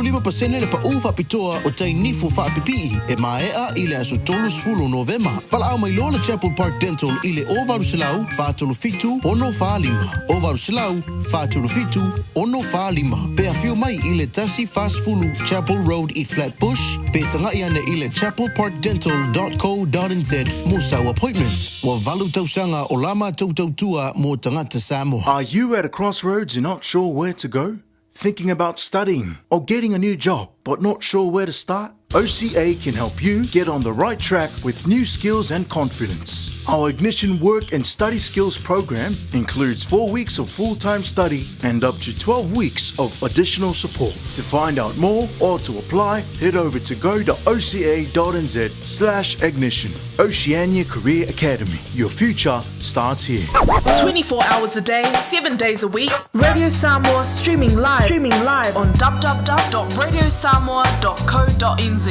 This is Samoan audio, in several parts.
15% le pa'ū faapitoa o tai nifu faapipii e maea i le aso 30 Novema. Valaau mai loa le Chapel Park Dental i le 0800 437 645, 0800 437 645, pe afio mai i le 140 Chapel Road i Flat Bush, pe taga'i ane i le chapelparkdental.co.nz mo sau appointment. Ua valu tausaga o la matou tautua mo tagata Samoa. Are you at a crossroads and not sure where to go? Thinking about studying or getting a new job but not sure where to start? OCA can help you get on the right track with new skills and confidence. Our Ignition Work and Study Skills program includes 4 weeks of full-time study and up to 12 weeks of additional support. To find out more or to apply, head over to go.oca.nz slash ignition. Oceania Career Academy. Your future starts here. 24 hours a day, 7 days a week. Radio Samoa streaming live, streaming live on www.radiosamoa.co.nz.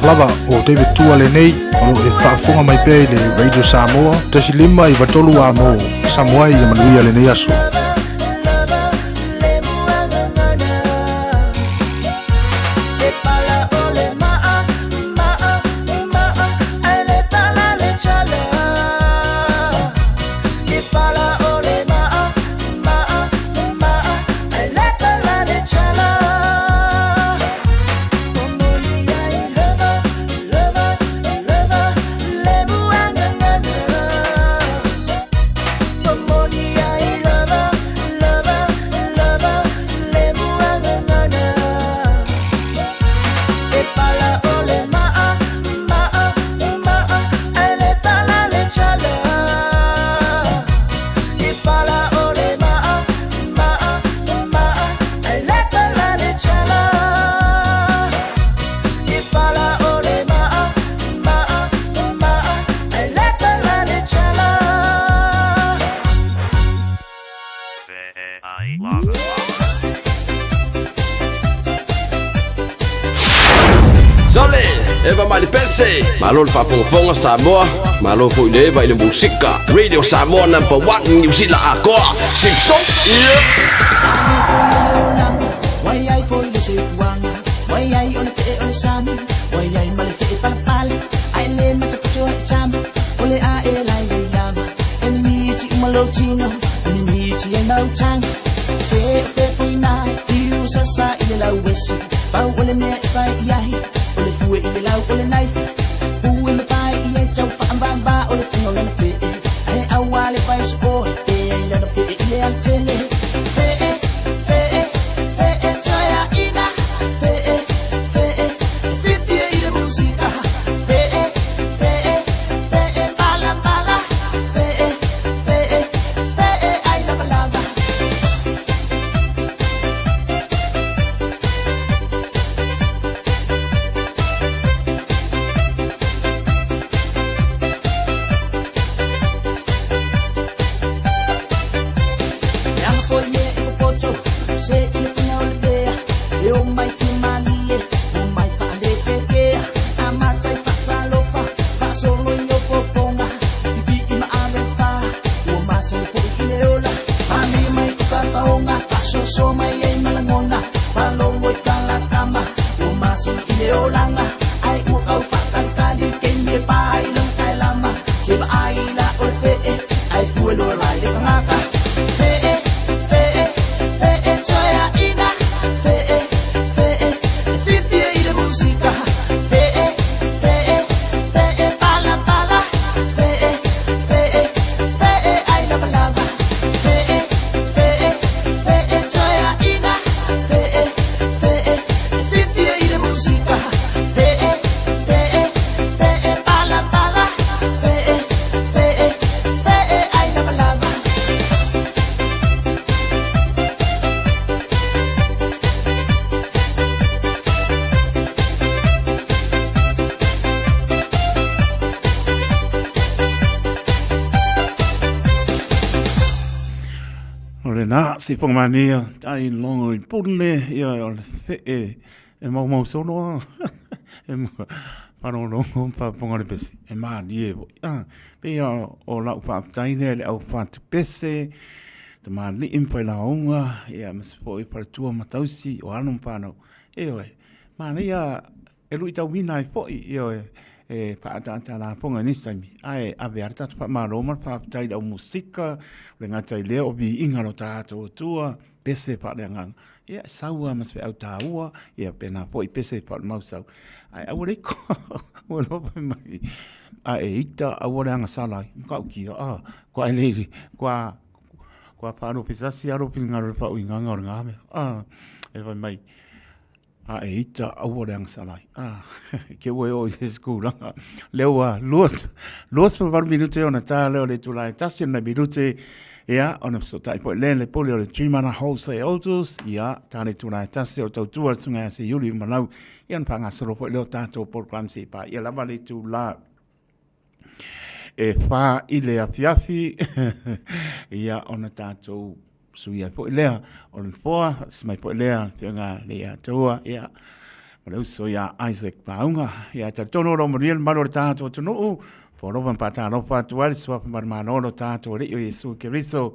lava o David Tua lenei o lo o e faafofoga mai pea i le Radio Samoa 1.5 93 a mo Samoa ia manuia lenei aso. Sole, Eva Malipese, malo le faafogafoga Samoa, malo foi le Eva i le musika. Radio Samoa number 1 New Zealand atoa. Simpson, yeah. O lena, si pongmania, tai longo i pule, ia o le fee, e mau mau solo, e palolongo pa ponga le pese, e malie foi. Ah, pe ia o lau faafetai lea i le au fatu pese, tamalii ma failauga, ia ma se foi faletua ma tausi o alo ma fanau. Ioe, manaia e luitauina ai foi, ioe, e faaataata lafoga i nisi taimi, ae ave lava le tatou faamalo ma le faafetai i le au musika, o le gata i lea o viiga o lo tatou Atua, pese faaleagaga, ia e sau lava ma se feau taua, ia pena foi pese faale-mausau, ae aua le iko, ua iloa fai mai, a e ita aua le agasala ai, matautia, a, kua e le, kua, kua faalofesasi lava lou finagalo i le faauigaga o lena mea, a, e fai mai, A e ita aua le agasala ai. A, ke ua e oo i se isi kūlanga. Lea ua 28 minute ona tā lea o le itula e tasi ona minute, ia, ona fesootai foi lea le pule o le Trimana Wholesale Autos, ia, tā le itula e tasi o le tautua le susuga ia Seiuli Umalau, ia ona faagasolo foi lea o tatou polokalame se i paia lava le itula e 4 i le afiafi, ia, ona tatou suia ai foi lea o le nofoa, faatasi mai foi lea afioga le ia taua, ia. Ma le uso ia Isaac Pauga. Ia talitonu o lo manuia le mamalu o le tatou atunuu. Foalofa ma faatalofa atu ai le suafa manumalo o lo tatou Alii o Iesu Keriso.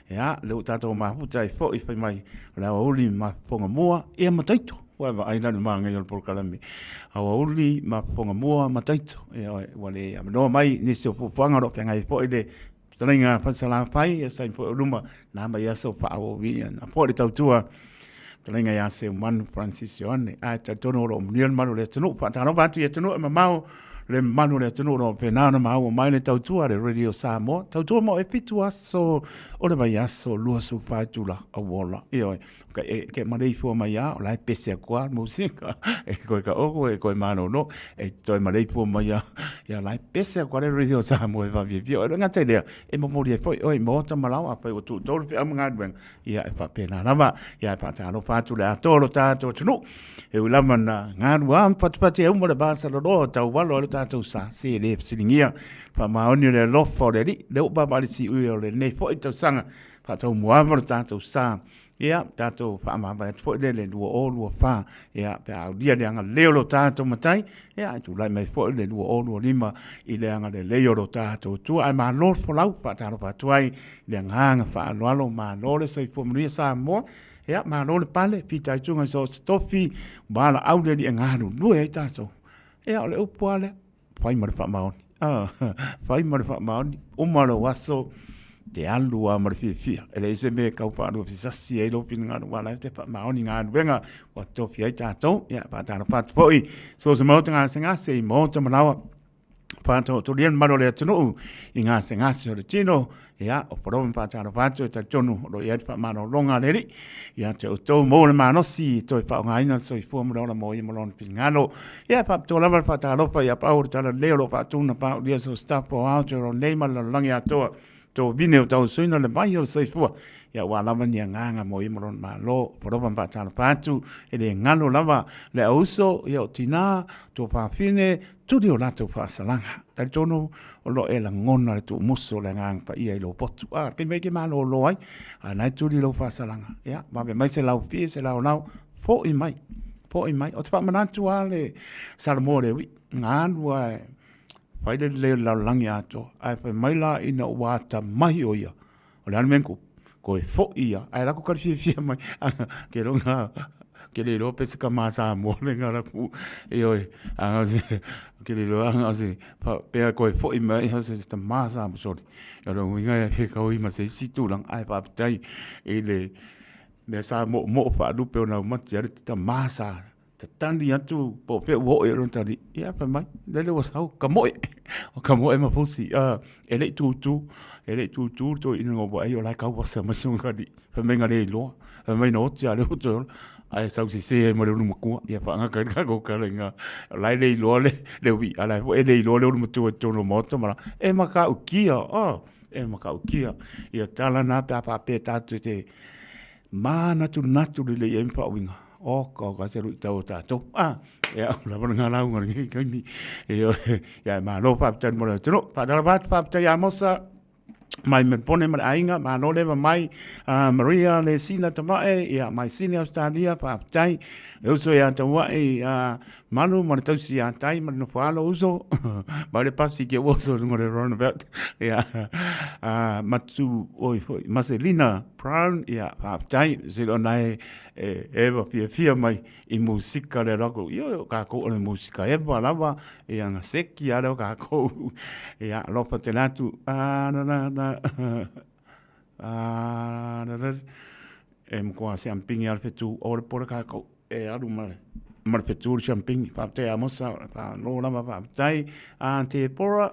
Ia, lea ua tatou mafuta ai foi fai mai o le aoauli ma fofoga mua, ia ma taito. Ua e vaai la i le manaia o le polokalame. Aoauli ma fofoga mua ma taito. Ia, ua le avanoa mai nisi o fuafuaga o lo o feagai ai foi le fetalaiga Falesalafai, ia saini foi o luma, na mai aso faaauauina na foi le tautua fetalaiga ia Seumanu Francis Ioane. Ae talitonu o lo o manuia le malu o le atunuu. Faatalofa atu i atunuu e mamao le mamalu o le atunuu o lo o faapena ona maua mai le tautua a le Radio Samoa. Tautua mo e 7 aso o le vaiaso 24 itula auola. Ioe, e ke maleifua mai a, o la e pese atu lava le musika. E koe ka oko, e koe malolo, e toe maleifua mai a, ia la e pese atu lava le Radio Samoa e faafiafia. O le gata i lea, e momoli ai foi oe i maota ma laoa, afai ua tuutou le feau ma galuega, ia e faapena lava. Ia e faatalofa atu le atoa o lo tatou atunuu. E ui lava na galua ma fatufati ai uma le vasaloloa o taualo ai lo tatou sa, se le fesiligia faamaoni o le alofa o le Alii, lea ua vaavaai le siui o lenei foi tausaga faataumuaava lo tatou sa. Ia, tatou faamavae atu foi lea i le 2024, ia, pe a aulia le agalelei o lo tatou Matai, ia, e tulai mai foi le 2025 i le agalelei o lo tatou Atua. Ae malo le folau, faatalofa atu ai i le agaga faaaloalo, malo le soifua manuia Samoa, ia, malo le pale, fitaituga i so o se tofi, valaau le Alii e galulue ai tatou. Ia, o le upu lava lea, fai ma le faamaoni. Ah, fai ma le faamaoni. Uma lou aso, te alu lava ma le fiafia. E leai se mea e tau faaluafesasi ai lou finagalo, aua o la e te faamaoni i galuega ua tofi ai tatou. Ia, faatalofa atu foi, so o se maota gasegase i maota ma laoa, faataotolia le mamalu o le atunuu i gasegase o le tino. Ia, o Poloa ma faatalofa atu e talitonu o lo o i ai le faamalologa a le Alii ia te outou maua le malosi e toe faaaogaina le soifua ma le ola mo ia ma lona finagalo. Ia, e faapitoa lava le faatalofa ia Paolo Talalelei o lo o faatuna paaulia so staff o Aotearoa nei ma le lalolagi atoa tovine o tausuina le vai o le soifua. Ia, aua lava ni agaga mo ia ma lona Malo. Poloa ma faatalofa atu e le galo lava le auuso, ia o tina, tuafafine, tuli o latou faasalaga. Talitonu o lo o e lagona le tuumusu o le Agaga Paia i lou potu. A, le taimi e te malolo ai, a na e tuli lou faasalaga. Ia, vave mai se laufie, se laolao, foi mai, foi mai. Ou te faamanatu lava le Salamo o Levi, na alu lava e fai le lelei o le lalolagi atoa, ae fai mai la ina ua atamai o ia, o le a le mea na tupu? Toe foi ia, ae lako ka le fiafia mai. Ke longa, ke le iloa pe se tama Samoa le nga laku. Ioe, anga se, ke le iloa anga se, pea toe foi mai ha se tama Samoa, sorry. O le uiga e ke kau i ma se isi tulaga, ae faafetai i le mea sa moomoo faalupe o naumati ai le tama sa Tatali atu po o fea ua oo i ai lona tali, ia fai mai, lele ua sau, ka moe, o ka moe ma fusi, e le i tūtū, e le i tūtū le toeaina na ou vaai o la e tau asa mai sona alii, fai mai na le iloa, fai mai na oti lava lea ua toe ola, ae sau sese ai ma le ulumatua, ia faagata ai le tatou tala i ina, o la e le iloa le uiga, a o la foi e le iloa le ulumatua i totonu o le maota ma e matautia, e matautia ia tala na pe a faapea tatou te manatunatu lelei ai ma faauiga. Oka, oka, se luitau o tatou. Ah, ia, ua lava lena lauga i lenei taimi. Ioe, ia, malo faafetai mo le atunuu. Faatalofa atu, faafetai ia Mosa mai Melbourne ma le aiga, malo le eva mai. Maria le Sina Tavae, ia, mai Sydney, Australia, faafetai. Le uso ia Tauai, Malu ma le tausi ia Tai ma le nofo alo uso. Mai le pasi ke ua uso i lunga o le roundabout. Ia, Matu, oi foi, Maselina Brown, ia, faafetai. Sila ona e, e eva fiafia mai i musika le alo atu, ioe, o kākou o le musika eva lava, ia na seki lava lea o kākou. Ia, alofa tele atu. Na, na, na, na, na, e matua siampini lava le fetu o le pole kākou. E alu ma le, ma le fetu le siampini. Faafetai Amosa, faamalo lava faafetai. A Tepora,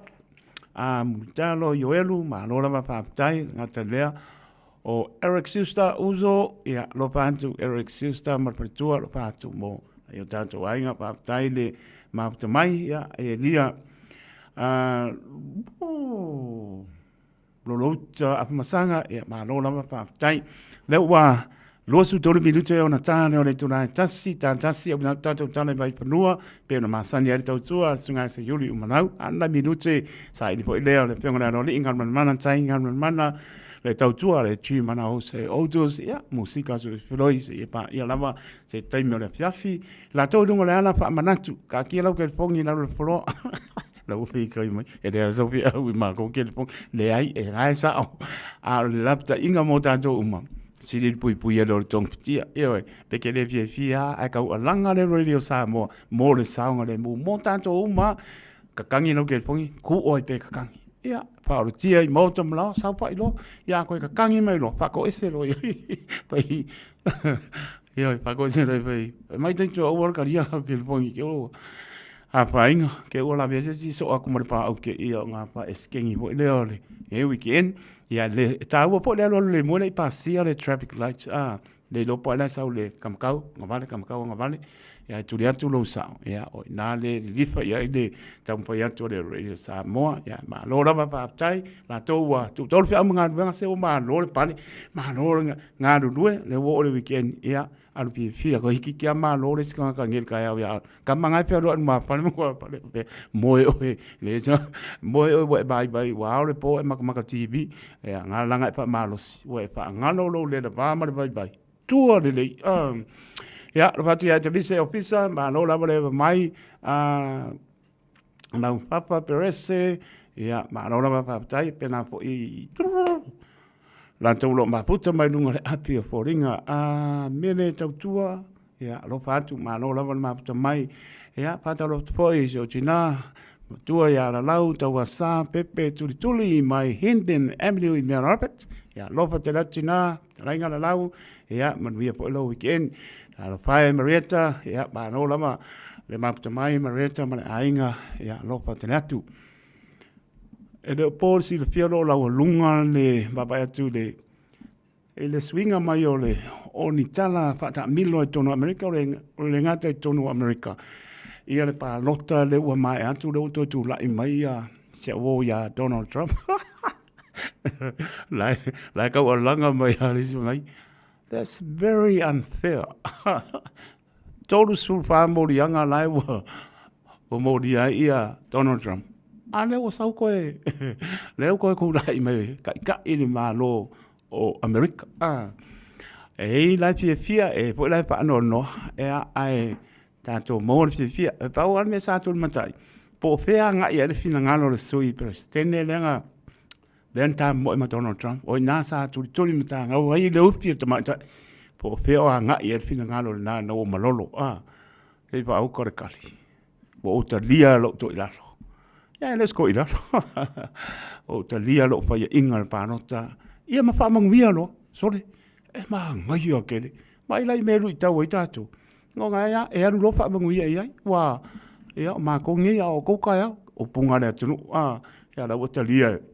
a Mulitalo, Ioelu, malo lava faafetai, gata lea. O Eric Schuster uso, ia, alofa atu Eric Schuster ma le faletua, alofa atu mo nai o tatou aiga, faafetai le mafuta mai, ia, e lia, Lolouta Afamasaga, ia, malo lava faafetai. Lea ua 23 minute ona ta lea o le itula e tasi, ta tasi, au tatou tala i Vaifanua, pei ona masani ai le tautua a le Susuga ia Seiuli Umalau. A o nai minute, saili foi lea o le Afioga i le Aloalii, Galumalemana Tai, Galumalemana. Le tautua a le Chief Manaose Otus, ia, musika solofiloi seia paia lava se taimi o le afiafi. Latou i luga o le ala faamanatu, kaatia lau kelefogi i lalo o le foloa. Lau fikai mai, e leai sau feau i matou kelefogi. Leai, e la e sao. A o le lapataiga mo tatou uma, sili le puipui ele o le togafitia. Ioe, pe ke le fiafia lava, ae taualaga le Radio Samoa mo le saogalemu mo tatou uma. Kakangi lau kelefogi, ku oe pe kakangi. Ia, faaolotia i maota ma laoa, saofai loa, ia a koe kakangi mai loa, faatoese loa i pai. Ioe, faatoese loa i pai. Mai taito aua le talia lau kelefogi ke ua afaina, ke ua lavea se isi soo atu ma le paau ke ia o ngā pa eskengi foi lea o le e weekend. Ia le e tāua foi le alu alu le mua le i pasia le traffic lights. Ah, le iloa po o le a sau le kamakau, agavale, kamakau, agavale, ia e tuli atu lou sao, ia o i ina le lilifa i ai le taumafai atu o le Radio Samoa, ia malo lava faafetai, latou ua tuutau le feau ma galuega, se ua malo le pale, malo le galulue, lea ua oo le weekend, ia alu fiafia, ko hiki kia malo le isi tagata nei i le taeao ia kama na e fealuai i lumafale ma tuafale faapea, moe oe, le moe oe ua e vaivai ua ao le po o e matamata TV, ia na ala na e faamalosi, ua e faagalo lou le lava ma le vaivai, tua lelei. Ia, alofa atu ia te Vise Ofisa, malo lava le eva mai, lau papa Perese, ia, malo lava faafetai, pena foi latou o lo o mafuta mai luga o le api o foliga. A mele tautua, ia, alofa atu, malo lava le mafuta mai. Ia, faatalofa atu foi i si ou tina, matua ia Lalau, Tauasa, Pepe, Tulituli, mai Hinton Avenue i Mount Albert. Ia, alofa tele atu tina, fetalaiga Lalau, ia, manuia foi lou weekend. Talofa e Marietta, ia, malo lava le mafuta mai Marietta ma le aiga, ia, alofa tele atu. E le o po le silafia o lo o laualuga le vaavaai atu i le i le suiga mai o le o ni tala faataamilo i totonu o Amerika, o le, o le gata i totonu o Amerika. Ia le palota lea ua maea atu, lea ua toe tulai mai ia si au uo ia Donald Trump. La e, la e taualaga mai lava le isi mai, that's very unfair. 34 moliaga la e ua, ua molia ai ia Donald Trump. A lea ua sau koe, lea ua koe tulai mai kaʻikaʻi le Malo o Amerika. A, e i la e fiafia, e foi la e faanoanoa, ea, ae tatou maua le fiafia. E pau lava le mea sa tulimatai, po o fea agai i ai le finagalo o le sui Peresetene lea na Lea na tamoe ma Donald Trump, o i ina sa tulituli ma tagau ai le ufi o le tamaitai, po o fea o agai i ai le finagalo lena ina ua malolo, a, se i faauka le kali, ua ou talia lou toilalo. Ia, e le o se toilalo. Ua ou talia lou faiaina i le palota, ia ma faamanuia loa, sole, e manaia tele. Vaai la i mea e luitau ai tatou, ona e a, e alu loa faamanuia i ai, ua, ia, o matou nei a o outou taeao, o upuga a le atunuu, a, ia la ua talia e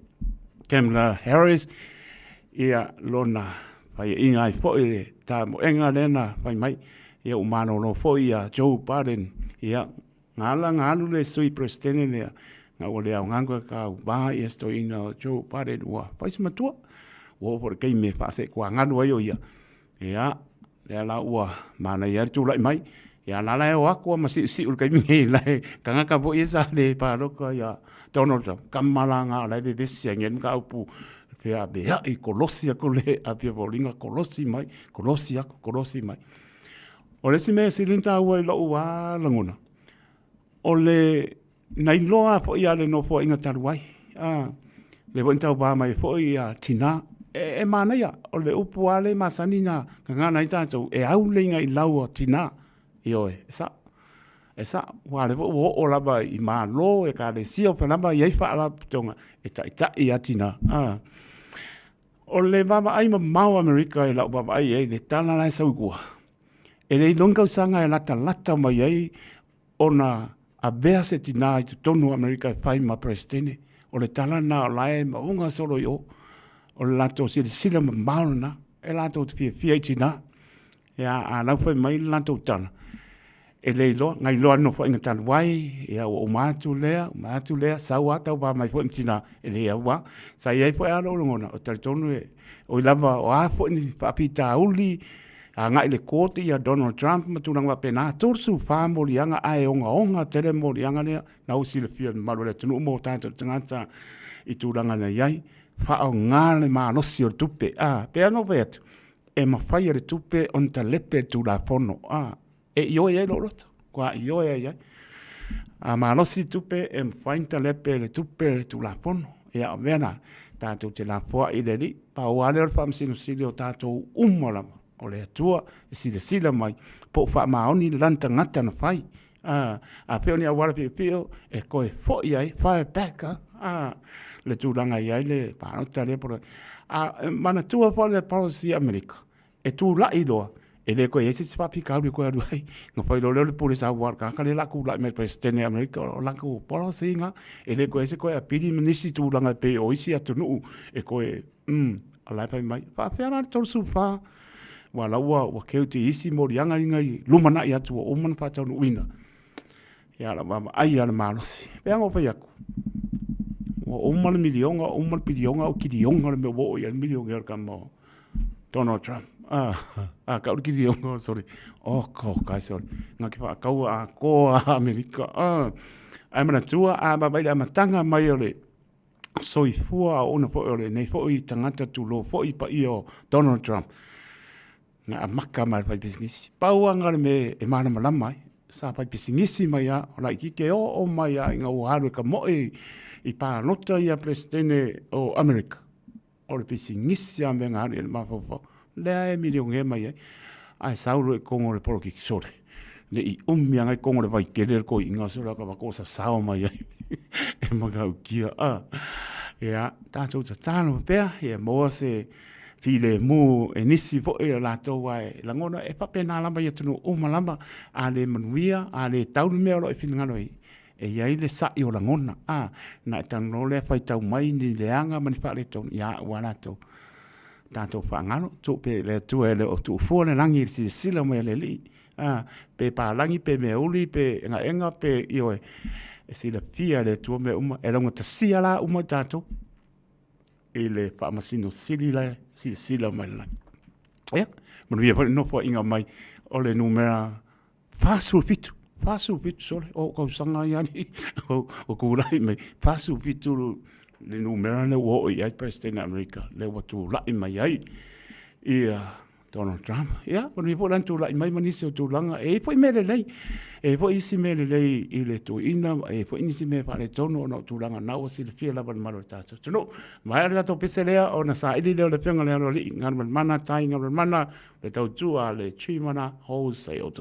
Kamala Harris, ia, lona faiaina ai foi le tamoega lea na fai mai, ia ua malolo foi ia Joe Biden, ia, na ala na alu le Sui Peresetene lea, na ua le aoga ona tauva ia si toeaina o Joe Biden, ua fai si matua, ua oo foi i le taimi e faaseetuagalu ai o ia, Ia, lea la ua manaia ai le tulai mai. Ia, la la e o atu lava ma siusiu i le taimi nei, la e tagata foi ia sa le palota ia Donald Trump, kama la na o la e vevesi ai nei le mataupu feaveai kolosi atu le api o foliga, kolosi mai, kolosi atu, kolosi mai. O le isi mea e sili ona taua i lou lava lagona, o le Na iloa foi ia le Nofoaiga talu ai, a, lea foi na tauva mai foi ia tina. E, e manaia, o le upu lava lea e masani na gagana ai tatou, e au le igailau a tina. Ioe, e sao, e sao. Aua o lea foi ua oo lava i Malo, Ekalesia, o fea lava e i ai faalapotopotoga e taitai lava tina. A. O le vaavaai mamao a Amerika i lau vaavaai i ai i le tala la e sau i tua, e le iloa ni tausaga e latalata mai ai ona avea se tinā i totonu o Amerika e fai ma Peresetene. O le tala lena o la e mauga solo i o. O le latou silasila mamao lena, e latou te fiafia i tinā. Ia, a lau fai mai le latou tala, e le iloa, na iloa i le Nofoaiga talu ai, ia ua uma atu lea, uma atu lea, sau lava tauva mai foi ma tinā, e le au lava. Sa i ai foi lava lou lagona, ou te talitonu e, oi lava, o a foi ni faafitauli, agai i le court ia Donald Trump ma tulaga faapena, 34 moliaga ae ogaoga tele moliaga lea, na ua silafia e le mamalu o le atunuu ma o tatou tagata i tulaga na i ai. Faaaoga le malosi o le tupe, a, pei lava ona ou fai atu, e mafai e le tupe ona talepe le Tulafono, a, e ioe ai lou loto, ua ioe ai ai. A malosi le tupe, e mafai ona talepe e le tupe le Tulafono. Ia, o mea na, tatou te lafoai i le Alii, pau lava lea o le Faamasino Sili o tatou uma lava, o le Atua e silasila mai po o faamaoni lana tagata na fai. A, a pei o ni auala piopio e toe foi ai, fire back, a, le tulaga e i ai le palota lea. A manatua foi le policy a Amerika, e tulai loa, e le toe i ai se isi faafitauli e toe alu ai. Na fai loa lea o le pule saua a le tagata lea o le a tulai mai e Peresetene o Amerika, o latou policy lena. E le toe i ai se toe apili ma nisi tulaga e pei o isi atunuu e toe, o la e fai mai, e faapefea la le 34? Aua o la ua keu te isi moliaga ia i lumanai atu ua uma ona faataunuuina. Ia, o lau vaavaai lava i le malosi. E pei lava ona ou fai atu, ua uma le miliona, ua uma le piliona, a ua kiliona le mea ua oo i ai le milionea o le tama o Donald Trump. Ah, ah, kau le kiliona, sorry. Oh, ko, kai, sorry. Ngā ki whaakaua a koa Amerika. Ah, ai manatua, a vaavaai i le amataga mai o le soifua a ona foi o lenei foi tagata tulou foi paia o Donald Trump na amaka mai le fai pisinisi. Pau lava le mea e malamalama ai, sa fai pisinisi mai lava, o laitiiti e oo mai lava ina ua alu e kamoe i palota ia Peresetene o Amerika. O le pisinisi lava mea na alu i ai le mafaufau, lea e milionea mai ai, ae sau loa i totonu o le polokiki, sole, ne i umi lava i totonu o le vaitele le toeaina, sole ua avatu o sasao mai ai e matautia. Ia, tatou tatalo pea ia maua se filemu e nisi foi o latou aua e lagona e faapena lava i atunuu uma lava, a le manuia, a le tau le mea o lo o e finagalo ai, E i ai le sa'i o lagona, a, na e talanoa lea faitau mai ni leaga ma ni faaletonu ia au a latou. Tatou faagalo, tuu pea i le Atua e le o tuufua le lagi i le silasila mai a le Alii, a, pe palagi pe meauli pe egaega pe ioe, e silafia e le Atua mea uma, e laugatasia la uma i tatou i le Faamasino Sili la e silasila mai i le lagi. Ia, manuia foi le nofoaiga mai o le numera 47, 47 sole, o tausaga ia alii, o tulai mai, 47 le numera lea ua oo i ai Peresetene o Amerika, lea ua tulai mai ai ia Donald Trump. Ia, manuia foi lana tulai mai ma nisi o tulaga, e i ai foi mea lelei, e i ai foi isi mea lelei i le toeaina, e i ai foi nisi mea faaletonu ona o tulaga na ua silafia lava e le mamalu o le tatou atunuu. Maea le tatou pese lea ona saili lea o le Afioga i le Aloalii, Galumalemana Tai Galumalemana, Le tautua a le Trimana Wholesale.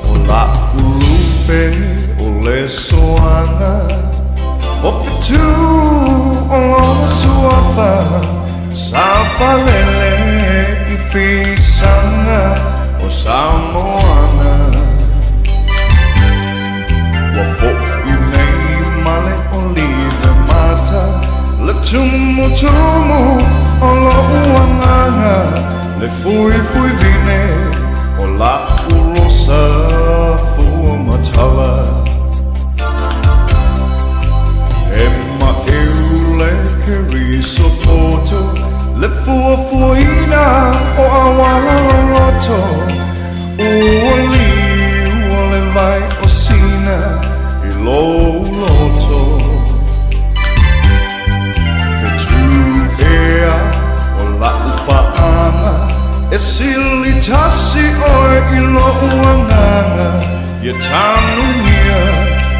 O la'u lupe o le soaga O Fetu o lona suafa Sa falele i fisaga o Samoana Ua fo'i nei ma le olive mata Le tumutumu o lo'u agaga Le fuifui vine o la'u rosa fua matala He ma'eu le keriso poto Le fuafuaina o auala loloto Ua liua le vai o Sina i lou loto Fetu ea o la'u paaga E sili tasi oe i lo'u agaga Ia tanugia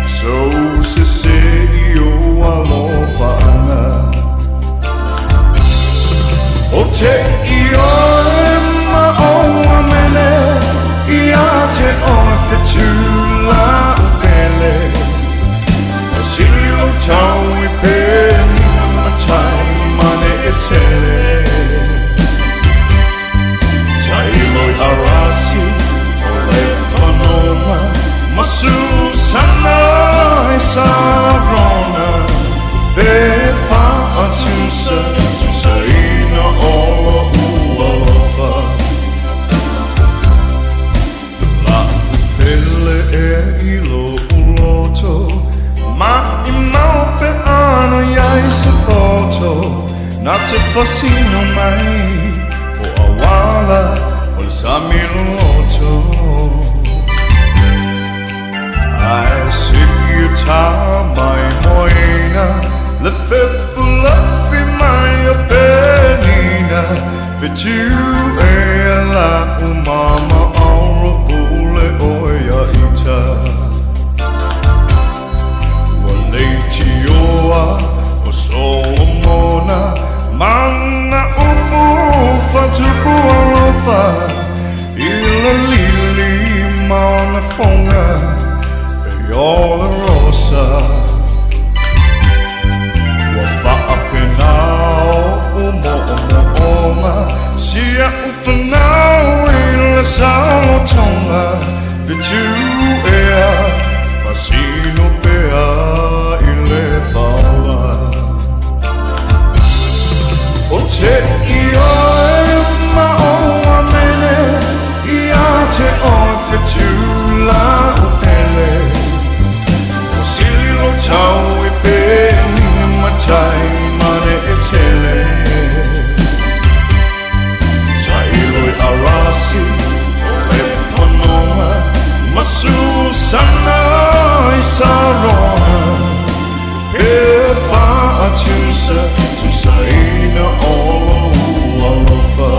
sou sese i ou alofa ana O te ioe ma ou amene Ia te oe fetu la'u pele E sili lou tau i penina matai mane e tele Tailo i Arasi o Lepanona Ma Susana i Sarona Pe faatusa, tusaina o lo'u alofa. e la umama auro pule o ia ita. Ua leitioa o Solomona mana upu fatupu alofa i le lili ma ona foga e o le rosa. Ua faapena oʻu moʻomoʻoga si aʻu fanau i le saolotoga fetu ea fasino pea i le faola. O te ioe ma o amene ia te oe fetu la o pele. O sili lo tau e pe ni matai mane e tele. Tailoi arasi o le panonga masusana i sarona. E whaatusa tusaina o lou alofa.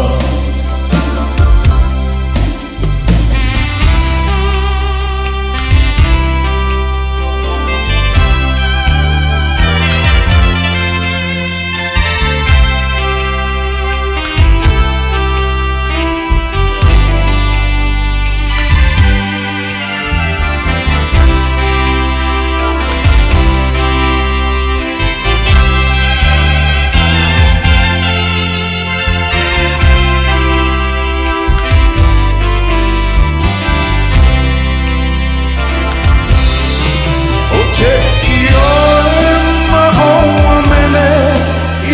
O te ioe ma o amene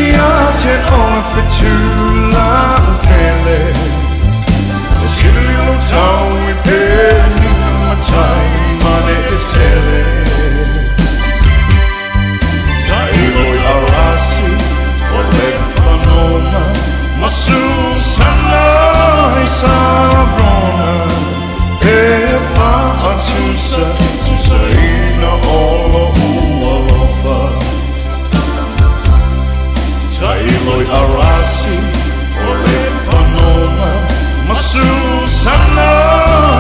ia te oe whetula o pele. O sili lo tau i pe ni matai mane e tele. Tailoi arasi o le panona masusana i sarona. E whaatusa tusaina o lou alofa. Tailoi arasi o le panona masusana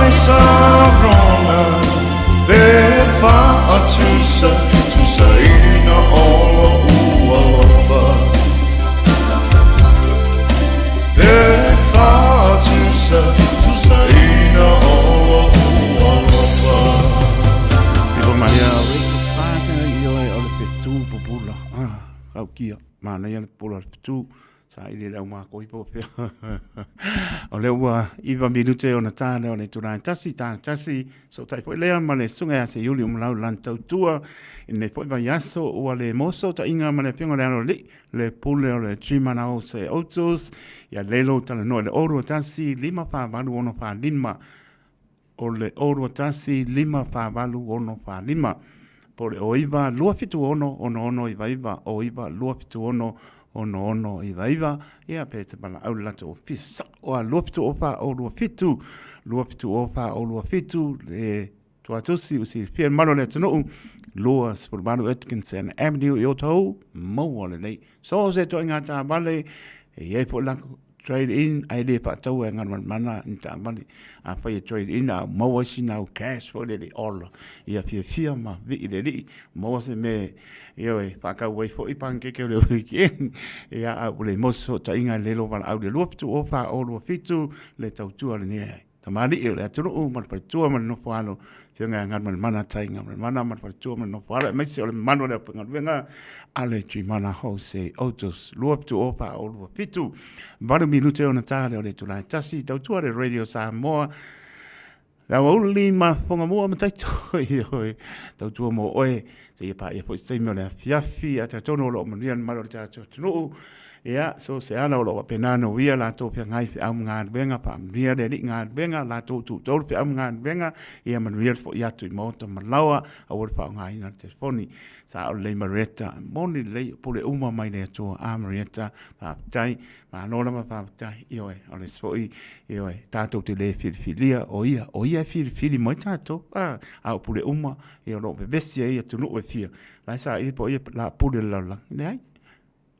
i sarona. E whaatusa tusaina o lou alofa. E whaatusa tusaina o lou alofa. Sipo Maria Rick Parker i oe o le fetu pupula. Ah, raukia. Manaia le pupula o le fetu. Sa ili le au mākoi po pea. O le ua 9 minute ona tā lea o le itula e tasi, tā tasi. So tai foi lea ma le susuga ia Seiuli o Malau Lani Tautua. I lenei foi vaiaso ua le moso taʻiga ma le afioga o le Alo Alii, le pule o le Trimana o se Otos. Ia lelo talanoa i le 0 2 1 5 4 8 6 4 5. O le 0 2 1 5 4 8 6 4 5. Po o le 09 276 6699 09 276 6699. Ia pe te valaau le latou ofisa sao a 274 027 274 027 le tuatusi o silafia le mamalu o le atunuu 28 Atkinson Avenue i Otahuhu maua lelei. So se ituaiga taavale e i ai foi latou trade in ae le faataua e Galumalemana ni taavale. Afai e trade in a maua ai sina au cash foi lele ola ia fiafia ma vii le alii maua se mea ioe faatau ai foi panikeke o le weekend. Ia a ua le maua se fesootaiga e le lo valaau le 270 4027 le tautua lenei tamalii o le atunuu ma le faletua ma le nofo alo, Afioga ia Galumalemana Tai Galumalemana ma le faletua ma le nofo alo, aemaise o le mamalu o le aufaigaluega a le Tuimana Jose Otos. 270 4027, 8 minute ona ta lea o le itula e tasi, tautua le Radio Samoa, le aoauli ma Fogamua ma Taito, ioe, tautua mo oe, seia paia foi se taimi o le afiafi, ae talitonu o lo o manuia le mamalu o le tatou atunuu. Ia, so se ala o lo o faapena ona uia latou feagai feau ma galuega, faamanuia le Alii galuega, latou tutoulu feau ma galuega, ia manuia le foi atu i maota ma laoa, aua le faaaogaina le telefoni. Sao lelei Marietta, moni lelei, o pule uma mai le Atua. A Marietta, faafetai, malo lava faafetai, ioe, o le isi foi, ioe, tatou te le filifilia, o ia, o ia e filifili mai tatou, a, a o pule uma, ia o lo o vevesi ai atunuu e fia, la e saili po o ia la pule le lalolagi, leai.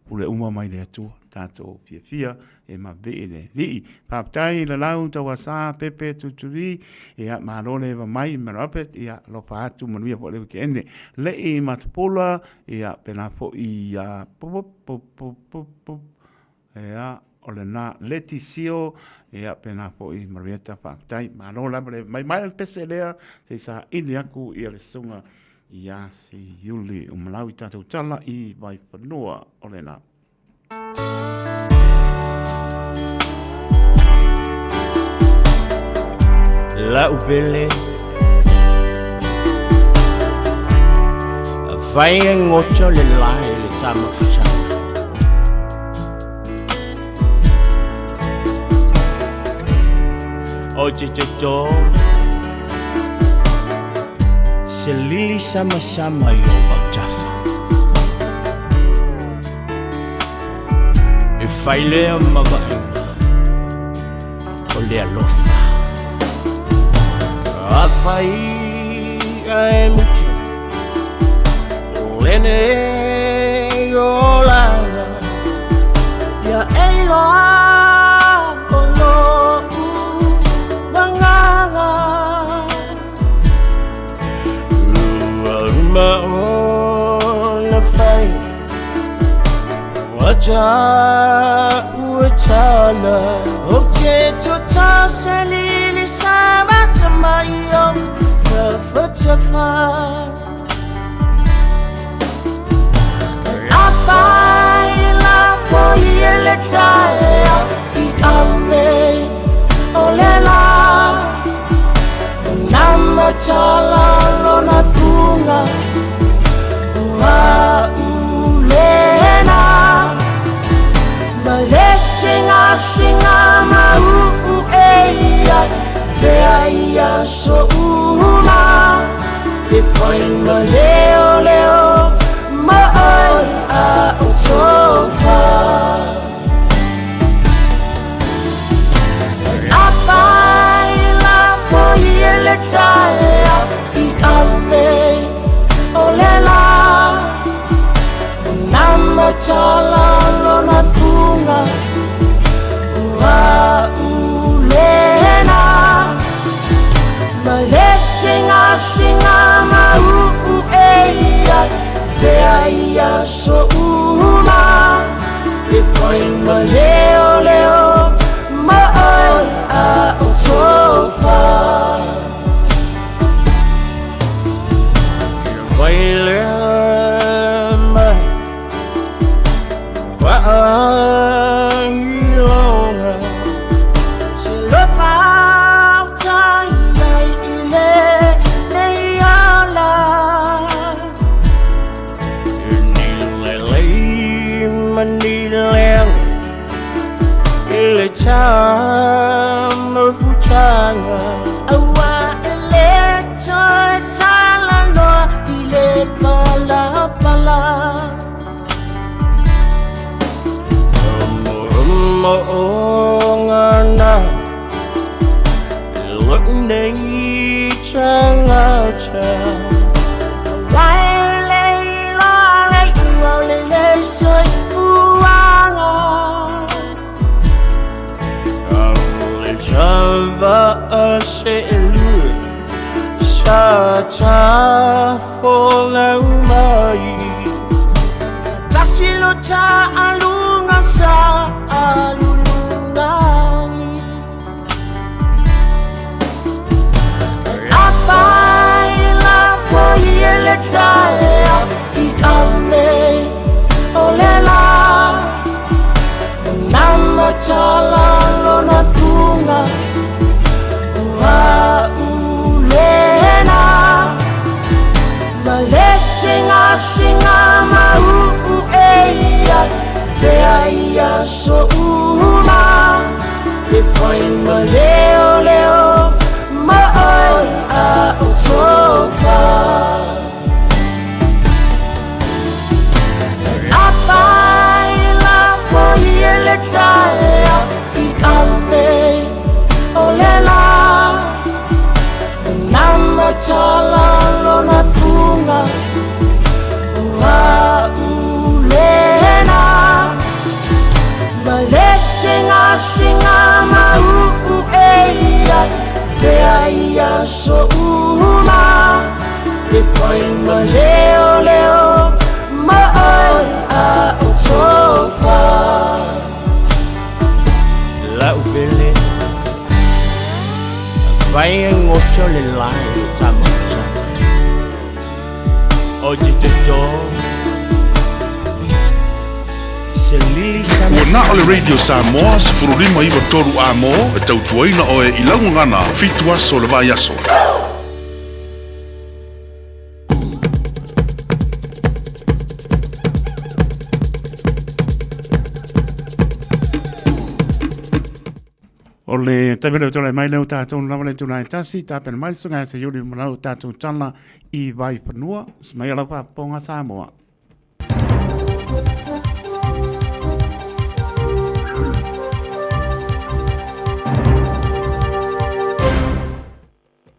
pule uma mai le Atua tatou fiafia e mavee le Alii. Faafetai Lalau Tauasa Pepe Tutuli, ia malo le eva mai ma Robert, ia alofa atu manuia foi le weekend. Lei Matapula, ia pena foi ia pup pup pup pup pup ia o lena Leti Sio, ia pena foi Marieta, faafetai malo lava le mai mai le pese lea se i saili aku ia le susuga ia Seiuli Umalau i tatou tala i Vaifanua o lena. La'u pele Afai e goto le lae le tamafusaga O te toto Se lili samasama i ou autafa E fai lea ma vaaiga o le alofa Afai ae muta Lenei olaga Ia e iloa o lo'u agaga Ua uma ona fai Ua ua tala O te tota se lili sama sama i o Tafa Afai la foi e le taea i ave o le la Nama tala lona fuga Ua ulena Ma le singa singa ma uu e ia Te ai so uma Te fai ma leo leo Ma oi a o tofa Afai la foi e le taea i ave o le la Nama tala lona fuga Ua ulena Ma le singa singa ma uu e ia Te ai so uma Te fai ma leo leo Ma oi a o tofa Vai lea mai Vaailoga Se lofa utai ai i le nei ola Ni lelei ma ni leaga I le tamafutaga Aua e le toe talanoa i le palapala Mo'omo'oga na Lo'u nei tagata Aua e le iloa le iu o le le soifuaga Le tava'a se'elua Sa tafolau mai Tasi lo ta'aluga sa alulugagi Afai la foi e le taea i ave o le la Nama tala lona fuga Ua ulena Ma le singa singa ma uu e ia Te ai so uma. Fai e ngoto le lai le tamata O te toto Se lili sa Ua na o le Radio Samoa 1593 Amo e tautuaina oe i laugagana 7 aso o le vaiaso. O le taimi lea o tulai mai lea o tatou lava le itula e tasi, tapena mai le susuga ia Seiuli ma lau tatou tala i Vaifanua, se mai a lau faafofoga Samoa.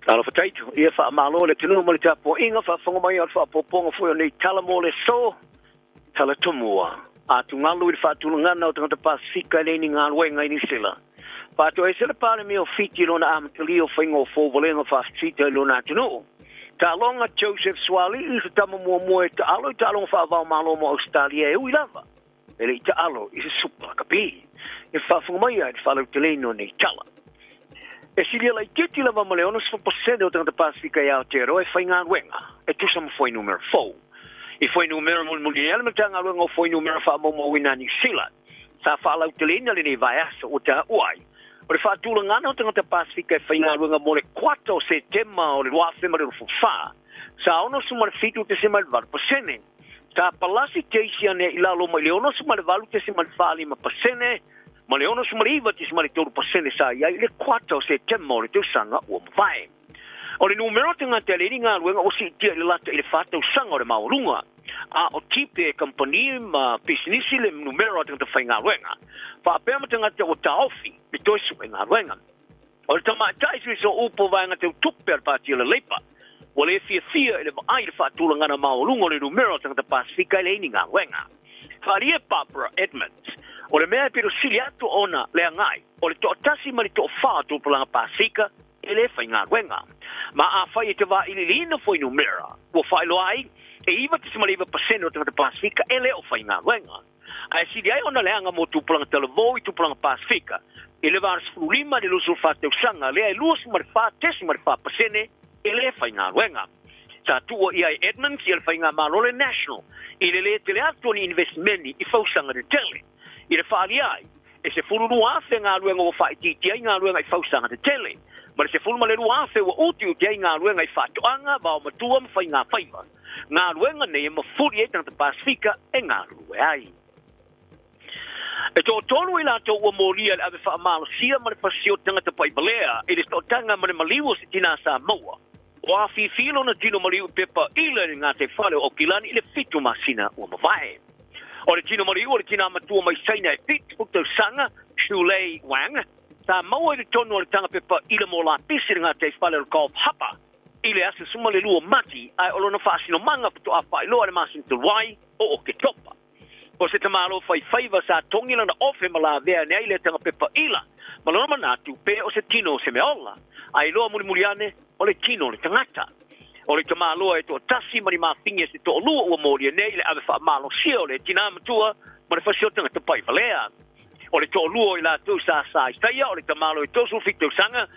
Talofa taitu, ia faamalo le atunuu ma le tapuaiga, faafofoga mai o le faaopoopoga foi o nei tala mo le aso, tala tomua. Atugalu i le faatulagana o tagata Pasefika e leai ni galuega i Niu Sila. Faatoese le Palemia o Fiti i lona amatalia o faiga o fouvalega faafita i lona atunuu. Taaloga Joseph Suaalii i se tama muamua e taalo i taaloga faava-o-Malo mo Ausetalia e ui lava e le i taalo i se Supa Lakapi. E faafofoga mai ai i le faalauteleina o nei tala. E silia laitiiti lava ma le 60% o tagata Pasefika i Aotearoa e faigaluega e tusa ma fuainumera fou. I fuainumera mulimuli ai le Matagaluega o Fuainumera Faamaumauina a Niu Sila, sa faalauteleina lenei vaiaso ua taua ai o le faatulagana o tagata Pasefika e faigaluega mo le kuata o Setema o le 2024, sa 67.8%. Sa palasi teisi ane i lalo mai le 68.45% ma le 69.3% sa i ai i le kuata o Setema o le tausaga ua mavae. O le numera o tagata e leai ni galuega ua siitia i le lata i le 4 tausaga o le maualuga, a o tipe e kamupani ma pisinisi le numera o tagata faigaluega, faapea ma tagata ua taofi le toe sue galuega. O le tamaitai sui sooupu o vaega tau tupe a le Pati o le Leipa, ua le fiafia i le vaai i le faatulagana maualuga o le numera o tagata Pasefika e leai ni galuega. Faaalia e Barbara Edmonds, o le mea e pito sili atu ona leaga ai, o le toatasi ma le toafa o tupulaga Pasefika e le faigaluega. Ma afai e te vailiiliina fuainumera ua faailoa ai, e 9.9% o tagata Pasefika e le o faigaluega. Ae sili ai ona leaga mo tupulaga talavou i tupulaga Pasefika i le 85 i le 24 tausaga lea e 24.4% e le faigaluega. Sa tuua i ai Edmonds ia le faigamalo le National i le le tele atu o ni investmeni i fausaga tetele. I le faaalia ai, e 12,000 galuega ua faaitiitia ai galuega i fausaga tetele, ma le 12,000 ua utiuti ai galuega i faatoaga, vaomatua ma faigafaiva. Galuega nei e mafuli ai tagata Pasefika e galulue ai. E toatolu i latou ua molia i le ave faamalosia ma le pasio tagata paivalea i le sootaga ma le maliu o se tinā Samoa. Ua afifi lona tino maliu i pepa ila i le gataifale o Aukilani i le 7 masina ua mavae. O le tino maliu o le tinā matua mai Saina e 70 tausaga, Shulei Wang, sa maua i le tonu o le tanga pepa ila mo lapisi i le gataifale o le Golf Hapa i le aso 12 o Mati, ae o lona faasinomaga faatoa faailoa i le masina talu ai o Oketopa. O se tamālo faifaiva sa togi lana ofe ma lavea ane ai lea tanga pepa ila, ma lona manatu pe o se tino o se mea ola, a iloa mulimuli ane o le tino o le tagata. O le tamāloa e toatasi ma ni mafingi e se toalua ua molia nei i le ave faamalosia o le tinā matua ma le fasi o tagata paivalea. O le toalua o i latou sa sa Isaia, o le tamāloa e 37 tausaga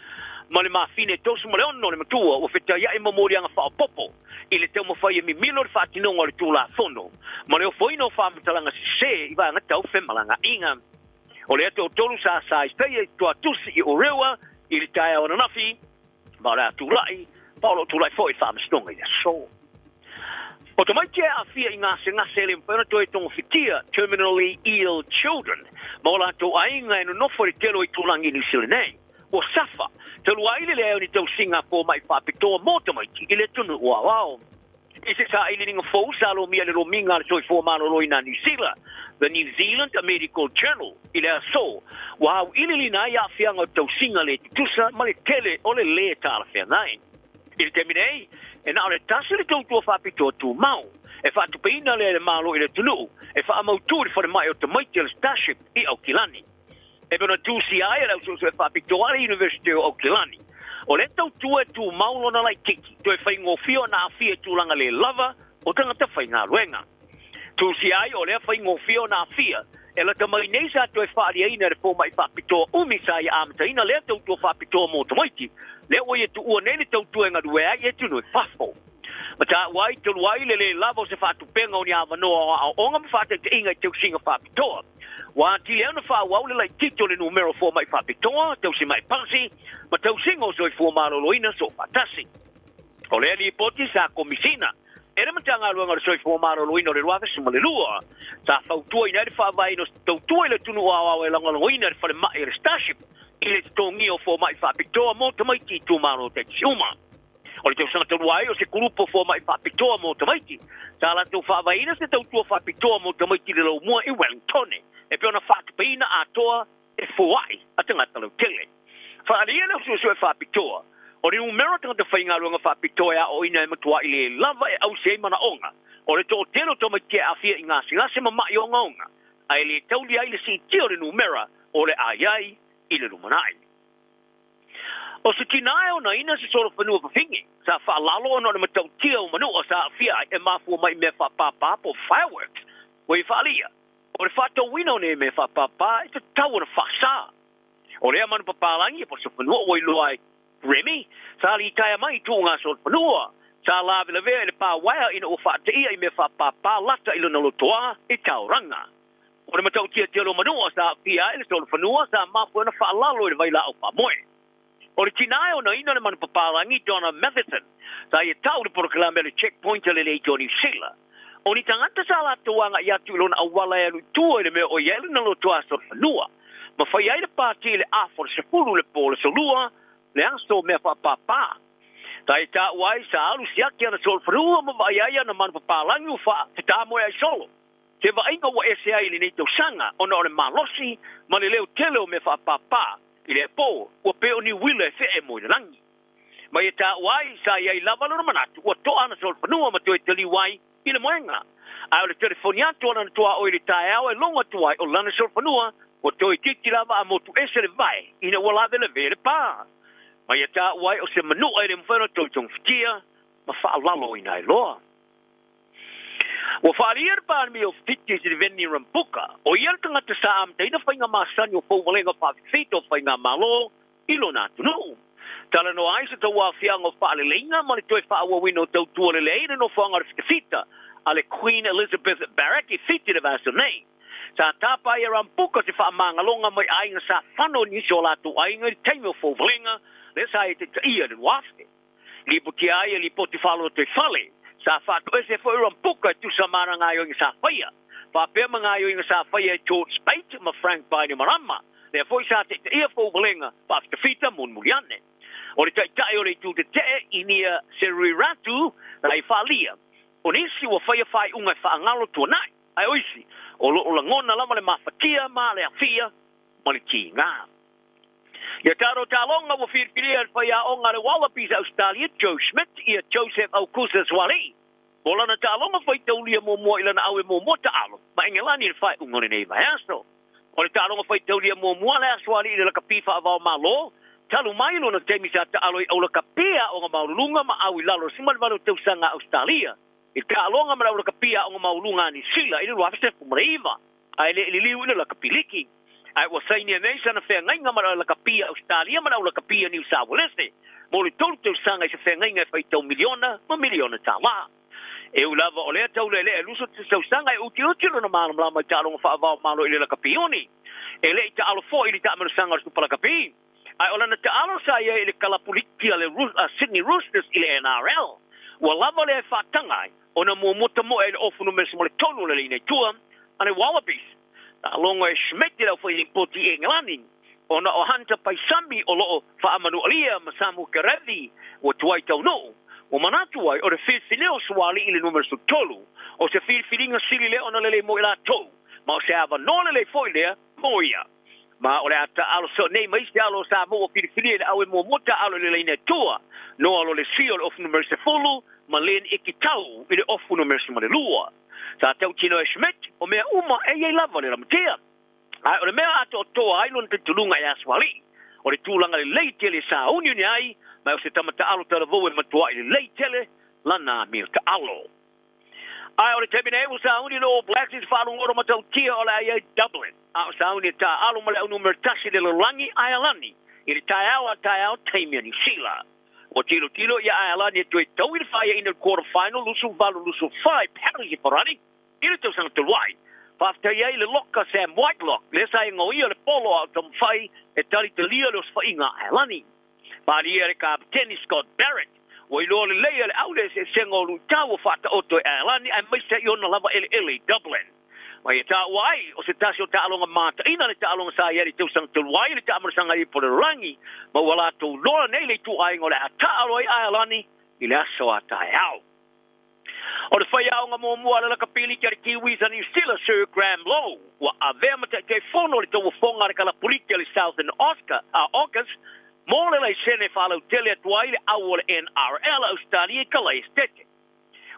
ma le mafine e 36 o le matua ua fetaia'i ma moliaga faaopoopo i le taumafai e mimilo le faatinoga o le Tulafono ma le ofoina o faamatalaga sesē i vaega tau femalagaaiga. O lea toatolu sa sa Isaia i Tuatusi i Orewa i le taeao ananafi, ma o le a tulai, ma o lo o tulai foi i le Faamasinoga i le aso. O tamaiti e aafia i gasegase e le mafai ona toe togofitia, terminally ill children, ma o latou aiga e nonofo i le tele o itulagi i Niu Sila nei, ua safa, talu ai le leai o ni tausiga fomai faapitoa mo tamaiti i le atunuu aoao. I se sailiiliga fou sa lomia i le lomiga a le Soifua Maloloina a Niu Sila, The New Zealand Medical Journal, i le aso, ua auiliilina ai aafiaga o tausiga le tutusa ma le tele o le lē talafeagai. I le taimi nei, e na o le tasi le tautua faapitoa tumau e faatupeina lea e le Malo i le atunuu e faamautū i le falemai o tamaiti o le Starship i Aukilani. E pei ona tusia ai e le au suesue faapitoa a le University o Aukilani, o lea tautua e tumau lona laitiiti toe faigofie ona aafia i tulaga le lava o tagata faigaluega. Tusia ai o lea faigofie ona aafia E lata mai nei sa toe faaliaina e le fomai faapitoa umi sa ia amataina lea tautua faapitoa mo tamaiti, lea ua ia tuua nei le tautua e galue ai i atunuu i fafo. Ma taua ai talu ai le lē lava o se faatupenga o ni avanoa o aoaoga ma faataitaiga i tausiga faapitoa. Ua atili ai ona faaauau le laitiiti o le numera o fomai faapitoa, tausimai pasi, ma tausiga o soifua maloloina soofaatasi. O lea lipoti sa komisina e le Matagaluega o le Soifua Maloloina o le 2012, sa fautuaina ai le faavaeina o se tautua i le atunuu aoao e lagolagoina le falemai a le Starship i le totogia o fomai faapitoa mo tamaiti i itumalo taitasi uma. O le tausaga talu ai, o se kulupu o fomai faapitoa mo tamaiti sa latou faavaeina se tautua faapitoa mo tamaiti i le laumua i Wellingtone e pei ona faatupeina atoa e foai a tagata lautele. Faaalia le au suesue faapitoa, o le numera o tagata faigaluega faapitoa e aoaoina e matuai le lava e ausi ai manaoga o le toatele o tamaiti e aafia i gasegase ma ma'i ogaoga, a e le tauli ai le siitia o le numera o le a i ai i le lumanai. O se tinā e onaina se solofanua fafine, sa faalalo ona o le matautia o manua sa aafia ai e mafua mai i mea faapāpā po o fireworks ua i faalia. O le faatauina o nei mea faapāpā e tatau ona faasa. O lea manu papalagi po o se fanua ua iloa ai Remy, sa litaea mai i tuuga solofanua, sa lavelavea i le pā uaea ina ua faateia i mea faapāpā lata i lona lotoa i Tauranga. O le matautia tele o manua sa aafia ai le solofanua sa mafua ona faalalo i le vailaau faamoe. O le tinā e onaina le manu papalagi Donna Matheson, sa ia tau le polokalame a le Checkpoint a le Leitio Niu Sila. O ni tagata sa latou agai atu i lona auala e alu i tua i le mea o i ai lona lotoa solofanua, ma fai ai le pāti i le afa o le 10 i le po o le aso Lua, le aso o mea faapāpā. Sa ia taua ai, sa alu siaki ana solofanua ma vaai ai ana manu papalagi ua faafetamoe ai solo. Se vaaiga ua ese ai i lenei tausaga ona o le malosi ma le leo tele o mea faapāpā i lea po, ua pei o ni uila e feʻe mo i le lagi. Ma ia taua ai, sa i ai lava lona manatu ua toa ana solofanua ma toe taliu ai i le moega. A o le telefoni atu a lana tuaoi i le taeao e logo atu ai o lana solofanua ua toeitiiti lava a motu ese le vae ina ua lavelave le pā. Ma ia taua ai o se manua e le mafai ona toe togafitia ma faalaloina ai loa. Ua faaalia le Palemia o Fiti Sitiveni Rambuka, o ia le tagata sa amataina faiga masani o pouvalega faafifita o faigamalo i lona atunuu. Talanoa ai se tauaofiaga o faaleleiga ma le toe faaauauina o tautua lelei i le nofoaga o le fitafita a le Queen Elizabeth Barrack i Fiti i le vaiaso nei. Sa tapa ai e Rambuka se faamagaloga mai aiga sa fano i nisi o latou aiga i le taimi o pouvalega lea sa ia taitaia i le 2000. Lipotia ai e lipoti faalotoifale. Sa faatoese foi o Rambuka e tusa ma ana gaoioiga sa faia, faapea ma gaoioiga sa faia e George Speight ma Frank Bainimarama, lea foi sa taitaia pouvalega faafitafita mulimuliane. O le taitai o le itu tetee, Inia Seruiratu, la i faalia, o nisi ua faia faaiuga e faagalo tuanai, ae o isi, o lo o lagona lava le mafatia ma le afia ma le tiga. Ia taro taaloga ua filifilia e le faiaoga a le Wallabies a Ausetalia, Joe Schmidt, ia Joseph Aukusa Suaalii, mo lana taaloga faitaulia muamua i lana aue muamua taalo ma Engelani i le faaiuga o lenei vaiaso. O le taaloga faitaulia muamua lea a Suaalii i le lakapi faava-o-Malo, talu mai lona taimi sa taalo i aulakapi aoga maualuluga ma au i lalo o le 18 tausaga a Ausetalia i le taaloga ma le aulakapi aoga maualuluga a Niu Sila i le 2019. Ae le i liliu i le lakapi liki. Ae ua sainia nei sana feagaiga ma le aulakapi a Ausetalia ma le aulakapi a Niu Saualese mo le tolu tausaga i se feagaiga e faitau miliona ma miliona tālā. E ui lava o lea taulealea e 20 tausaga e utiuti lona malamalama i taaloga faava-o-Malo i le lakapi uni, e le i taalo foi i le taamilosaga o le Supa Lakapi. Ae o lana taalo sa i ai i le kalapu liki a le Sydney Roosters i le NRL. Ua lava lea e faataga ai ona muamua tamoe ai le ofu numera 13 o le leina i tua a le Wallabies. Taaloga e Schmidt i le aufaiaipoti i Engelani ona o Hunter Paisami o loo faamanualia ma Samu Kerevi ua tuai taunuu. Ua manatu ai o le filifiliga o Suaalii i le numera 13 o se filifiliga sili lea ona lelei mo i latou ma o se avanoa lelei foi lea mo ia. Ma o le a taalo soo nei ma isi alo o Samoa ua filifilia i le aue muamua taalo i le laina e tua, Noa Lolesio i le ofu numera 10 ma Len Ikitau i le ofu numera 12. Sa tautino e Schmidt, o mea uma e i ai lava le lamatia. Ae o le mea atoatoa ai lona talitonuga e Asualii, o le tulaga lelei tele e sāuniuni ai, ma o se tama taalo talavou e matuai lelei tele lana amio taalo. Ae o le taimi nei ua sauni le All Blacks i se faalogologo matautia o le a i ai Dublin, a o sauni e taaalo ma le au numera tasi i le lalolagi, Aealani, i le taeao a taeao taimi a Niu Sila. Ua tilotilo ia Aealani e toe tau i le faiaina i le quarter final 28-24 i Paris i Farani i le tausaga talu ai. Faafetai ai i le loka Sam Whitelock lea sa egoia le polo a o taumafai e talitalia le osofaiga a Aealani. Malie le Kapeteni Scott Barrett, ua iloa lelei e le au le eseesega o luitau ua faataoto e Aelani aemaise i ona lava eleele i Dublin. Ma ia taua ai, o se tasi o taaloga mataina le taaloga sa i ai le tausaga talu ai i le taamalasaga i Polelangi, ma ua latou loa nei le ituaiga o le a taaalo ai Aelani i le aso a taeao. O le faiaoga muamua a le lakapiliki a le Kiwis a Niu Sila, Sir Graham Lowe, ua avea ma Taitaifono o le Tauofoga a le Kalapuliki a le Southern Oscar, a August, mo le laisene e faalautele atu ai le au o le NRL a Ausetalia i Kalaesetete.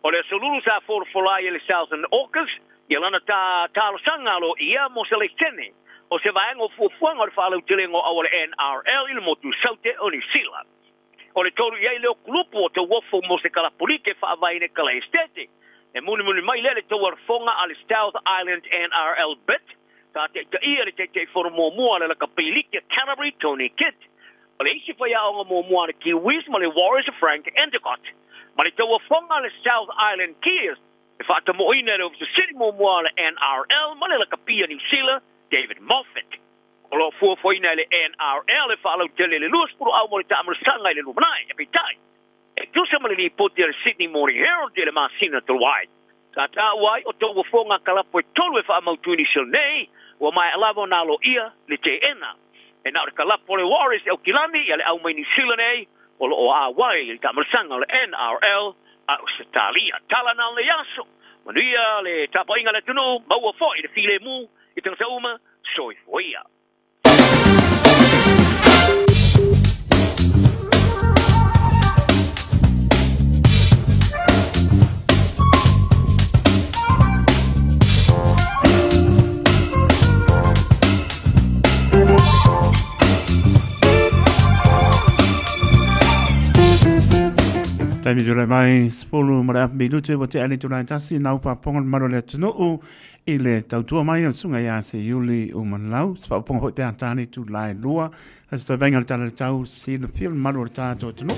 O le aso lulu sa folafola ai e le Southern Orcas ia lana ta talosaga aloaia mo se laisene o se vaega o fuafuaga o le faalautelega o au a le NRL i le motu Saute o Niu Sila. O le tolu i ai lea o kulupu o tauofo mo se kalapolike faavae i Kalaesetete. E mulimuli mai lea le taualafoga a le South Island NRL Bit, sa taitaia le Taitaifono muamua a le Lakapi Liki a Canterbury Tony Kidd, ma le isi faiaoga muamua a le Kiwis ma le Warriors a Frank Endacott, ma le tauafoga a le South Island Gears e faatamoina e le Ofisa Sili muamua a le NRL ma le Lakapi a Niu Sila David Moffett. O lo o fuafuaina e le NRL e faalautele le 20 au mo le taamalasaga i le lumanai, peitai, e tusa ma le lipoti a le Sydney Morning Herald i le masina talu ai. Sa taua ai o tauofoga kalapu e tolu e faamautu i Niu Sila nei, ua maea lava ona aloaia le teena. E na o le kalapu o le Warriors e Aukilani ia le au mai Niu Sila nei o lo o auai i le taamalasaga o le NRL a Ausetalia. Tala na o lenei aso, manuia le tapuaiga a le atunuu, maua foi le filemu i tagata uma. Soifua. Taimi tūrai mai, 10 ma le afu minute ua tea le itula e tasi, nau faafofoga le mamalu o le atunuu i le tautua mai o le susuga ia Seiuli Umalau, se faaopoopoga foi pe a ta le itula e lua, a se tauvainga o le tala i le tau silafia le mamalu o le tatou atunuu.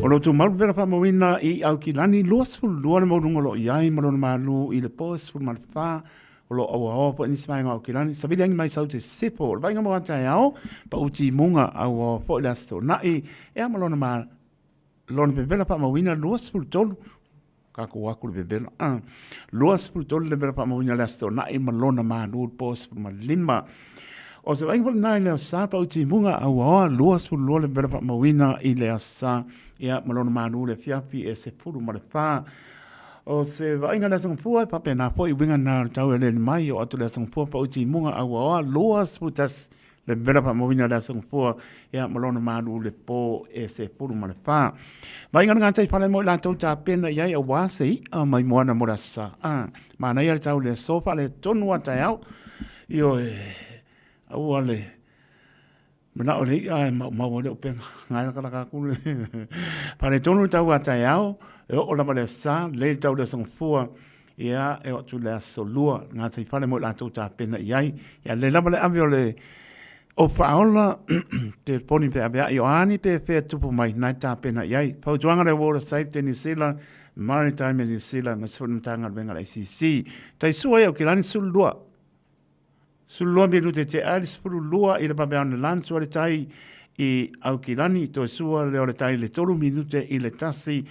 O lo o tumau le pela faamauina i Aukilani 22 le maualuga o lo o i ai ma lona malu i le po e 14 o lo o auaoa foi nisi vaega o Aukilani. Savili angi mai sau te sefo o le vaaiga mo a taeao, pau timuga auaoa foi le Aso Toonai ea ma lona ma lona pepela faamauina 23 Kako aku le pepela. 23 le pepela faamauina le Aso Toonai ma lona malu le po 15. O se vaaiga foi lena i le Aso Sa pau timuga auaoa 22 le pepela faamauina i le Aso Sa ia ma lona malu le afiafi e 14. O se vaaiga le Aso Gafua e faapena foi uiga na o le tau e lele mai o atu le Aso Gafua pau timuga auaoa 21 Le mela faamauina le aso gafua ia ma lona malu le po e 14. Vaaiga le gatai fale mo i latou tapena i ai aua se i'a mai moana mo le aso sa. A, manaia le tau le aso faaletonu a taeao. Ioe, aua le manao le i'a e maumau ai le upega. Ngai lakalaka atu le faaletonu le tau a taeao, e oo lava le aso sa, lelei le tau le aso gafua. Ia, e oo atu i le aso lua, gatai fale mo i latou tapena i ai. Ia, lelei lava le ave o le o faaola telefoni pe avea'i o a ni pe fea tupu mai, na e tapena i ai. Fautuaga le Water Safety New Zealand, Maritime New Zealand, aemaise foi le Matagaluega a le ACC. Taisua ia o Kilani 12. 12 minute te ai le 12 i le vaveao na lan sua le tai i Aukilani, toe sua lea o le tai i le 3 minute i le tasi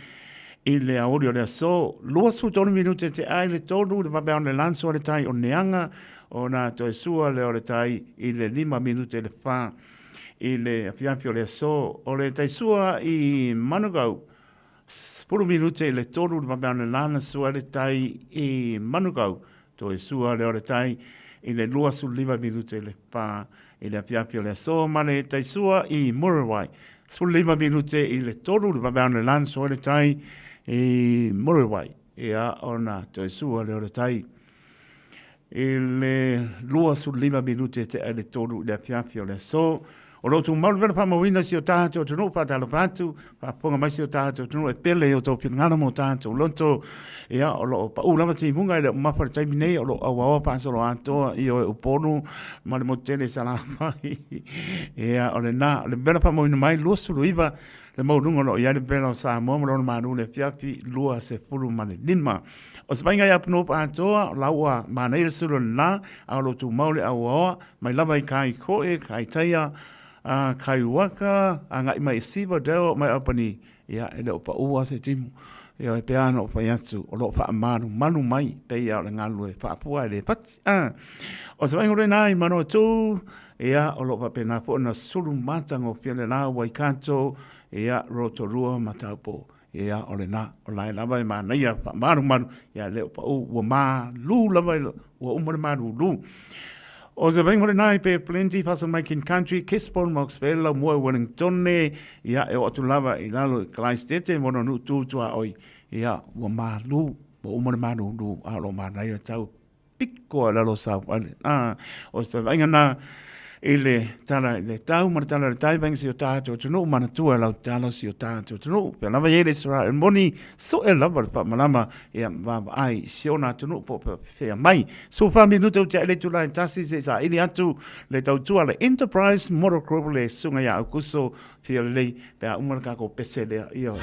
i le aoauli o le aso. 23 minute te ai le 3 i le vaveao na lan sua le tai o Neanga, ona toe sua lea o le tai i le 5 minute i le 4 i le afiafi o le aso. O le tai sua i Manukau, 10 minute i le 3 i le vaveao na lan sua le tai i Manukau, Toe sua lea o le tai i le 25 minute i le 4 i le afiafi o le aso ma le tai sua i Muriwai. 15 minute i le 3 le vaveao le lan sua le tai i Muriwai. Ia ona toe sua lea o le tai i le 25 minute te ai le 3 i le afiafi o le aso. O lo o tumau le vela faamauina i si o tatou atunuu, faatalofa atu, faafofoga mai si o tatou atunuu e pele i o outou finagalo ma o tatou loto. Ia, o lo o pau lava timuga e le o mamafa i le taimi nei, o lo o auaoa faasoloatoa i o e Upolu ma le motu tele i Salafai. Ia, o lena, o le vela faamauina mai 29 le maualuga o lo o i ai le vela o Samoa ma lona malu i le afiafi 25. O se vaaiga i Apunuu atoa, o la ua manaia le sulu o lena, a o lo o tumau le auaoa mai lava i kai koe, kai taia, a kai waka, agai mai i Sivadale, mai Albany, ia, e le o pau lava se timu. Ioe, e pei lava ona ou fai atu, o lo o faamalumalu mai, pei lava o le galulue faapua e le fati. A, o se vaaiga lena i Manawatu, ia, o lo o faapena foi ona sulu matagofie le la Waikato, ia, Rotorua ma Taupo. Ia, o lena, o la e lava e manaia faamalumalu, ia, e le o pau, ua malu lava, ua uma le malulu. O se vaaiga lena i Bay of Plenty, fasa mai King Country, Gisborne, Moxvale, Laumua, Wellingtone, ia, e oo atu lava i lalo i Clydesdale, mo nuu tu tuaoi, ia, ua malu, ua uma le malulu, a o lo o manaia tau piko a lalo sau ale. A, o se vaaiga na i le tala i le tau ma le tala i le tai, vaaiga si o tātou atunuu, manatua e lau tatalo si o tātou atunuu. Pea lava i ai le Israel moni, soe lava le faamalama, ia vaavaai i si ona atunuu po o fea mai. 14 minute o te le itula e tasi se i saili atu le tautua le Enterprise Motor Group le susuga ia Aukuso fia lelei pe a uma le tatou pese lea. Ioe.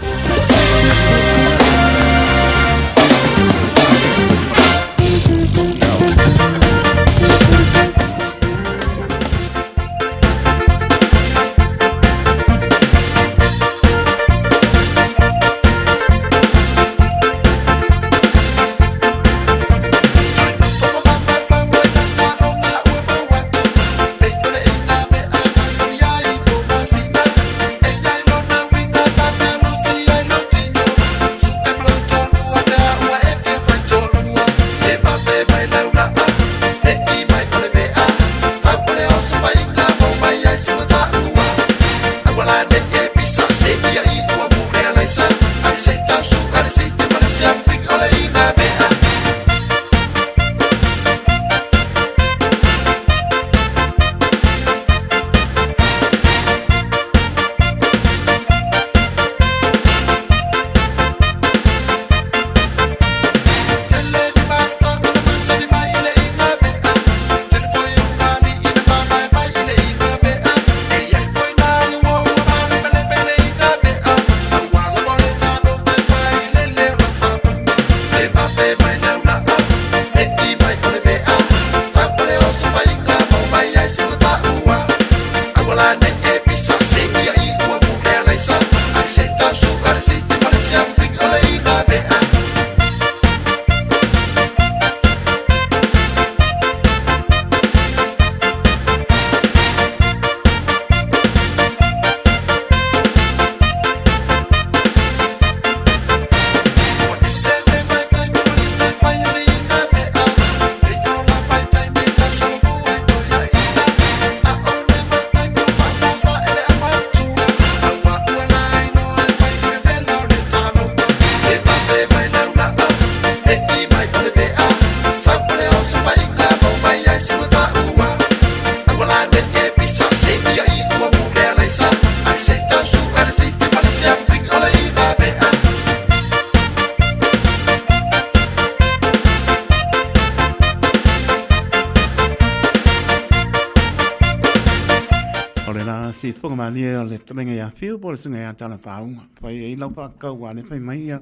O le la sifoga malie o le fetalaiga ia Fiu po o le susuga ia Tala Faauga. Fai ai lau faakau a le fai mai ia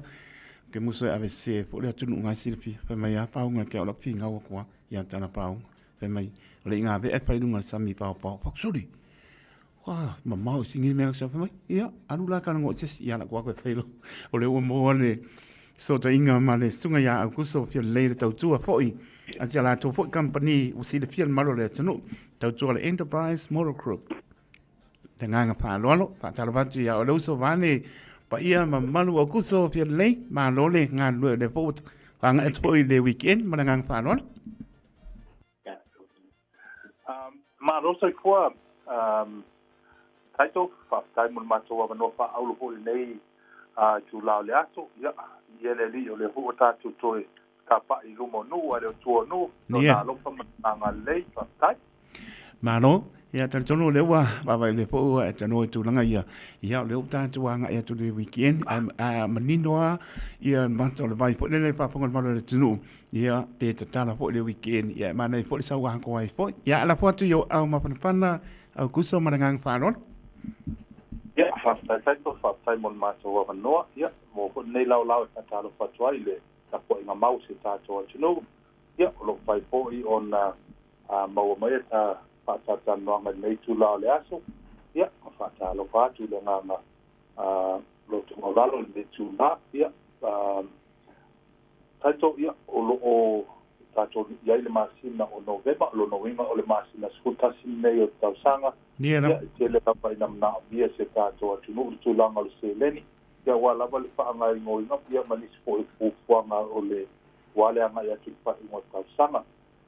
ke muso e ave se po le atunuu ngai silafia. Fai mai a Faauga ke o lau fingau aku a ia Tala Faauga. Fai mai o le inga vea e fai lunga le sami paopao. Fakusuli! Ua mamao i sigi mea sa fai mai. Ia, alu la ka ngo tesi ia la kwa koe fai lo. O le ua moa le sotaiga ma le susuga ia Aukuso fia lelei le tautua foi a si a latou foi kamupani ua silafia le malu o le atunuu, tautua le Enterprise Motor Group. Le agaga faaaloalo, faatalofa atu ia oe le uso vaeane paia ma mamalu o Aukuso fia lelei, malo le galulue o lea foi ua agai atu foi i le weekend ma le agaga faaaloalo. Malo soifua Taito, faafetai mo le matou avanoa faaauro foi i lenei itula o le aso. Ia, viia le Alii o lea foi ua tatou toe tapa'i i luma o nuu a le o tua o nuu, Lona alofa ma Lona agalelei. Faafetai. Malo. Ia, talitonu o lea ua vaavaai lelei foi ua e tanoa i tulaga ia, ia o lea ua tatou agai atu i le weekend, ae manino lava ia le mata o le vai foi lele i le faafofoga a le mamalu o le atunuu, ia pe tatala foi le weekend, ia e manaia foi le sau atoa ai foi. Ia, ae lafo atu i ou aao mafanafana, Aukuso ma le agaga faaaloalo. Ia, faafetai Taito, faafetai mo le matou avanoa, ia, mo foi lenei laolao e faatalofa atu ai i le tapuaiga mau o si o tatou atunuu, ia, o lo o fai foi ona maua mai e ta faatalatalanoaga i lenei itula o le aso, ia, ma faatalofa atu i le agaga loto maualalo i lenei itula, ia, Taito, ia, o lo o tatou i ai i le masina o Novema, o lona uiga o le masina 11 lenei o le tausaga, ia, e tele lava ina manaomia e si o tatou atunuu le tulaga o le seleni, ia, aua lava le faagaoigoiga, ia, ma nisi foi o fuafuaga o le, aua le agai atu i le faaiuga o le tausaga.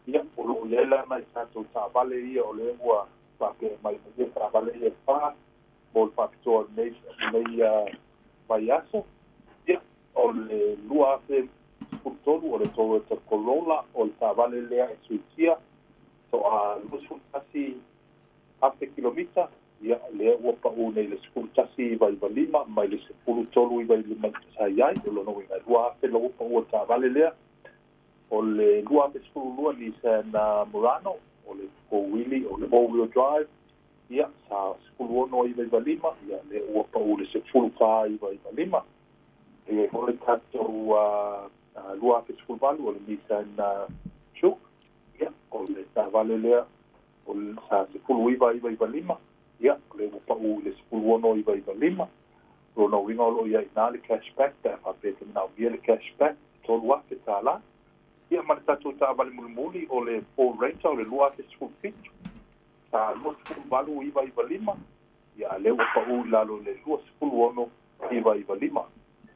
Ia, o lo o i ai la nai tatou taavale ia o lea ua faapea mai ma ia taavale ia e fa mo le faapitoa o lenei vaiaso. Ia, o le 2013 o le Toyota Corolla, o le taavale lea e suikia toa 21,000 kilomita. Ia, lea ua pau nei le 11,995 mai le 13,995 sa i ai, o lona uiga e 2,000 la ua pau o le taavale lea. O le 2012 Nissan Murano, o le four-wheelie, o le all-wheel drive, ia, sa 16,995, ia, lea ua pau le 14,995. E i ai foi le tatou 2018, o le Nissan Juke, ia, o le taavale lea, o le sa 19,995, ia, o lea ua pau i le 16,995. O lona uiga o lo o i ai i ina le cashback pe a faapea e te manaomia le cashback, e $3,000. Ia ma le tatou taavale mulimuli o le Ford Ranger o le 2017, sa 28,995, ia a lea ua pau i lalo i le 26,995.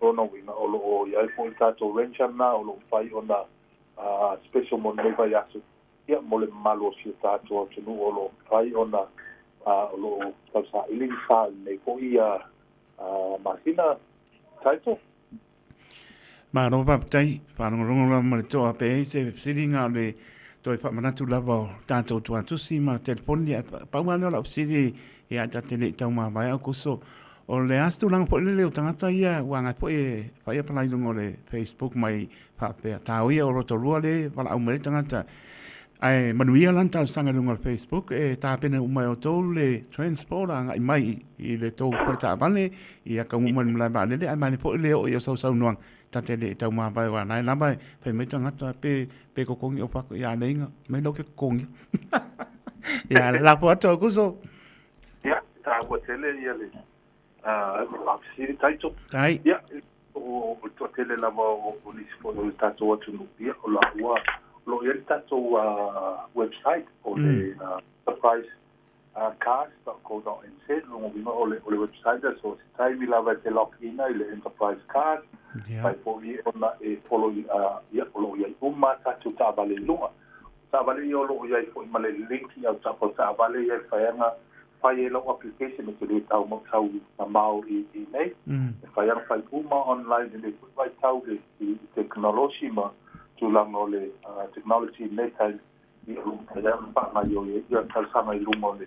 O lona uiga o lo o i ai foi le tatou Ranger lena o lo o mafai ona special mo lenei vaiaso, ia mo le mamalu o si o tatou atunuu o lo o mafai ona o lo o tausaili ni sa i lenei foi masina. Title. Malo faafetai, faalogologo lava ma le toa pe ai se fesiliga o le toe faamanatu lava o tatou tuatusi ma telefoni. Ae pau lava lea o lau fesili ia ta te le i taumavae Aukuso, o le a se tulaga foi lele o tagata ia ua agai foi e fai apply i luga o le Facebook mai faapea tāoia o Rotorua le valaau mai ai le tagata. Ae manuia la ni talosaga i luga o le Facebook e tapena uma e outou le transport agai mai i le tou fale taavale ia taunuu mai i le malae vaalele ae manaia foi le oo i au sausaunoaga ta te le i taumavae aua la e lava e fai mai tagata pe pe totogi o fako ia leinga mai lau ke totogi ia lafo atu Aukuso. Ia, taua tele ia le faafesili Taito. Tai. Ia, o le toatele lava o nisi foi o le tatou atunuu, ia, o la ua o lo o i ai le tatou website o le enterprise cars.co.nz, lona uiga o le website lea, so se taimi lava e te log in ai i le enterprise cars, fai foi ona e follow ia, o lo o i ai uma tatou taavale i luga. O taavale ia o lo o i ai foi ma le link i au taavale ia e fai ana fai ai lau application e te le tau tau mamao i nei. E fai ana fai uma online i lenei foi vaitau i le tekonolosi ma tulaga o le technology i lenei taimi, ia o lo o mafai lava ona faagaoioi ai ia talosaga i luga o le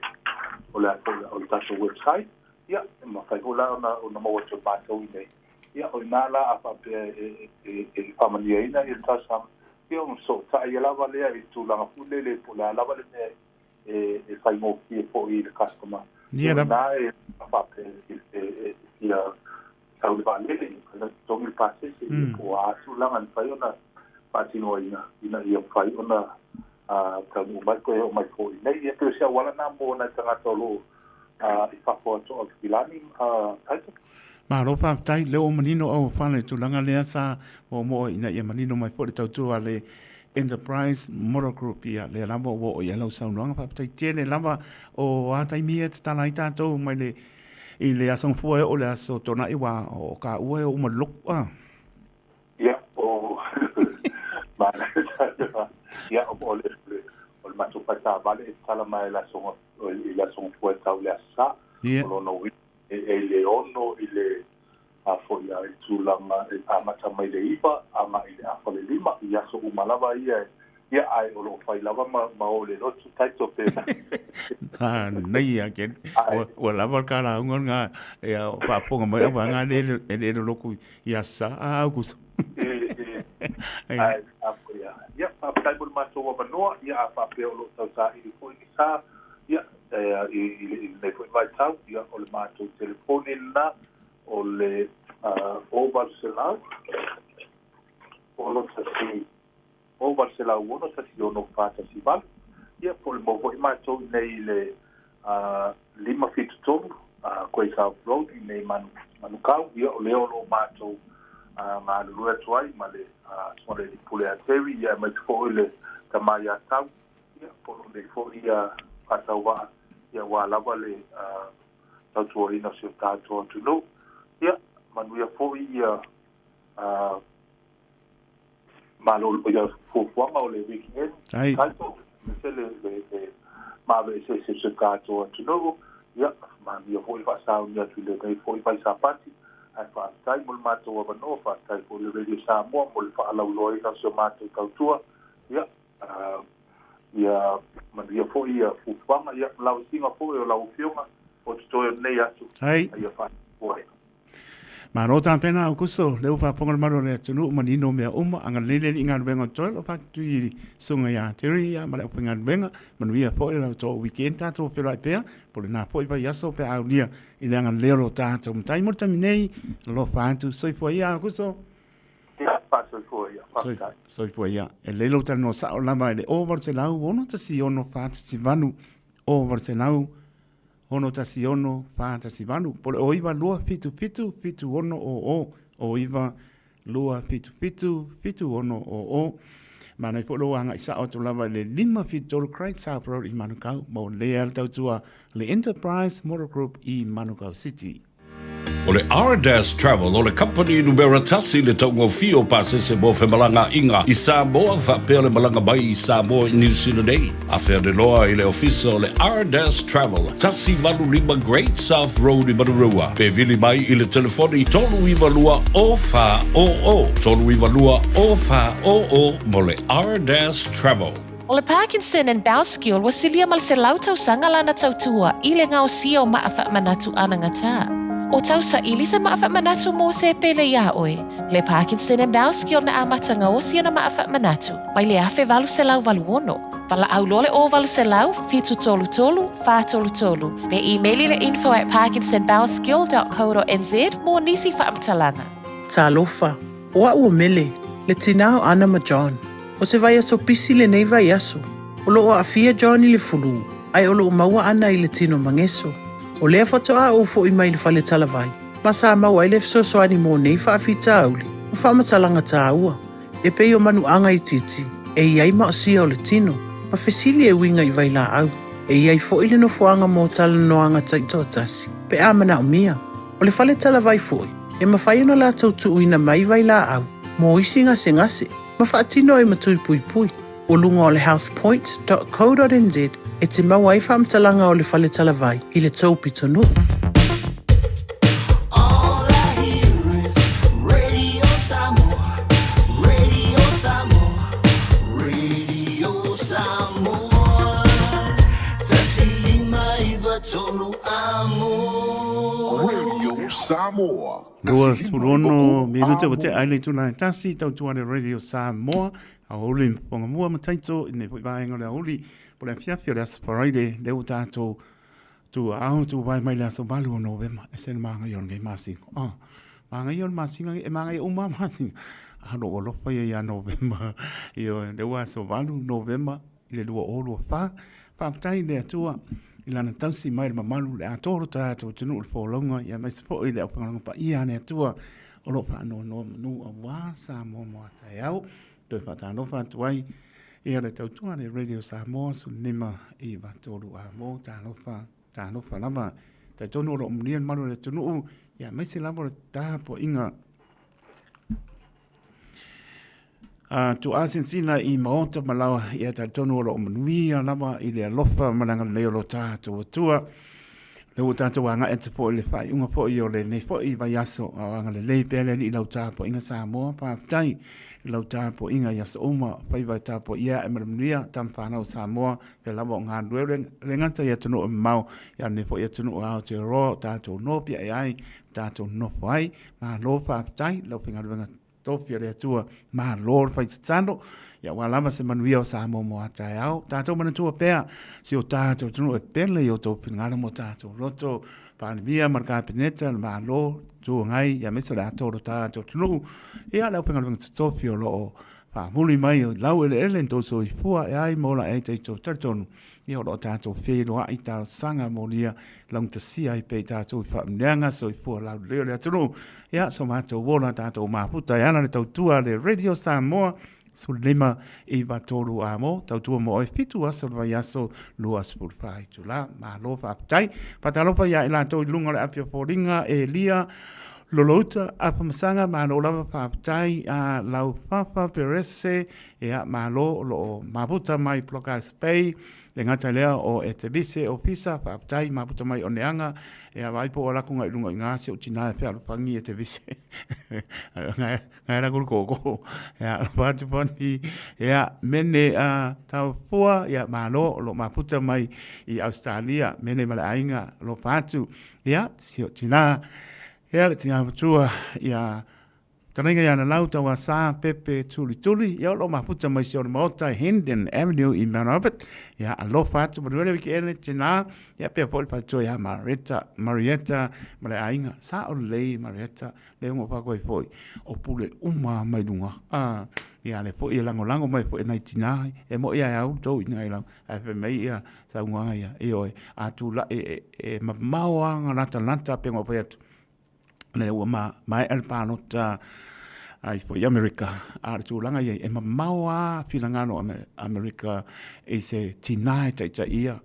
o le a foi o le tatou website. Ia, e mafai foi la ona maua atu e matou i nei. Ia, o i ina la a faapea e faamanuiaina ia le talosaga, ia ona fesootai lava lea i le tulaga foi lele po o le a lava le mea e faigofie foi i le customer. Ia lava. E faapea e fia sau i le vaalele, e mafai ona totogi le pasese, po o a tulaga e mafai ona faatinoina ina ia mafai ona taunuu mai toe oo mai foi i nei. Ia pei o se auala lena mo nai tagata o lo o i fafo atu o Aukilani, Titus. Malo faafetai, lea ua manino au fale i tulaga lea sa moomoo ina ia manino mai foi le tautua a le Enterprise Motor Group. Ia, lea lava ua oo i ai lau saunoaga. Faafetai tele lava o a taimi ia e tatala ai tatou mai le i le Aso Gafua e oo i le Aso Toonai aua o taua e oo uma i le lotu. A. Ia, o ia, o le o le matou fale taavale e tatala mai i le Aso i le Aso Gafua e tau i le Aso Sa. Ia. O lona uiga e i le 6 i le a foi a i tulaga e amata mai le 9 agai i le afa le 5 i aso uma lava ia Ia, ae o lo o fai lava ma, ma o le lotu taito pe. Ah, nei a ken. Ua, ua lava le kalauga nga ia faafofoga mai au vaega le e le loloku i aso sa a Aukuso. E, ae, a foi ia. Ia, faafetai mo le matou avanoa, ia, a faapea o lo o tausaili foi ni sa, ia, i, i, i lenei foi vaitau, ia, o le matou telefoni lena, o le uh, 0800 61 0800 16 418. Ia, po o le maua foi matou i inei i le 573 Quay South Road i inei i Manukau. Ia, o lea o lo o matou galulue atu ai ma le Susuga i le Alii Pule ia Terry, ia aemaise foi le tama ia Tau, ia, po o lo nei foi faatauvaa, ia aua lava le tautuaina o si o tatou atunuu. Ia, manuia foi ia Malo ia fuafuaga o le weekend. Ai. Taito, aemaise le, le, le maveeseese o si o tatou atunuu. Ia, manuia foi le faasauni atu i lenei foi vaisapati. Ae faafetai mo le matou avanoa, faafetai foi i le Radio Samoa mo le faalauiloaina o si o matou tautua. Ia, uh, ia manuia foi ia fuafuaga, ia lau isiga foi o lau afioga o totoe o lenei aso. Ai. Ia faafetai. Malo tapena Aukuso, lea ua faafofoga le malu o le atunuu manino mea uma, agalelei le Alii galuega o totoe, o lo o faatutui i susuga ia Terry ia ma le aufaigaluega, manuia foi le tou weekend tatou feiloai pea, po o lena foi vaiaso pe a aulia i le agalelei o lo tatou Matai. Mo le taimi nei, alofa atu, soifua ia Aukuso. Ia, faasoifua ia, faafetai. Soifua ia. E lelei lou talanoa sao lava i le 0800 61 4 800 6 16 418 po o le 09 277 7600 09 277 7600. Manaia foi lou agai sao atu lava i le 573 Great South Road i Manukau mo lea le tautua le Enterprise Motor Group i Manukau City. O le Ardas Travel o le kamupani numera tasi i le taugofie o pasese mo femalagaaiga i Samoa faapea le malaga mai i Samoa i New Zealand nei. Afea le loa i le ofisa o le Ardas Travel, 185 Great South Road i Manurewa, pe vili mai i le telefoni 392 0400, 392 0400 mo le Ardas Travel. O le Parkinson and Bowskill ua silia ma le 100 tausaga lana tautua i le gaosia o maa faamanatu anagata. O tausaili se maa faamanatu mo se pele iā oe. Le Parkinson and Bowskill na amata gaosi ana maa faamanatu mai le 1886. Valaau loa le 0800 733 433 pe imeli le info at parkinsonbowskill.co.nz mo nisi faamatalaga. Talofa, o a'u o Mele, le tinā o Ana ma John. O se vaiaso pisi lenei vaiaso. O lo o aafia John i le fulū, ae o lo o maua ana i le tino mageso. O lea faatoa ou fo'i mai le fale talavai, ma sa maua ai le fesoasoani mo nei faafitauli ma faamatalaga tāua, e pei o manuaga itiiti e i ai maosia o le tino, ma fesili e uiga i vailaau. E i ai fo'i le nofoaga mo talanoaga taitoatasi, pe a manaomia. O le fale talavai fo'i, e mafai ona latou tuuina mai vailaau mo isi gasegase ma faatino ai ma tui puipui. O luga o le healthpoint.co.nz e te maua ai faamatalaga o le fale talavai i le tou pitonuu. All I hear is Radio Samoa, Radio Samoa, Radio Samoa. Tasi lima iva tolu amo. Radio Samoa. 26 minute ua tea ai le itula e tasi tautua le Radio Samoa. Aouli Mafonga mua ma Taito i lenei foi vaega o le aouli po o le afiafi o le Aso Faraire lea ua tatou tu ao tu vai mai le aso 8 o Novema e se māngai o lenei masina. Ah, māngai o le masina e māngai uma masina. A lo alofa ia ia Novema. Ioe, lea ua aso 8 Novema i le 2024. Faafetai i le Atua i lana tausi mai le mamalu le atoa o lo tatou atunuu le folauga ia aemaise foi le aufaigaluega paia a le Atua o lo o faanoanoa manu aua Samoa mo a taeao. Toe faatalofa atu ai ia le tautua a le Radio Samoa 15 i 3 a mo talofa talofa lava. Talitonu o lo o mulia le malu o le atunuu ia aemaise lava o le tapuaiga A tuuasinasina i maota ma laoa, ia talitonu o lo o manuia lava i le alofa ma le agalelei o lo tatou Atua. Lea ua tatou agai atu foi i le faaiuga foi o lenei foi vaiaso, a o agalelei pea le Alii i lau tapuaiga Samoa. Faafetai i lau tapuaiga i aso uma, faiva e tapuaia ae ma le manuia tama fanau o Samoa, pea lava o galulue le le gata i atunuu e mamao, ia lenei foi atunuu o Aotearoa o tatou nopiai ai, tatou nonofo ai. Malo faafetai i lau faigaluega tofi a le Atua, malo le fai tatalo, ia aua lava se manuia o Samoa mo a taeao. Tatou manatua pea si o tatou atunuu e pele i o outou finagalo ma o tatou loto, Palemia ma le Kapeneta, le Malo, Itu Agai, ia aemaise o le atoa o lo tatou atunuu, ia le aufaigaluega totofi o lo o faamuli mai o lau eleele ni tou soifua e ai ma ola ai tatou talitonu, ia o lo o tatou feiloai talosaga molia laugatasia ai pea i tatou i faamanuiaga soifua laulelei o le atunuu. Ia, so matou ola tatou mafuta e ala le tautua a le Radio Samoa 15 9 3 a mo tautua mo oe 7 aso o le vaiaso 24 itula. Malo faafetai. Faatalofa ia i latou i luga o le api o foliga Elia Lolouta Afamasaga, malo lava faafetai a Laufafa Perese, ia malo o lo o mafuta mai Blockhouse Bay. Le gata i lea o Etevise Ofisa, faafetai mafuta mai Oneaga, ia vaai po o alaku ngai lunga i ngā si o tina e fealofani Etevise. Ngai la kuru koko. Ia alofa atu pani. Ia mene a taufua, ia malo o lo mafuta mai i Australia, mene ma le aiga, alofa atu. Ia si o tina, ia le tina matua, ia Talaiga ia Lalau Tauasa Pepe Tulituli, ia o lo o mafuta mai si ona maota i Hendon Avenue i Mount Albert. Ia alofa atu manuia le weekend tina. Ia pea foi le faletua ia Marietta, Marietta ma le aiga. Sa o lelei Marietta, le unga fakoe foi o pule uma mai luga. Ah, ia le foi e lagolago mai foi nai tina e mo ia au tou i ngai lau. Ae fai mai ia saunoaga ia, ioe, a tulai e, e mamao lava latalata pe ua fai atu. Lea ua maea le palota ai foi i Amerika, a o le tulaga i ai, e mamao lava finagalo o Amerika i se tina e taitaia.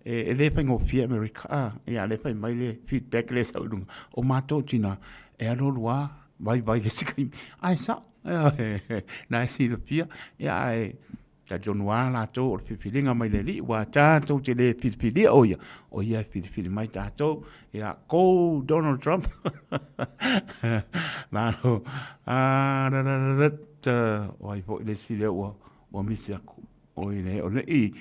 E le faigofie Amerika, a, ia lea fai mai le feedback lea e sau i luga, o matou tina, e alualu lava vaivai i le isi taimi, ae sao, na e silafia, ia ae Talitonu lava latou o le filifiliga mai le Alii, aua tatou te le filifilia o ia, o ia e filifili mai tatou. Ia, go Donald Trump! Malo. Ah, da, da, da, da, o ai foi le isi lea ua, ua misi aku. O i le, o le i,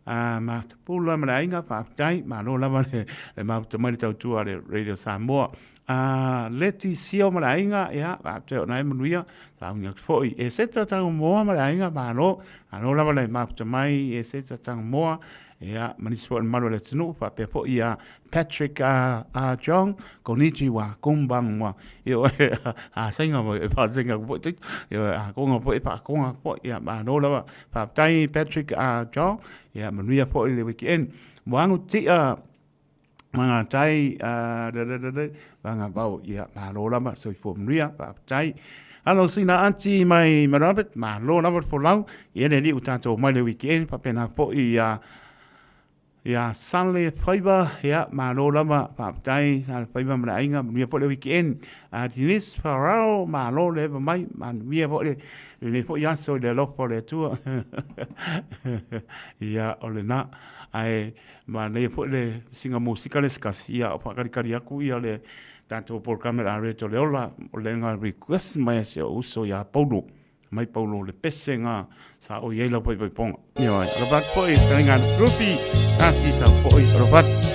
a matapula ma le aiga, faafetai, malo lava le, le mafuta mai le tautua a le Radio Samoa. A Leti Sio ma le aiga, ia, faafetai o na e manuia, sauni atu foi. E Seta Tangomoa ma le aiga, malo, malo lava le mafuta mai, e Seta Tangomoa, ia, ma nisi foi o le mamalu o le atunuu, faapea foi ia Patrick a, a Jong, konnichiwa, konbanwa, ia, a sainga foi, e faasainga foi tito, ia, a konga foi, e faakonga foi, ia, malo lava, faafetai Patrick a Jong, ia, manuia foi le weekend. Moangu tia, Magatai, Vagavao, ia, malo lava, soifua manuia, faafetai. Alo sina ati mai Marabet, malo lava le folau, ia le alii ua tatou mai le weekend, faapena foi ia ia Sale Faiva, ia, malo lava, faafetai, Sale Faiva ma le aiga, manuia foi le weekend. A Denise Farrell, malo le eva mai, manuia foi le lenei foi aso i le alofa o le Atua. Ia, o lena. Ae Manaia foi le singa musika le sikasi, ia o faakalikali aku ia le tatou polokalame o le a reto le ola, o le nga request mai a si ou uso ia Paulo, mai Paulo le pese nga sa o i ai lau faifaipoga. Ioe, alofa atu foi, fetalaiga a Rupi, tasi sa foi, alofa atu.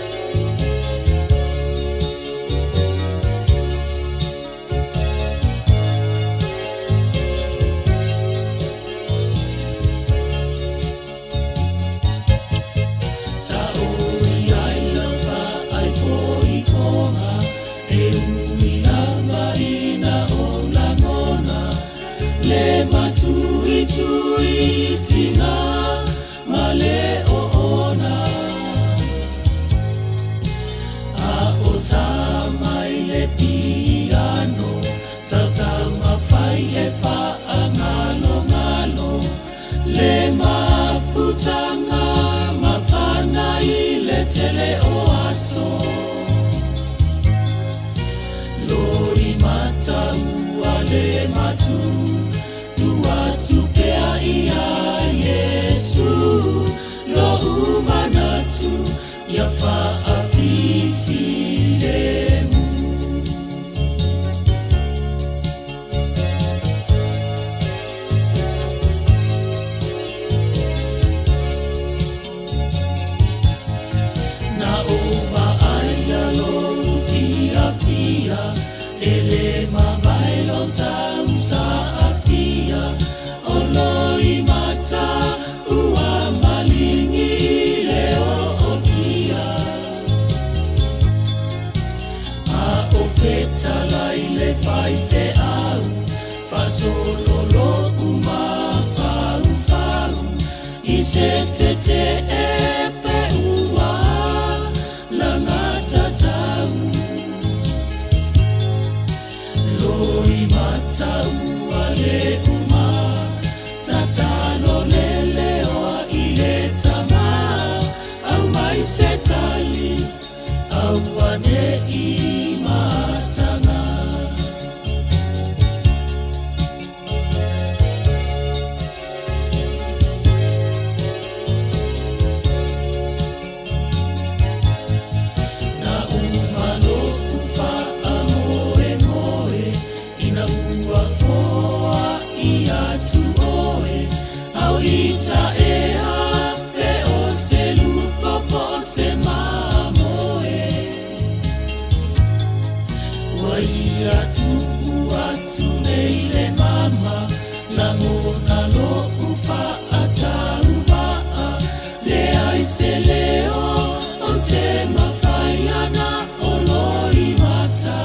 le faifeau Faasolo lo'u mafaufau I se tetee pe ua lagatatau Loimata ua le uma Tatalo le leoa i le tamā Aumai se tali Aua ne'i mataga. Na uma lo'u faamoemoe Ina ua foa'i atu oe Au i taea pe o se luko po o se mamoe Ua ia tuu atu nei le mama Lagona lo'u faatauva'a Leai se leo ou te mafai ana o loimata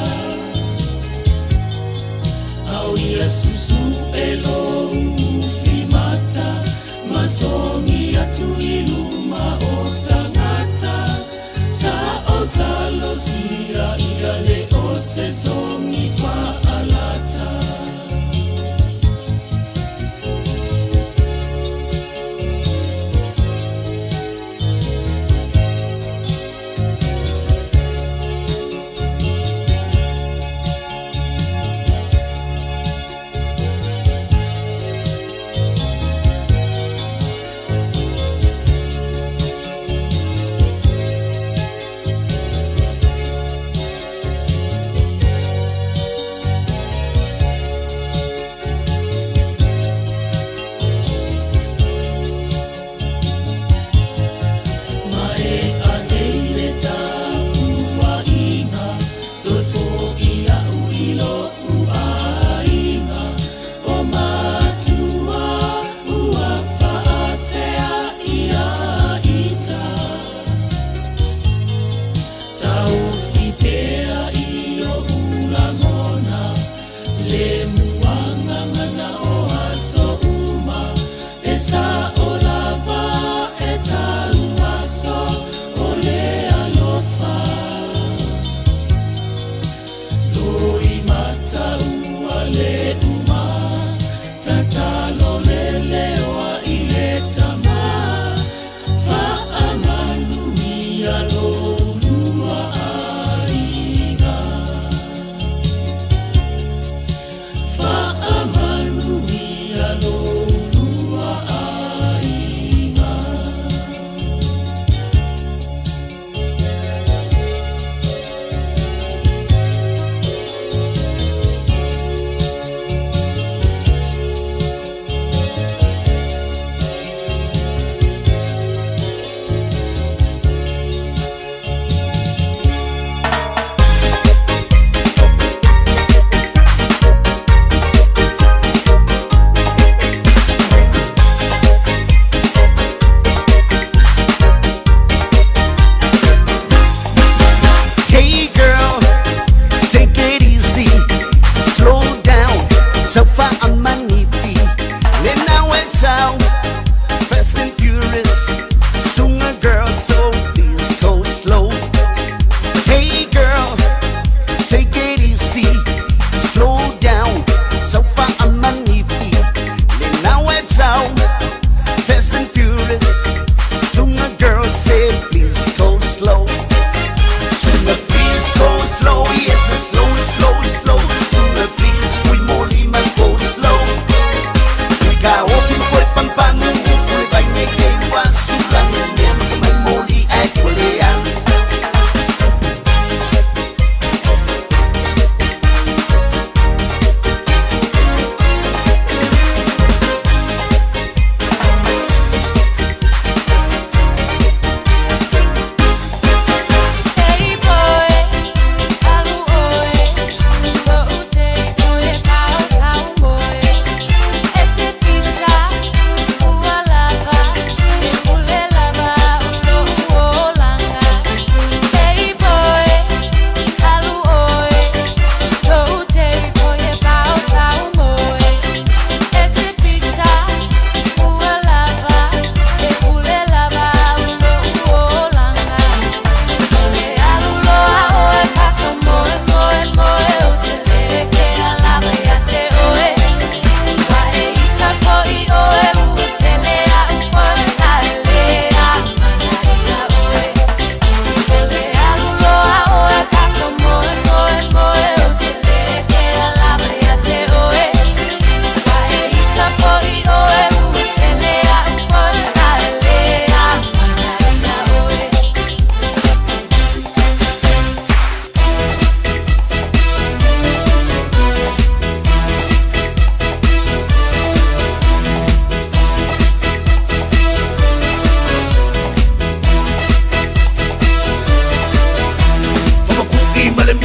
Au ia susu'e lou ufimata Ma sogi atu i luma o tagata Sa ou talosia ia le o se sogi fa'atauva'a.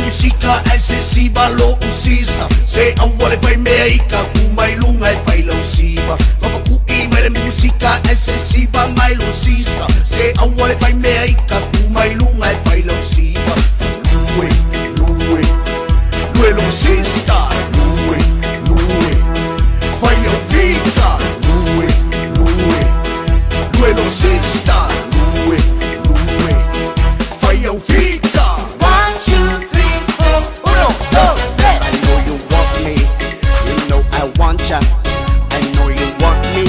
musika ai se siva lo usista Se aua le pai mea i ka ku mai lunga e pai lau siva Fapaku'i mai le musika ai se siva mai lo sista Se aua le pai mea i ka ku mai lunga e pai lau siva Lue, lue, lue lo sista Lue, lue, fai au fika Lue, lue, lue lo sista Lue, lue, fai au fika One, two, three, four, uno, dos, tres. I know you want me, you know I want ya. I know you want me,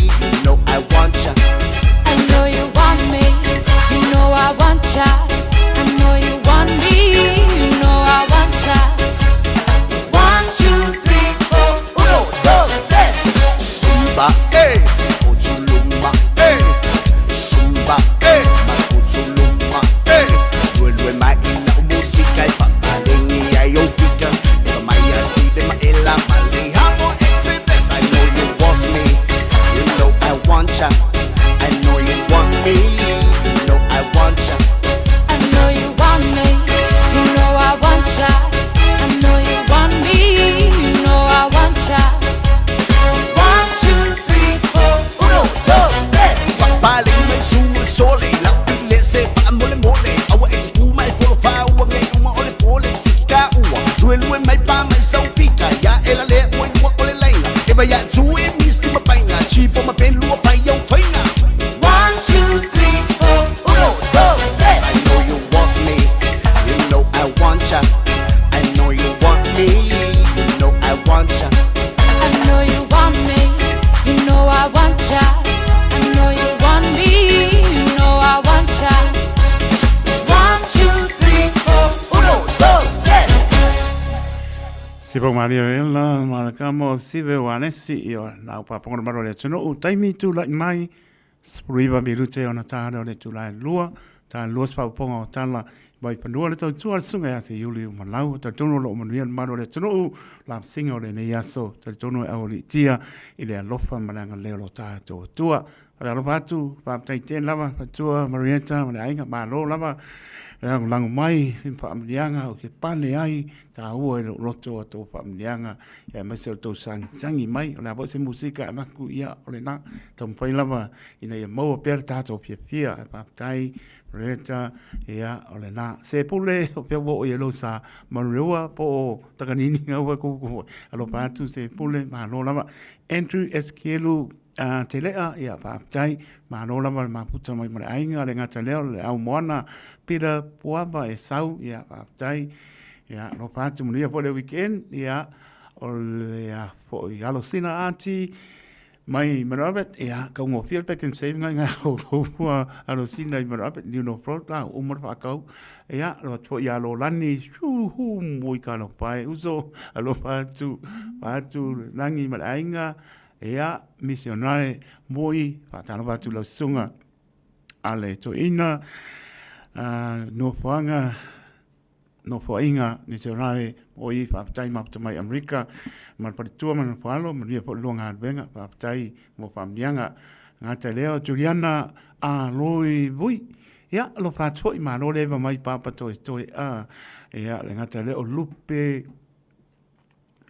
you know I want ya. I know you want me, you know I want ya. I know you want me, you know I want ya. One, two, three, four, uno, dos, tres. Zumba, eh, Otuluma, eh. Zumba, eh, Makutuluma, eh. Lue lue maila o musika e papalengi ai o fika. Eva maya si be maela malihamo exhibits. I know you want me, you know I want ya. I know you want me, you know I want ya. I know you want me, you know I want ya. I know you want me, you know I want ya. One, two, three, four, uno, dos, tres. Papaling may sumusole, lapile se paamole mole. Awa e kuma e polo fa, ua ngai uma ole pole. Siki ka ua, lue lue mai pa mai saufika. Ya ela le ua ua ole laina. Eva ya tui misti mapainga. Chipo mapelua pai au fainga. One, two, three, four, uno, dos, tres. I know you want me, you know I want ya. I know you want me, you know I want ya. I know you want me, you know I want ya. I know you want me, you know I want ya. One, two, three, four, uno, dos, tres. Se pau malia ela, malakamo sive o anesi i o nau paponga le maro le atunuu. Taimi tula'i mai, 19 minute ona tāre o le itula e lua, tā lua se faaopoga o tala mai fanua le tautua a le susuga ia Seiuli Umalau. Talitonu o lo o manuia le mamalu o le atunuu, lamasiga o lenei aso, talitonu e aualiitia i le alofa ma le agalelei o lo tatou Atua. Faalealofa atu, faafetai tele lava, Fatua Marietta ma le aiga, malo lava le lagolago mai i faamanuiaga ou te pale ai taua i lou loto a tou faamanuiaga, aemaise o le tou sagisagi mai. O le a foi se musika e avatu, ia, o lena, taumafai lava ina ia maua pea le tatou fiafia. Ae faafetai Marietta, ia, o lena. Se pule, o fea ua oo i ai lou sa Manureua po o Takanini gaua kuku. Alofa atu se pule, malo lava. Andrew Eskielu, A te lea, ia, faafetai, malo lava le mafuta mai ma le aiga, le gata lea o le au moana, Peter Puava e sau, ia, faafetai, ia, alofa atu, manuia foi le weekend, ia, o le a foi Alosina Ati, mai Mount ia, kaugofie le pack and save ngai ngai o ua Alosina i Mount New North Road, la, uma le whaakau, ia, lo atu foi ia Lolani, hu, hu, mui ka alofa e, uso, alofa atu, atu, langi ma le aiga, Ia, misionare moi, whātalofa atu lau susuga a le toeaina, nofoanga, nofoaiga misionare moi, faafetai mafuta mai Amerika, ma le faletua ma le nofoalo, manuia foi le lua galuega, faafetai mo faamanuiaga. Gata i lea, Juliana a Loi Vui, ia, alofa atu foi, malo le eva mai papa toetoe a, ia, le gata i lea o Lupe,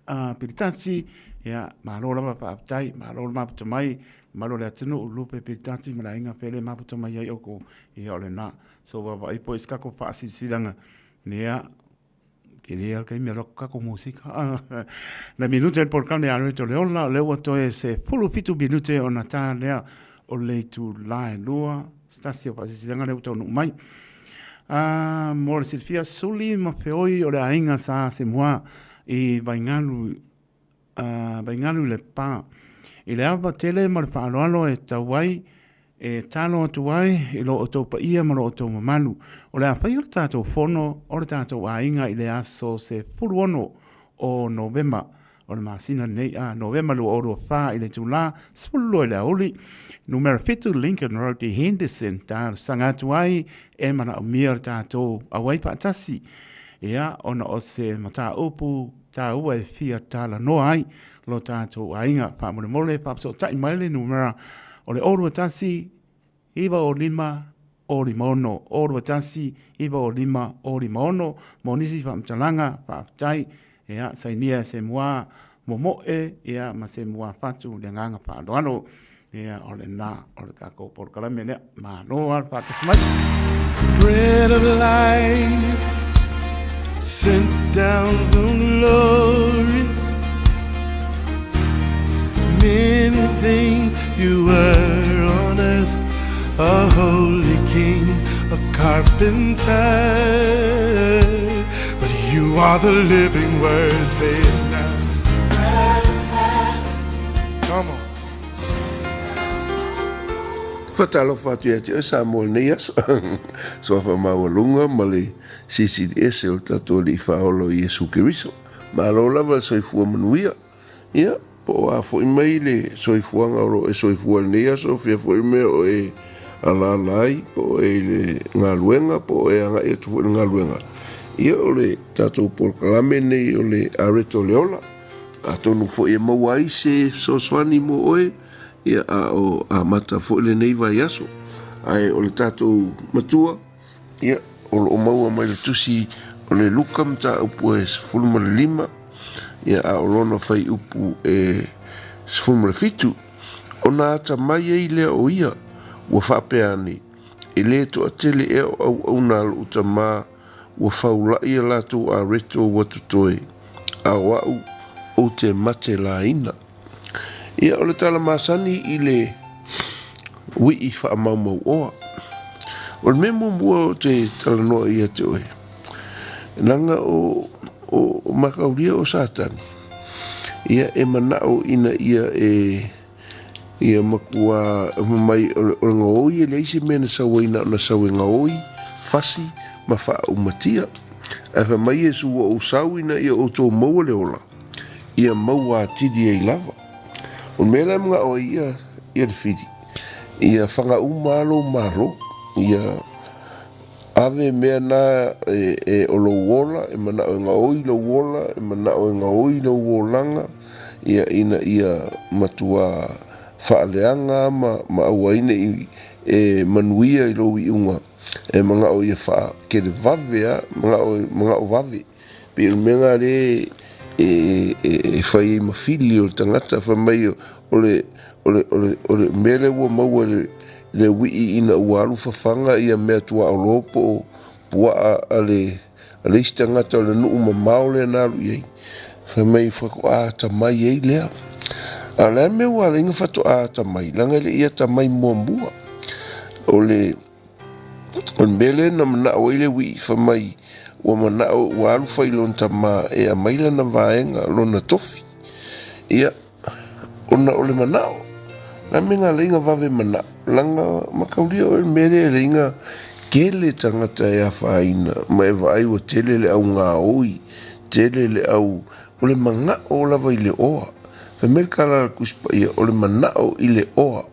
a Pilitati, ia, malo lava faafetai, malo le mafuta mai, malo le atunuu, Lupe Pilitati ma le aiga pele mafuta mai ai oukou, ia o lena. So vaavaai po i se kako faasilasilaga, ia, ke le al kaimi alo kako musika. Na minute le polokame a le le ola, le ua toe se 17 minute ona tā lea o le itula e lua, se tasi o faasilasilaga lea ua taunuu mai. A, mo le silafia, suli ma feoi o le aiga sa Semua i Vaingalu, a, Vaingalu i Lepa. I le ava tele ma le faaaloalo e tau ai, e talo atu ai i lo outou paia ma lo outou mamalu. O le a faia le tatou fono o le tatou aiga i le aso 16 o Novema o le masina lenei a Novema 2024 i le itulā 12 i le aoauli, numera 7 Lincoln Road i Henderson, talosaga atu ai e manaomia le tatou auai faatasi, ia, ona o se mataupu taua e fia talanoa ai lo tatou aiga. Faamolemole, faafesootai mai le numera o le 021 905. 0 5 6 0 2 1 9 0 5 0 5 6 mo nisi faamatalaga faafetai ia sainia se muā momo'e ia ma se muā fatu le agaga faaaloalo ia o lenā o le takou polokalame lea malo a le faatasi mai. Bread of life sent down from glory. Many things you were on earth, a holy king, a carpenter. But you are the living word, say it now. Come on. Faatalofa atu ia te oe Samoa i lenei aso. Suafa maualuga ma le Silisili Ese o le tatou Alii Faaola o Iesu Keriso. Malo lava le soifua manuia. Ia, po o a foi mai le soifuaga o lo o e soifua i lenei aso, fia foi le mea o e alaala ai, po o e i le galuega, po o e agai atu foi i le galuega. Ia, o le tatou polokalame lenei o le Areto o le Ola. Atonu foi e maua ai se fesoasoani mo oe, ia, a o amata foi lenei vaiaso. Ae o le tatou matua, ia, o lo o maua mai le tusi o le Luka mataupu e 15, ia, a o lona fuaiupu e 17, ona atamai ai lea o ia, ua faapea ane, E lē toatele ea o auauna a loʻu tamā ua faulaʻi a latou areto ua totoe, a o aʻu ou te mate laina. Ia, o le tala masani i le wii faamaumauoa. O le mea muamua o te talanoa ia te oe, leaga o, o, o makaulia o Satani, ia e manao ina ia e ia matua mai o le, o le gaoi e leai se mea na sau ai na ona sau e gaoi, fasi ma faaumatia. Ae fai mai Iesu ua ou sau ina ia outou maua le ola, ia maua atili ai lava. O le mea la e manao ai ia, ia le fili, ia faga uma lava lou malo, ia ave mea na e, e, o lou ola, e manao e gaoi lou ola, e manao e gaoi lou olaga, ia ina ia matua faaleaga ma, ma aua ai nei e manuia i lou iuga, e manao ia faatelevave lava, manao, manao vave. Pei o le mea lena lea e, e, e fai ai ma fili o le tagata, fai mai o le, o le, o le, o le mea lea ua maua e le, le wii ina ua alu fafaga ia mea tuaolo po o puaa a le, a le isi tagata o le nuu mamao lea na alu i ai. Fai mai faatoa atamai ai lea. A o le a le mea ua ala ai ona faatoa atamai, leaga e le i atamai muamua. O le, o le mea lea na manao ai le wii, fai mai ua manao ua alu fai lona tama e aumai lana vaega, lona tofi. Ia, ona o le manao. La me ngā leinga vave manao. Langa makaulia o le mea lea leinga tele tagata e afaina ma e vaai ua tele le au gaoi, tele le au, o le manao lava i le oa. Fai mai le tala a le Tusi Paia, o le manao i le oa,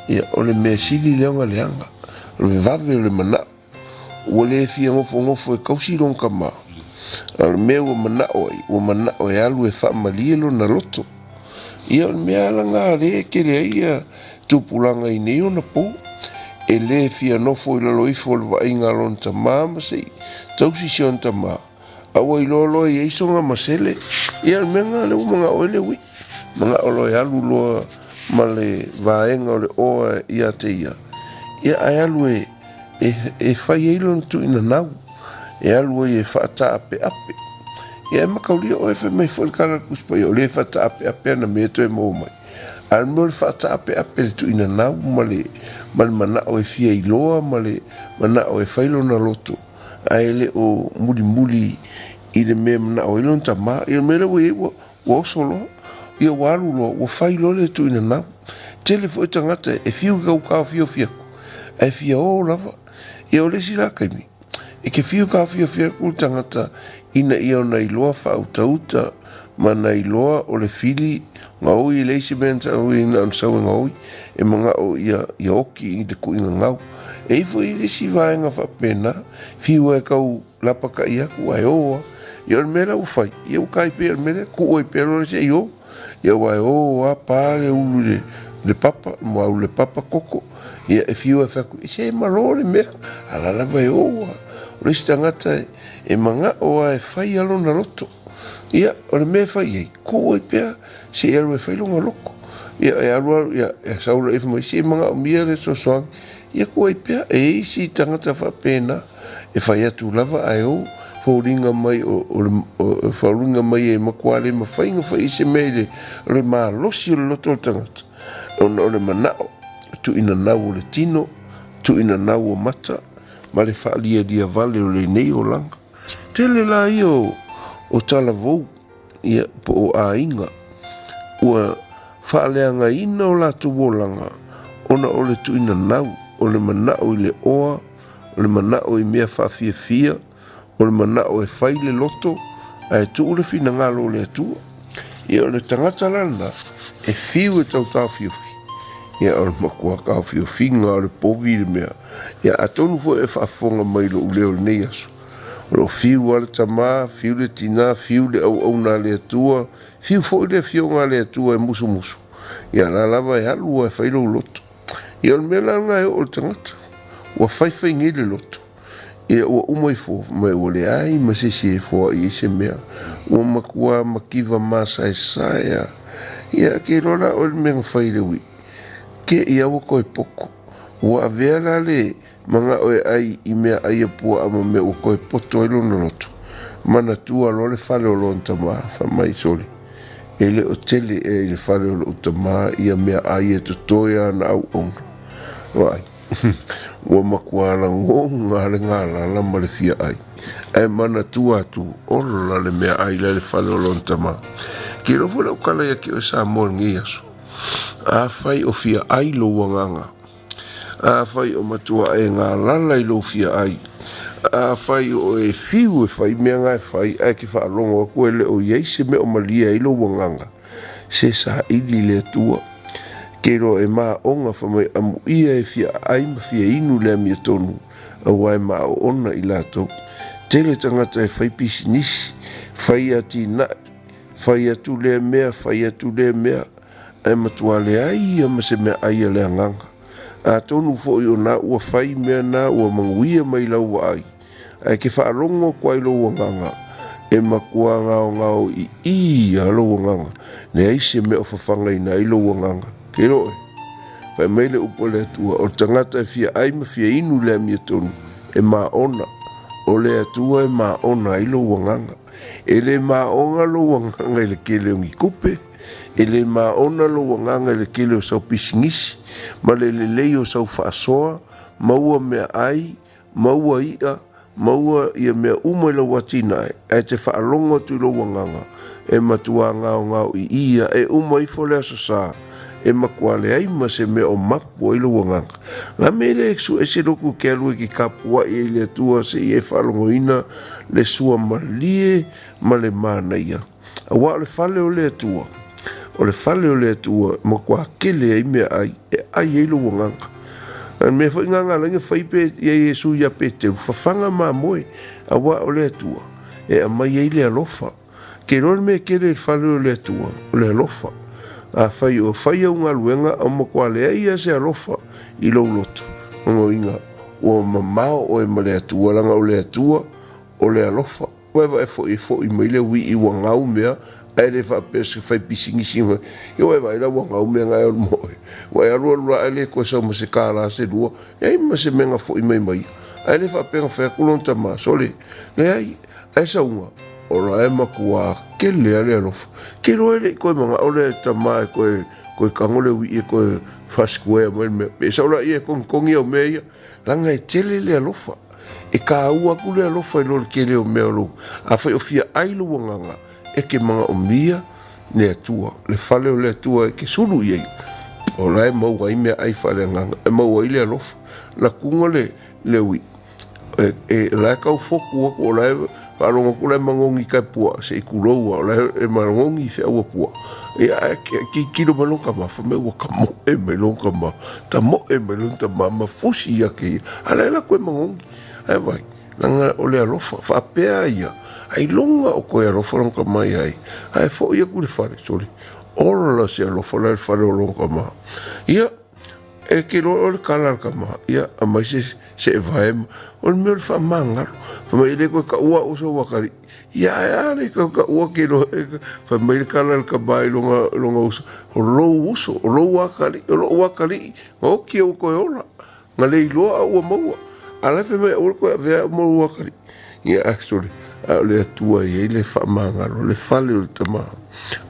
ia o le mea sili lea ona leaga, o le vave o le manao. Ua le fia nofonofo e tausi lona tama, a o le mea ua manao ai, ua manao e alu e faamalie lona loto. Ia o le mea lava lena lea e tele ai ia tupulaga i nei ona po, e le fia nofo i lalo ifo o le vaaiga a lona tama ma se i tausi si ona tama, a ua iloa loa e i ai sona masele. Ia o le mea lena lea ua manao ai le uiʻi, manao loa e alu loa ma le vaega o le oa ia te ia, ia ae alu e e, e fai ai lona tuuinanau, e alu ai e faataapeape. Ia e makaulia oe fai mai foi le tala a le Tusi Paia, o lea e faataapeape ana mea toe maua mai. A o le mea o le faataapeape le tuuinanau ma le, ma le manao e fia iloa ma le manao e fai lona loto, ae le o mulimuli i le mea e manao ai lona tamā. Ia o le mea lea ua i ai ua, ua oso loa, ia ua alu loa, ua fai loa le tuuinanau. Tele foi tagata e fiu i tautaofiofi atu, ae fia o lava. Ia o le isi la taimi, e te fiu taofiofi atu le tagata ina ia ona iloa faautauta ma na iloa o le fili gaoi e leai se mea na ona sau e gaoi, e manao ia, ia oki i le tuuinanau. E i ai foi le isi vaega faapena, fiu ai tau lapataʻi atu ae o a. Ia o le mea la ua fai, ia ua tai pea i le mea lea, tuu ai pea loa se i o. Ia aua e o a pa le ulu i le le papa, muaulu le papa koko, ia e fiu e fai atu, se malo le mea, a la lava e ou a. O le isi tagata e manao a e fai a lona loto. Ia, o le mea e fai ai, kou ai pea, se i alu e fai lona loko. Ia, e alu alu, ia, e sau la ifo mai, se i manaomia le fesoasoani. Ia kou ai pea, e i ai isi tagata faapena, e fai atu lava ae ou, foliga mai o, o le, o, foliga mai e matua le mafai ona fai i se mea i le, o le malosi o le loto o le tagata, ona o le manao, tuuina nau o le tino, tuuina nau o mata, ma le faalialia vale o lenei olaga. Tele la ia o, o talavou, ia, po o aiga, ua faaleagaina o latou olaga ona o le tuuina nau, o le manao i le oa, o le manao i mea faafiafia, o le manao e fai le loto, ae tuu le finagalo o le Atua. Ia o le tagata la lena, e fiu e tau taofiofi. Ia o le matua taofiofiga o le povi le mea. Ia atonu foi e faafofoga mai lou leo i lenei aso. O lo o fiu lava le tama, fiu le tina, fiu le auauna a le Atua, fiu foi le afioga a le Atua e musumusu. Ia la lava e alu lava e fai lou loto. Ia o le mea la lena e oo i le tagata, ua faifai nei le loto. Ia ua uma ifo, ma ua leai ma se isi e foai ai se mea. Ua matua mativa masaesae a. Ia ke iloa la oe le mea na fai i le uiʻi. Ke ia ua toe poto. Ua avea la le manao e ai i mea ai a puaa ma mea ua toe poto ai lona loto. Manatua loa le fale o lona tama, fai mai, Sole, e le o tele ea i le fale o lou tama ia mea ai e totoe ana auauna. Vaai. Ua matua lagona le galala ma le fia ai, ae manatua atu, ola le mea ai la i le fale o lona tama. Ke iloa foi lau tala ia te oe Samoa i lenei aso. Afai o fia ai lou agaga, afai o matua e galala i lou fia ai, afai o e fiu e fai mea na e fai ae ke faalogo atu e le o i ai se mea o malie ai lou agaga, se saili le Atua. Ke iloa e maoga fai mai amuia e fia aai ma fia inu le amiotonu, aua e maaoona i latou. Tele tagata e fai pisinisi, fai atinae, fai atu lea mea, fai atu lea mea, ae matua leai ia ma se mea ai a le agaga. Atonu foi o na ua fai mea na ua manuia mai lau vaai, Ae ke faalogo atu ai lou agaga, e matua gaogao iī a lou agaga, leai se mea o fafagaina ai lou agaga. Ke iloa oe? Fai mai le upu a le Atua, o le tagata e fia ai ma fia inu i le amiotonu, e maona. O le Atua e maona ai lou agaga. E le maona lou agaga i le kele o ni tupe, e le maona lou agaga i le kele o sau pisinisi, ma le lelei o sau faasoa, maua meaai, Maua iʻa, maua ia mea uma i lau atinae, ae te faalogo atu i lou agaga, e matuā gaogao iī ia, e uma ifo le aso sa, e matua leai ma se mea o mapu ai lou agaga. La mea lea e suese loku ke alu e ke kapuaʻi ai le Atua seia e faalogoina le sua malie ma le manaia. Aua o le fale o le Atua, o le fale o le Atua, e matua kele ai meaai, e ai ai lou agaga. A le mea foi gaga ala ai na fai pe ia Iesu ia Peteru, fafaga mamoe, aua o le Atua, e aumai ai le alofa. Ke iloa le mea kele i le fale o le Atua, o le alofa. Afai o fai au galuega, a ua matua leai lava se alofa i lou loto, lona uiga, ua mamao oe ma le Atua, leaga o le Atua o le alofa. Ua e foi e foi mai le uiʻi ua gau mea ae le faapea se fai pisinisi mai. Ia ua e vaai la ua gau mea na e o le moe. Ua e alu alu la ae le toe sau ma se kālā se lua. Leai ma se mea na foi mai mai. Ae le faapea na fai atu lona tama. Sole, leai, ae sauga. O la e matua kele a le alofa. Ke iloa e le i toe manao le tama e toe toe tago le uiʻi e toe faa-square mai le mea. Pe sau la ia e togitogi au mea ia. Leaga e tele le alofa. E kāua aku le alofa i lo le tele o mea o lou. Afai o fia ai lou agaga, e ke manaomia le Atua, le fale o le Atua e ke sulu i ai. O la e maua ai meaai faaleagaga, e maua ai le alofa. Lakuga le, le ui, e, e, la e kau foku aku, o la e faalogo atu la e magogi ka puaa, se i kulou a, o la e magogi i feaua puaa. Ia, ae tilotilo mai lona tama, fai mai ua tamoe mai lona tama, tamoe mai lona tama, ma fusi ia te ia. A la e alu atu e magogi. Ae vaai, leaga o le alofa, faapea ia, ailoga o toe alofa lona tama ia ai. Ae foi atu i le fale, sole, Ola se alofa la i le fale o lona tama. Ia, e ke loa o le kala a le tama, ia, aumai se, se e vae ma, o le mea o le faamagalo. Fai mai, e le koe taua au o sou atalii. Ia, ae a le tau taua ke loa e, fai mai le kala a le tama i lona, lona uso, o lou uso, o lou atalii, o lou atalii, na oti au e toe ola. Na le iloa au ua maua, a la e fai mai aua le toe avea au ma ou atalii. Ia, ae sole, a o le Atua e i ai le faamagalo, le fale o le Tama.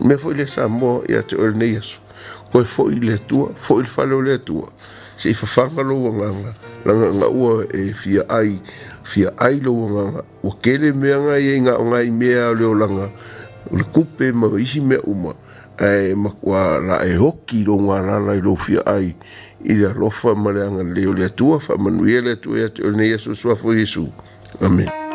O le mea foi lea Samoa ia te oe lenei aso, toe foi i le Atua, foi i le fale o le Atua, se i fafaga lou agaga, leaga na ua e fia ai, fia ai lou agaga, ua tele mea na i ai na o nai mea o le olaga, o le tupe ma isi mea uma, ae matua la e oti lou galala i lou fia ai i le alofa ma le agalelei o le Atua. Faamanuia le Atua ia te oe lenei aso, Suafa o Iesu. Amene.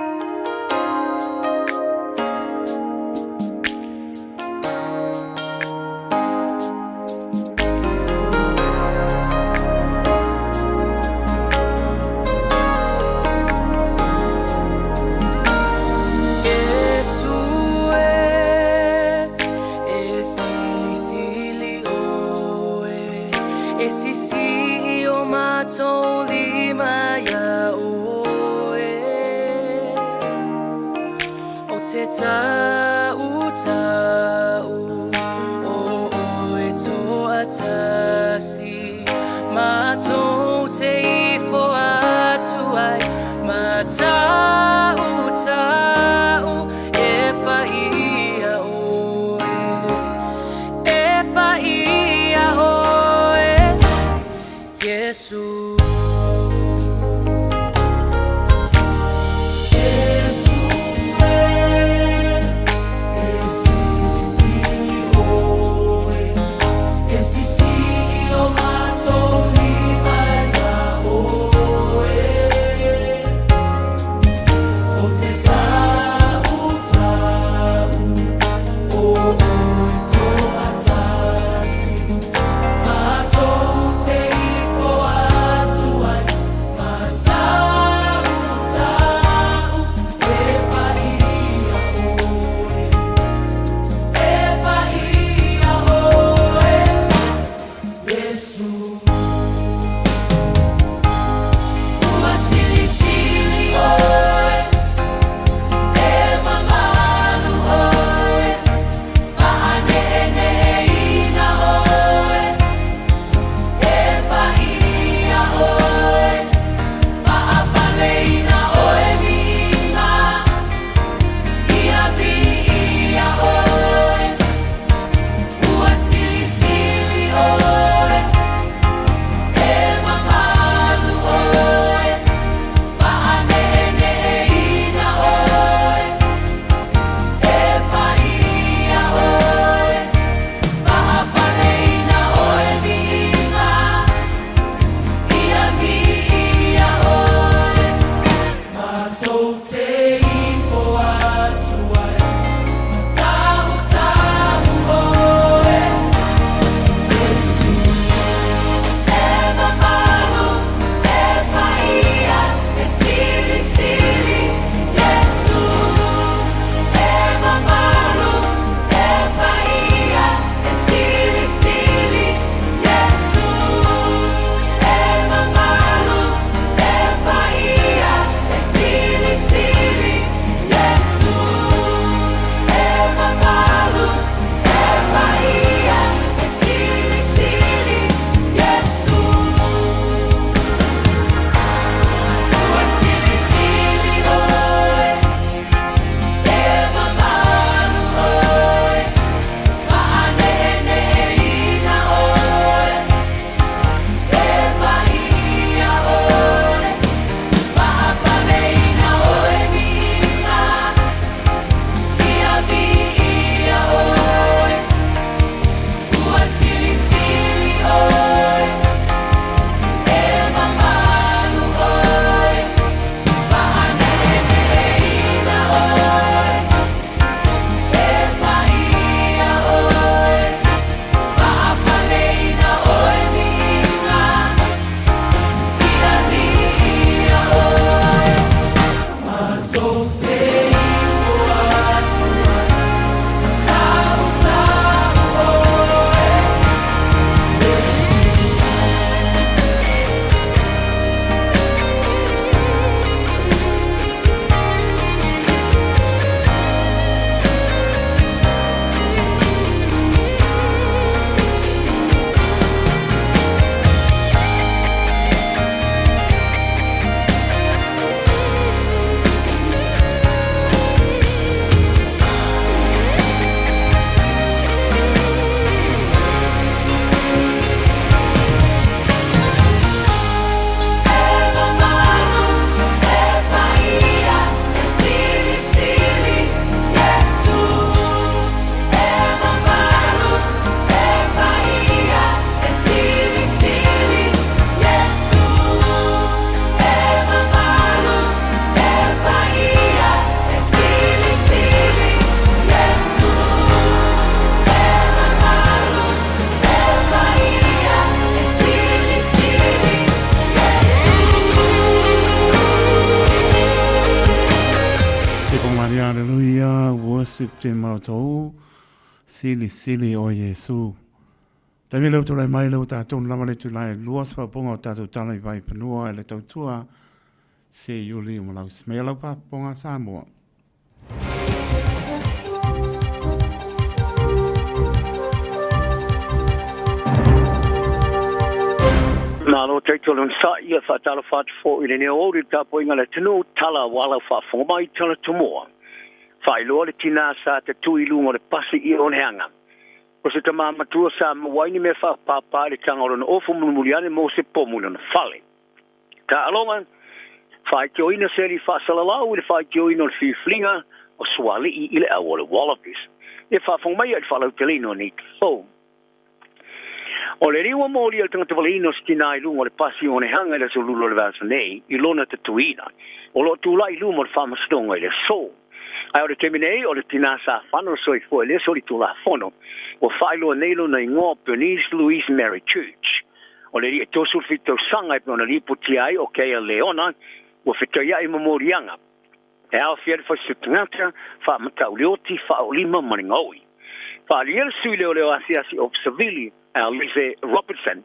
Septema o tou silisili o Iesu. Taimi lea ua tulai mai lea ua tatou lava le itula e 2 se faaopoopoga o tatou tala i Vaifanua e le tautua se Iuli o Malausi. Mai lau faafofoga Samoa. Malo taito le onosai ia faatalofa atu foi i lenei aoauli i le tapuaiga a le atunuu, tala aua lau faafofoga mai, tala tumua. Faailoa le tinā sa tatui i luga o le pasi i Oneaga. O se tamā matua sa maua ai ni mea faapāpā i le taga o lona ofu mulimuli ane mo se pomu i lona fale. Taaloga, Faitioina se alii faasalalau i le faitioina o le filifiliga o Sualii i le au o le Wallabies. E faafofoga mai ai i le faalauteleina o nei fou. O le alii ua molia le tagata valeina o se tinā i luga o le pasi o Onehanga i le aso Lulu o le vaiaso nei i lona tatuiina o lo o tulai i luma o le faamasinoga i le aso. Ae o le taimi nei, o le tinā sa fano le soifua i lea solitulafono ua faailoa nei lona igoa Bernice Louise Mary Church. O le alii e 37 tausaga e pei ona lipotia ai o Kea Leona ua fetaiai ma moliaga e aofia ai le fasitu tagata, faamataulioti, faaolima ma le gaoi. Faaalia le sui leoleo asiasi o Savili, Alize Robertson,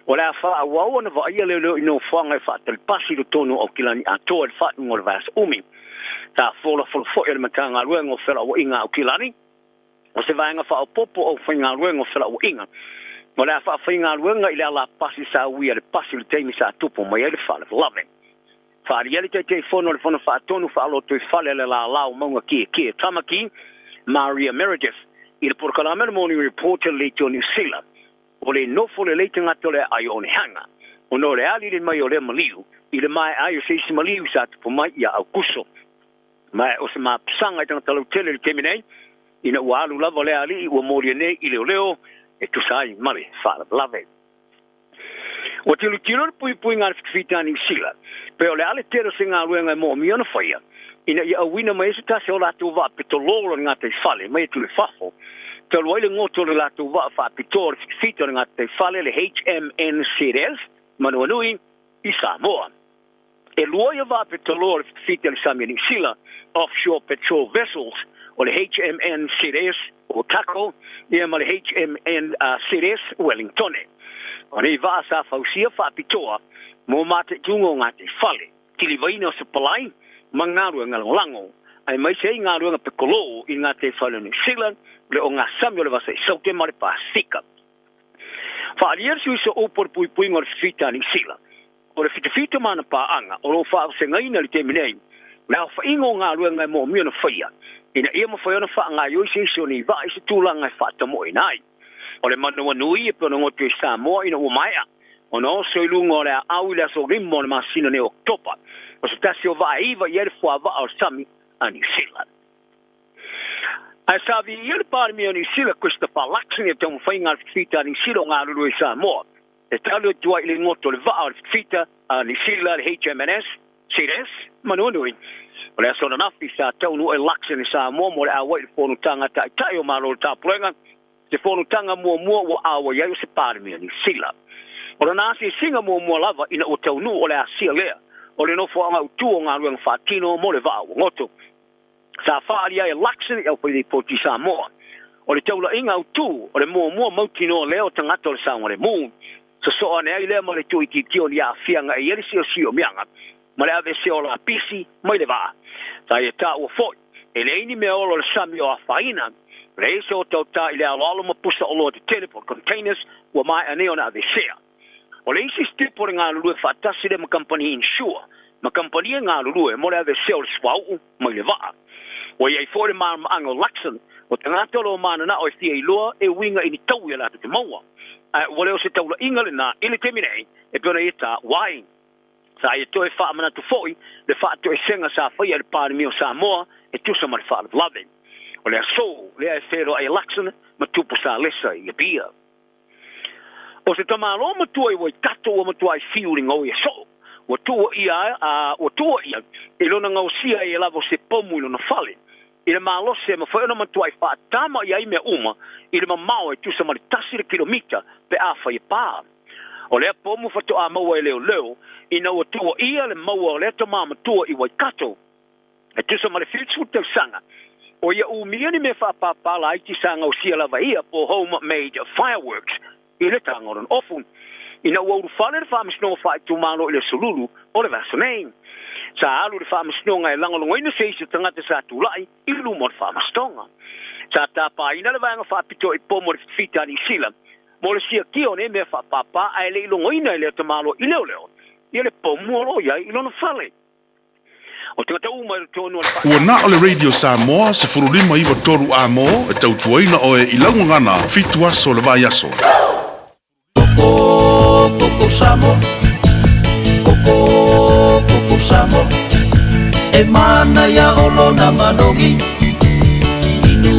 o le a faaauau ona vaaia leoleo i nofoaga e faatalipasi i totonu o Aukilani atoa i le faaiuga o le vaiaso umi. Sa folafola foi e le Matagaluega o Felauaiga a Aukilani, o se vaega faaopoopo o aufaigaluega o felauaiga o le a faafaigaluega i le ala pasi sa uia le pasi i le taimi sa tupu mai ai le faalavelave. Faaalia le Taitaifono o le Fono Faatonu Faalotoifale a le Lala o Mauga Kiekie Tamaki, Maria Meredith, i le polokalame o le Morning Report a le Leitio Niu Sila, o le nofo lelei tagata o le aai o Onehanga ona o le alili mai o lea maliu i le maea ai o se isi maliu sa tupu mai ia Aukuso. Ma o se mapusaga i tagata lautele i le taimi nei, ina ua alu lava lea alii ua molia nei i leoleo e tusa ai ma le faalavelave. Ua tilotilo le puipuiga a le fitafita a Niu Sila, pe o le a le tele o se galuega e moomia ona faia, ina ia auina mai ai se tasi o latou vaa petololo o le gataifale mai atu i fafo, talu ai le goto o le latou vaa faapitoa o le fitafita o le gataifale le HMNZS Manuanui i Samoa. E lua ia vaa petoloa o le fitafita i le sami a Niu Sila, Offshore Patrol Vessels, o le HMNZS Otago ia ma le HMNZS Wellingtone. O nei vaa sa fausia faapitoa mo mataituga o gataifale, kilivaina o sapalai ma galuega lagolago, aemaise ai galuega pekolō i gataifale o Niu Sila, le ogasami o le Vasa i Saute ma le Pasefika. Faaalia le sui sooupu o le puipuiga o le fifita a Niu Sila. O le fitafita ma ana paaga o lo o faavasegaina i le taimi nei le aofaiga o galuega e moomia ona faia ina ia mafai ona faagaoioi se isi o nei vaa i se tulaga e faatamoeina ai. O le manawanui e pei ona goto i Samoa ina ua maea ona oso i luga o le aau i le aso 5 o le masina nei o Oketopa, o se tasi o vaa e iva i ai le fuavaa o le sami a Niu Sila. Ae sa viia le Palemia o Niu Sila, Christopher Luxon i le taumafaiga a le fitafita a Niu Sila o galulue i Samoa. E tali atu ai i le goto o le vaa o le fitafita a Niu Sila, le HMNS Ceres Manuanui. O le aso ananafi sa taunuu ai Luxon i Samoa mo le auai i le Fonotaga a Taitai o Malo o le Tapulega, se fonotaga muamua ua auai ai o se Palemia Niu Sila. O lana asiasiga muamua lava ina ua taunuu o le asia lea o le nofoaga autu o galuega faatino mo le vaa ua goto. Sa faaalia ai e Luxon i Aufaileipoti i Samoa. O le taulaiga autu o le muamua mautinoa lea o tagata o le saogalemu. Sosoo ane ai lea ma le tuuitiitia o ni aafiaga e i ai le siosiomiaga ma le aveesea o lapisi mai le vaa. Sa ia taua foi, e leai ni mea ola o le sami o afaina, leai se otaota i le aloalo ma pusa oloa tetele po o containers ua maea nei ona aveesea. O le isi sitepu o le galulue faatasi lea ma kamupani insure ma kamupani e galulue mo le aveesea o le suauu mai le vaa. Ua i ai foi le malamalamaaga o Luxon, o tagata o lo o mananao e fia iloa e uiga i ni taui a latou te maua. Ae ua le o se taulaiga lena i le taimi nei e pei ona ia taua ai. Sa ia toe faamanatu foi le faatoesega sa faia e le Palemia o Samoa e tusa ma le faalavelave. O le aso lea e feiloai e Luxon ma Tupu Salesa i Apia. O se tamaloa matua i Waikato ua matuai fiu i le gaoi e soo. Ua tuua ia a ua tuua ia i lona gaosia ai e lava o se pomu i lona fale. I le malosi e mafai ona matuai faatama i ai mea uma i le mamao e tusa ma le tasi le kilomita pe afai e pa. O lea pomu faatoa maua e leoleo ina ua tuua ia le maua o lea tama matua i Waikato e tusa ma le 70 tausaga. O ia umia ni mea faapāpā laiti sa gaosia lava e ia po o home made fireworks i le taga o lona ofu. Ina ua ulufale le Faamasinoga Faaitumalo i le Aso Lulu o le vaiaso nei, sa alu le Faamasinoga e lagolagoina se isi o tagata sa tulai i luma o le Faamasinoga. Sa tapaina le vaega faapitoa i pomu a le Fita a Niu Sila mo le siakia o nei mea faapāpā ae le i logoina e lea tamaloa i leoleo ia le pomu o lo o i ai i lona fale. O tagata uma i totonu o le Ua na o le Radio Samoa 15 93 A mo e tautuaina oe i lau gagana 7 aso o le vaiaso. Koko, koko Samoa. Koko, koko Samoa. E manaia o lona manogi. Inu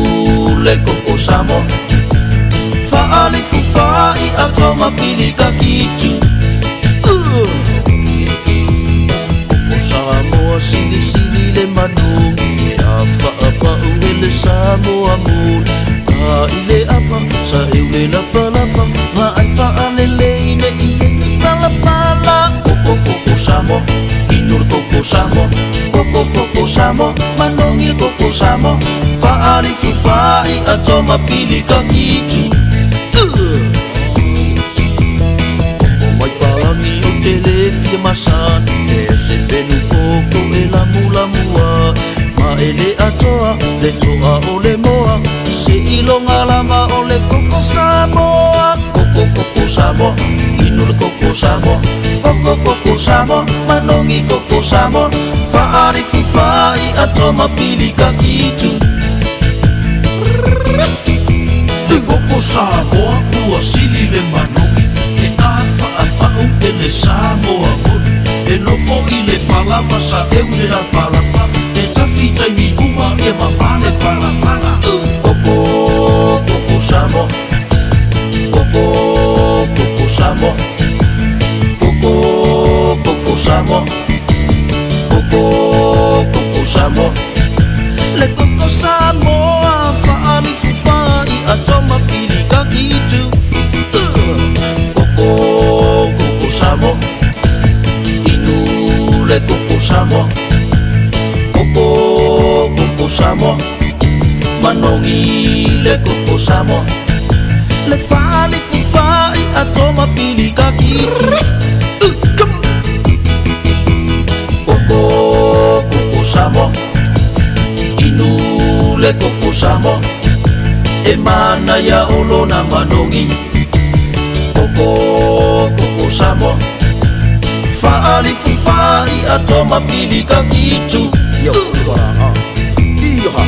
le koko Samoa. Fa'alifufai atoa ma pilikaki tu. Koko Samoa silisili le manogi. E a fa'apa'u e le Samoa moni. A i le apa sa eu le lapalapa. Va'ai fa'alelei ne'i ai ni palapala. Koko koko Samoa. Inu le koko Samoa. Koko koko Samoa. Manogi le koko Samoa. Fa'alifufa'i atoa ma pilikaki tu. Koko mai palagi o te lē fia masani. E se penu koko e lamulamu ai. Ma e le atoa le toa o le moa. Se iloga lava o le koko Samoa. Koko koko Samoa. Inu le koko Samoa. Koko koko Samoa. Manogi koko Samoa. Fa'alifufa'i atoa ma pilikaki tu. Le koko Samoa ua sili le manogi. E a fa'apa'u e le Samoa moni. E nofo i le fala ma sa eu le lapalapa. E tafi taimi uma ia mamā le palapala. Koko, koko Samoa. Koko, koko Samoa. Koko, koko Samoa. Koko, koko Samoa. Le koko Samoa fa'alifufa'i atoa ma pilikaki tu. Koko, koko Samoa. Inu le koko Samoa. Koko, koko Samoa. Manogi le koko Samoa. Le fa'alifufa'i atoa ma pilikaki tu. Koko, koko Samoa. Inu le koko Samoa. E manaia o lona manogi. Koko, koko Samoa. Fa'alifufa'i atoa ma pilikaki tu. Yo, Iha.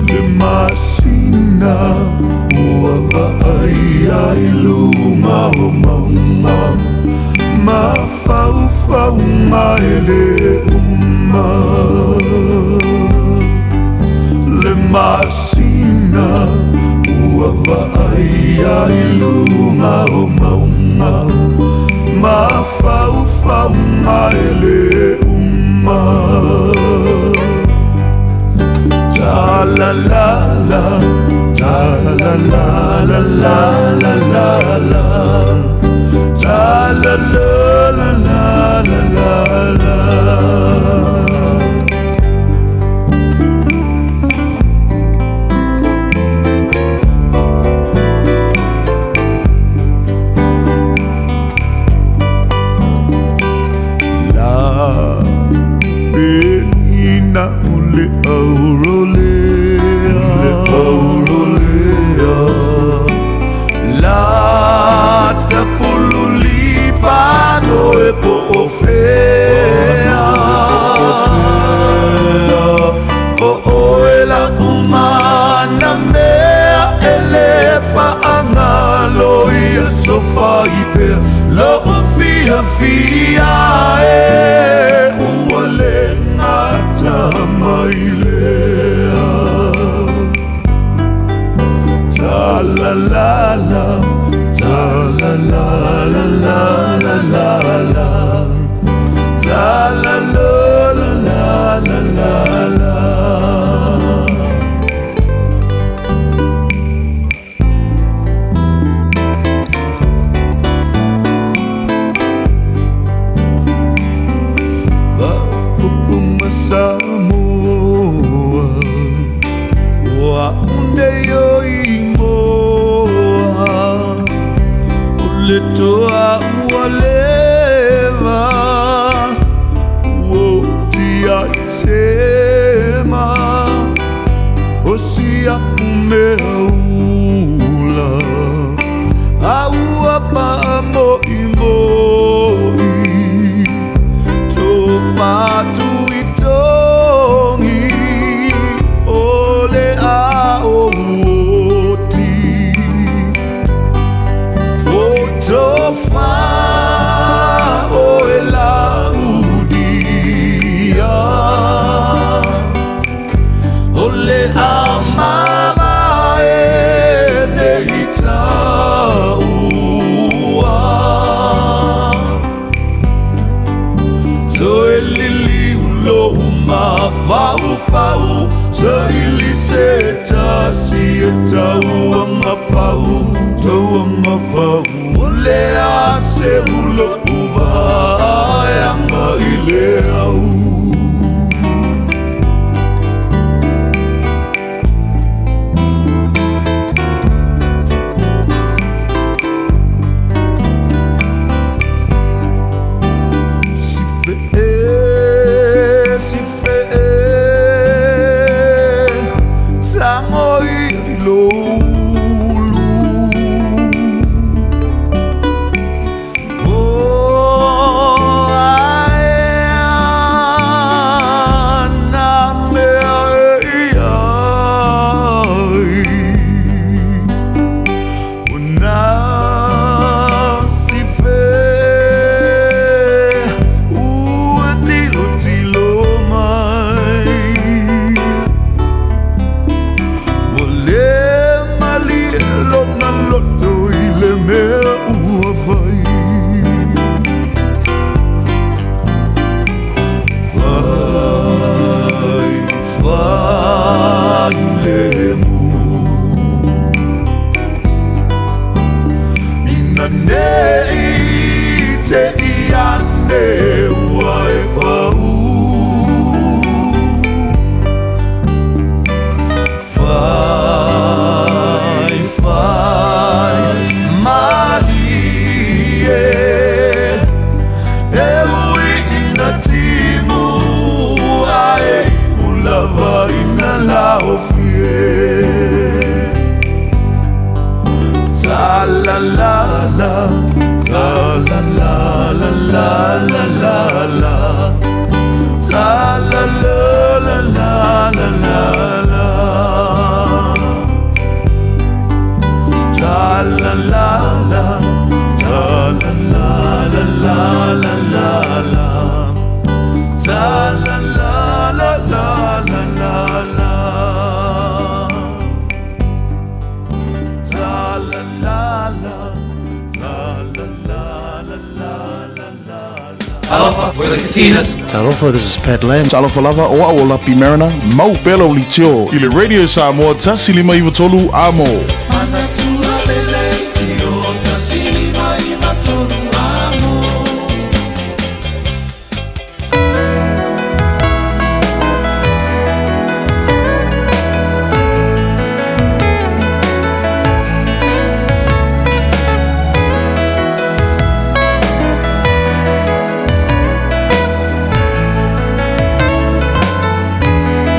Le masina ua va'ai ai luga o mauga mafaufauga e lē uma. Le masina ua va'ai ai luga o mauga mafaufauga e lē uma. Ta la la la, ta la la la la la la la, ta la la la la la la la. La peina o le aurolea, le aurolea. La tapululi pano e po o fea. O oe la umana mea e le fa'agalo ia sofai pea lo'u fiafia e ua le gata mai lea. Ta la Ta la la la la la la la Ta la la la la la la la. Faafofoga Samoa, o a'u nei o imoa, o le toa ua leva ua tia i sema, o sia'u mea ula a ua faamo'imo'i tofatu i togi o le aouoti o tofa o e laudia o le amava e nei taua toe liliu lou mafaufau saili se tasi e tauagafau tauagafau o le a se ulou vaeaga i le au. Si fe'e, si fe'e, tago i loulu. O ae ana mea e iai. O nā si fe'e, ua tilo tilo mai. Ua lē malie lona loto i le mea ua fai. Fai, fai le mu. Ina nei te iane ua e pau. Fai, fai, malie. E ui ina timu ae ulava ina laofie. Ta la la la, ta la la la la la la la. Ta la la la la la la la. Ta la la la, ta la la la la la la la. Ta la la la la la la la. Ta la la la, ta la la la la la la. Alofa, we're the Katinas. Talofa, this is Pat Lam. Talofa lava, o a'u o Lapi Mariner, mau pea lau litio i le Radio Samoa 153 Amo. Manatua lele tio 153 amo.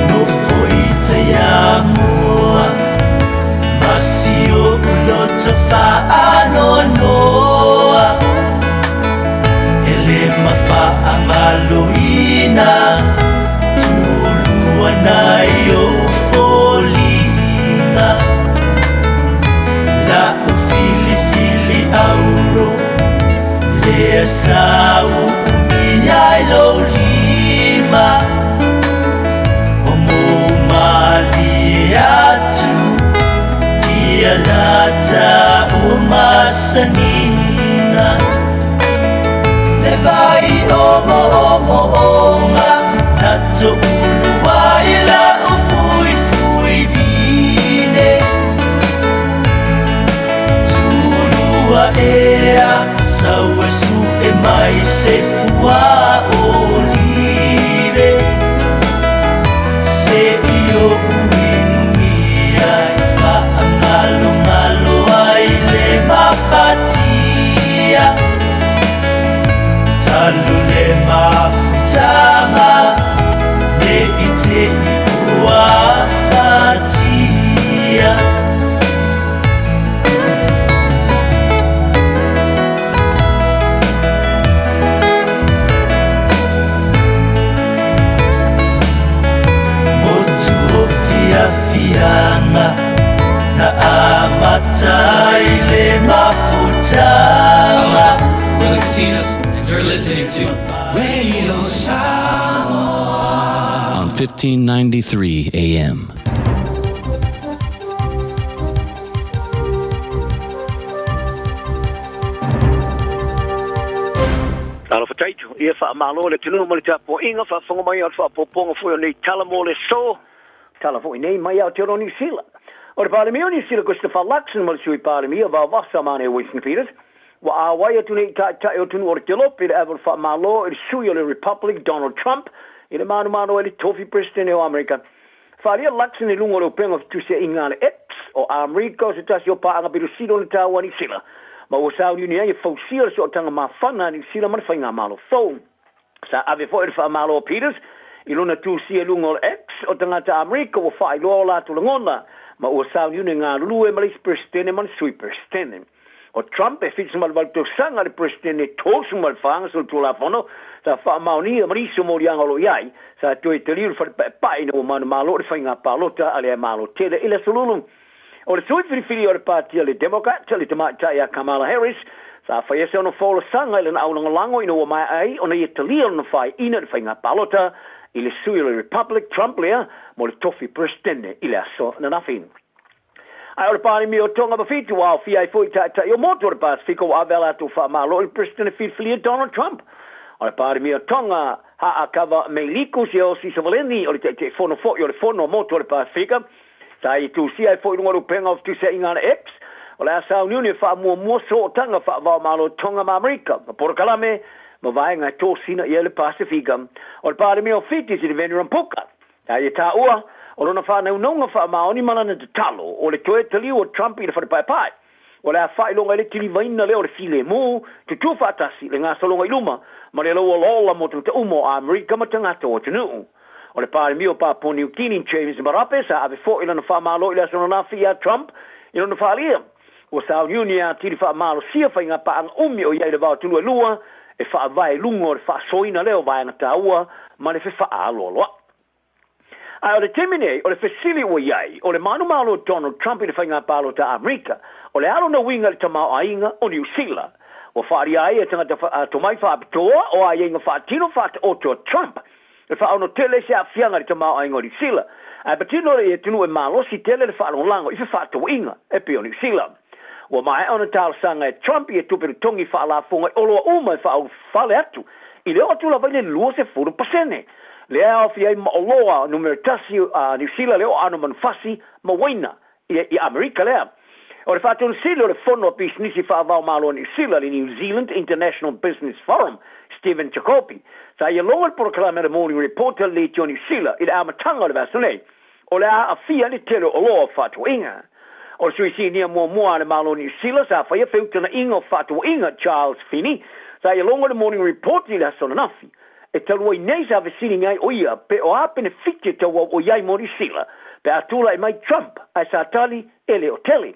Nofo i Taiamoa, ma si o'u loto faanoanoa, e lē mafaagaloina tulua nai ou foliga la'u filifili auro lea sa u'umia ai lou lima o mo malie atu ia lata. masaniga Le vai o mo o mo onga Na to'ulu ai la'u fuifui vine Tulua ea sau e su'e mai se fua olive Se'i o'u inumia e fa'agalogalo ai le mafatia Talu le mafutaga ne i te'i ua fatia. Motu o fiafiaga na amata ai le mafutaga. We're the Katinas, and you're listening to Radio Samoa on 1593 AM. Talofa taitu, ia faamalo le atunuu ma le tapuaiga, faafofoga mai o le faapopoga foi o nei tala mo le aso. Tala foi nei mai Aotearoa Niu Sila. O le Palemia o Niu Sila Christopher Luxon ma le Sui Palemia Vaovasa Mane Winston Peters ua auai atu nei i taitai o atunuu o le Kelope i le ave o le faamalo i le sui o le Republic Donald Trump i le manumanu ai le tofi Peresetene o Amerika. Faaalia Luxon i luga o le upega o fetusiaiga a le X o Amerika o se tasi o paaga pito sili ona taua a Niu Sila ma ua sauniuni ai e fausia le sootaga mafana a Niu Sila ma le faigamalo fou. Sa ave foi le faamalo a Peters i lona tusia i luga o le X o tagata Amerika ua faailoa o latou lagona ma ua sauniuni e galulue ma le isi Peresetene ma le Sui Peresetene. O Trump e 78 tausaga le Peresetene 34 solitulafono sa faamaonia ma nisi o moliaga o lo o i ai, sa toe taliu le fale paepae ina ua manumalo i le faiga palota a le Malo Tele i le Aso Lulu. O le sui filifili o le Pati a le Democrat, le tamaitai ia Kamala Harris, sa fai ese ona folasaga i lana aulagolago ina ua maea ai ona ia talia lona faaiina i le faiga palota i le sui o le Republic, Trump lea, mo le tofi Peresetene i le aso ananafi. Ae o le Palemia o Tonga ma Fiti ua aofia ai foi i taitai o motu o le Pasefika ua ave a latou faamalo i le Peresetene filifilia Donald Trump. O le Palemia o Tonga, Haakava Meiliku Siaosi Sovaleni, o le Taitaifono foi o le Fono a Motu o le Pasefika, sa ia tusia ai foi i luga o le upega o fetusiaiga a le eps, o le a sauniuni e faamuamua sootaga faavaomalo Tonga ma Amerika, ma polokalame ma vaega e tosina i ai le Pasefika. O le Palemia o Fiti, Sitiveni Rambuka, Sa ia taua, o lona faanaunauga faamaoni ma lana tatalo, o le toe taliu o Trump i le fale paepae. O le a faailoga ai le tilivaina lea o le filemu, tutū faatasi, le gasologa i luma, ma le lauolola mo tagata uma o Amerika ma tagata o atunuu. O le Palemia o Papua Niu Kini, James Marape, sa ave foi lana faamalo i le aso ananafi iā Trump i lona faaalia. Ua sauniuni e atili faamalosia faiga paaga umi o i ai le va o atunuu e lua, e faavae i luga o le faasoaina lea o vaega taua ma le fefaaloaloa'i. Ae o le taimi nei, o le fesili ua i ai, o le manumalo o Donald Trump i le faiga palota a Amerika, o le a lona uiga i le tamaoaiga o Niu Sila? Ua faaalia ai e tagata tomai faapitoa o aiaiga faatino faataoto a Trump e faaono tele ai se aafiaga i le tamaoaiga o Niu Sila, ae patino i atunuu e malosi tele le faalagolago i fefaatauaiga e pei o Niu Sila. Ua maea ona talosaga e Trump ia tupe totogi faalafoga i oloa uma e faaulufale atu i le oo atu lava i le 20%. Lea e aofia ai ma oloa numera tasi a Niu Sila le oo aano manufasi ma uaina i Amerika lea. O le Faatonu Sili o le Fono a Pisinisi Faavaomalo a Niu Sila, le New Zealand International Business Forum, Stephen Jacoby, sa ia logo le polokalame a le Morning Report a le Leitio Niu Sila i le amataga o le vaiaso nei. O le a aafia le tele o oloa o faatauaiga. O le sui sinia muamua a le Malo o Niu Sila sa faia feutagaiga o faatauaiga, Charles Finney, sa ia logo le Morning Report i le aso ananafi. E talu ai nei sa fesiliga ai o ia pe o a penefiti e tauau o i ai mo Niu Sila pe a tulai mai Trump ae sa tali e le o tele.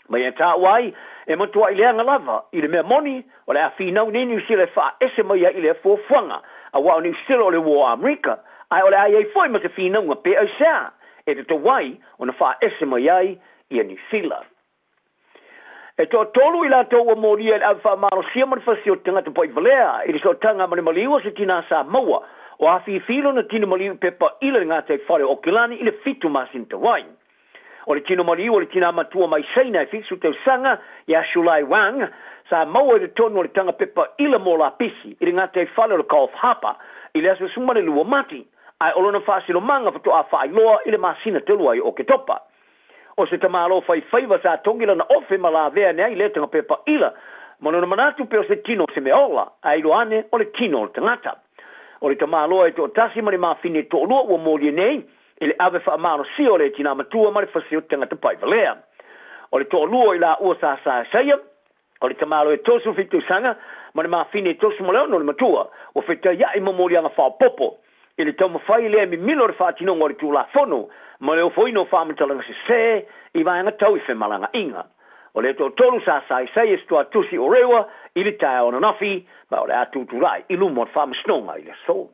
Ma ia taua ai e matuai leaga lava i le mea moni o le a finau nei Niu Sila e faaese mai ai i lea fuafuaga aua o Niu Sila o le uo o Amerika ae o le a i ai foi ma se finauga pe aisea e tatau ai ona faaese mai ai ia Niu Sila. E toatolu i latou ua molia i le ave faamalosia ma le fasi o tagata pa'ivalea i le sootaga ma le maliu o se tinā sa maua o afifi lona tino maliu i pepa ila le gataifale o Okilani i le fitu masina talu ai. O le tino maliu o le tinā matua mai Saina e 70 tausaga, ia Shulai Wang, sa maua i totonu o le taga pepa ila mo lapisi i le gataifale o le Coffs Harbour i le aso 12 o Mati, ae o lona faasilomaga faatoa faailoa i le masina talu ai o Oketopa. O se tamālo faifaiva sa togi lana ofe ma lavea ane ai lea taga pepa ila, ma lona manatu pe o se tino o se mea ola, ae iloa ane o le tino o le tagata. O le tamāloa e toatasi ma le mafine e toalua ua molia nei i le ave faamalosia o le tinā matua ma le fasi o tagata pa'ivalea. O le toalua o i laua sa saesaia, o le tamālo e 37 tausaga ma le mafine e 36 le matua, ua fetaia'i ma moliaga faaopoopo i le taumafai lea e mimilo le faatinoga o le Tulafono ma le ofoina o faamatalaga sesē i vaega tau i femalaga'iga. O le toatolu sa saisai e se tuatusi o Rewa i le taeao ananafi, ma o le a tutula'i i luma o le Faamasinoga i le aso.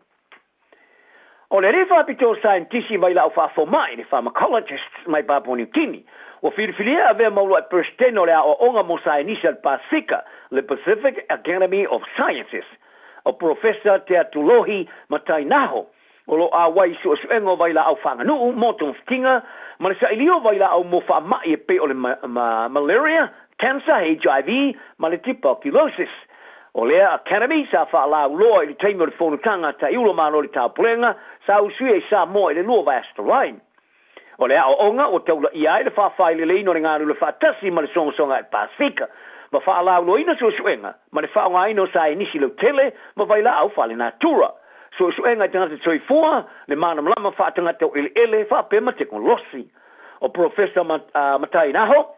O le alii faapitoa o saienitisi mai la'au faafoma'i, le pharmacologists mai Papua Niu Kini, ua filifilia e avea ma ulua'i Peresetene o le Aoaoga mo Saienisi a le Pasefika, le Pacific Academy of Sciences. O Polofesa Teatulohi Matainaho, o lo o auai i suesuega o vailaau faaganu'u mo togafitiga ma le sailia o vailaau mo faama'i e pei o le malaria, cancer, HIV ma le tuberculosis. O lea Academy sa faalauloa i le taimi o le fonotaga a Taiulu o Malo i le Taupulega sa usuia i Samoa i le lua vaiaso talu ai. O le aoaoga ua taulaia ai le faafaileleina o le galulue faatasi ma le sogasoga i le Pasefika, ma faalauloaina suesuega ma le faaaogaina o saienisi lautele ma vailaau faalenatura, suesuega i tagata soifua, le malamalama faatagata o eleele faapea ma tekonolosi. O Polofesa Matainaho,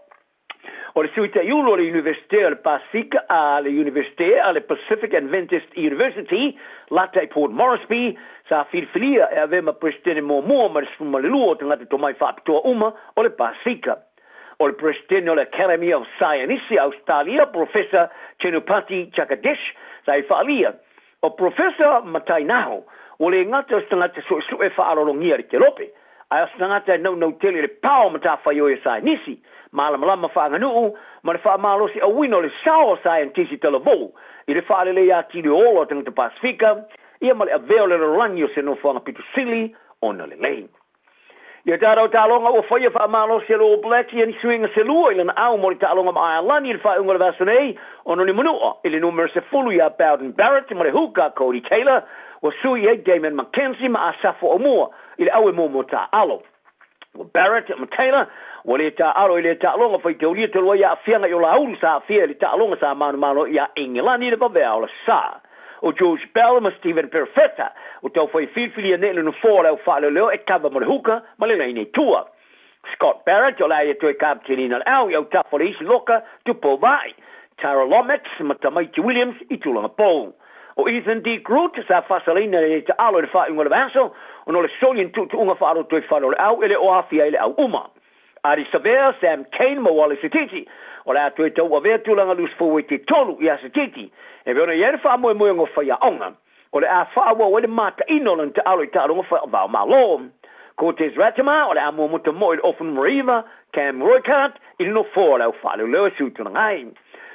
O le Sui Taiulu o le Iunivesite o le Pasefika a le Iunivesite a le Pacific Adventist University, lata i Port Moresby, sa filifilia e avea ma Peresetene muamua mai le 12 o tagata tomai faapitoa uma o le Pasefika. O le Peresetene o le Academy of Scienisi a Ausetalia, Polofesa Chenupati Jagadesh, sa i faaalia O Polofesa Matainaho, ua le gata o se tagata suesue faaaloalogia i le kelope, ae o se tagata e naunau tele i le pao o matafaioi a saienisi, malamalama faaaganuu, ma le faamalosiauina o le sao o saienitisi talavou i le faaleleia atili o ola o tagata Pasefika, ia ma le avea o le lalolagi o se nofoaga pito sili ona lelei. Ia tatou taaloga ua faia faamalosi e le All Blacks ia ni suiga se lua i lana au mo le taaloga ma Aelani i le faaiuga o le vaiaso nei ona o ni manua i le numera 10 ia Beauden Barrett ma le hooker Codie Taylor ua sui i ai Damian McKenzie ma Asafo Aumua i le au e muamua taaalo. Ua Barrett ma Taylor ua le taaalo i lea taaloga faitaulia talu ai aafiaga i Olaulu sa aafia i le taaloga sa manumalo ia Engelani i le vaveao o le sa. O George Bell ma Stephen Perofeta ua taufai filifilia nei le nofoa o le au faaleoleo e kava mo le huka ma le laina i tua. Scott Barrett o le a ia toe kapiteniina le au i autafa o le isi loka Tupou Vaai, Tara Lomax ma Tamaiti Williams i tulaga pou. O Ethan De Groot sa faasalaina i le taalo i le faaiuga o le vaiaso ona o le soli o ni tuutuuga faalotoifale o le au e le o aafia ai le au uma. Ardie Savea, Sam Cane ma Wallace Sititi. O le a toe tauavea tulaga loose forward e tolu ia Sititi e pei ona i ai le faamoemoega o faiaoga. O le a faaauau ai le mataino o lana taalo i taaloga faava-o-Malo. Cortez Ratima, o le a muamuta moe i le ofu numera 9, Cam Roigard i le nofoa o le au faaleoleo e sui tulaga ai.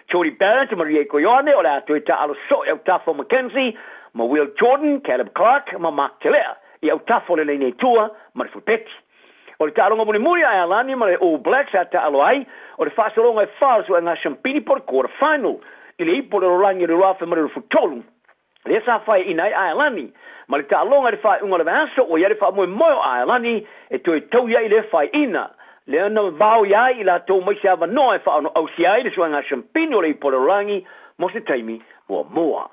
Jordie Barrett ma Rieko Ioane o le a toe taalo soo i autafa o McKenzie ma Will Jordan, Caleb Clarke ma Mark Telea i autafa o le laina i tua ma le fulupeti. O le taaloga mulimuli a Aelani ma le All Blacks a taalo ai, o le faasologa e fa o le suega siampini po o le quarter final i le ipu o le lalolagi o le 2023, lea sa faiaina ai Aelani. Ma le taaloga i le faaiuga o le vaiaso, ua i ai le faamoemoe o Aelani e toe taui ai i lea faiaina, lea na vao i ai i latou mai se avanoa e faaonoausia ai le suega siampini o le ipu o le lalolagi mo se taimi muamua.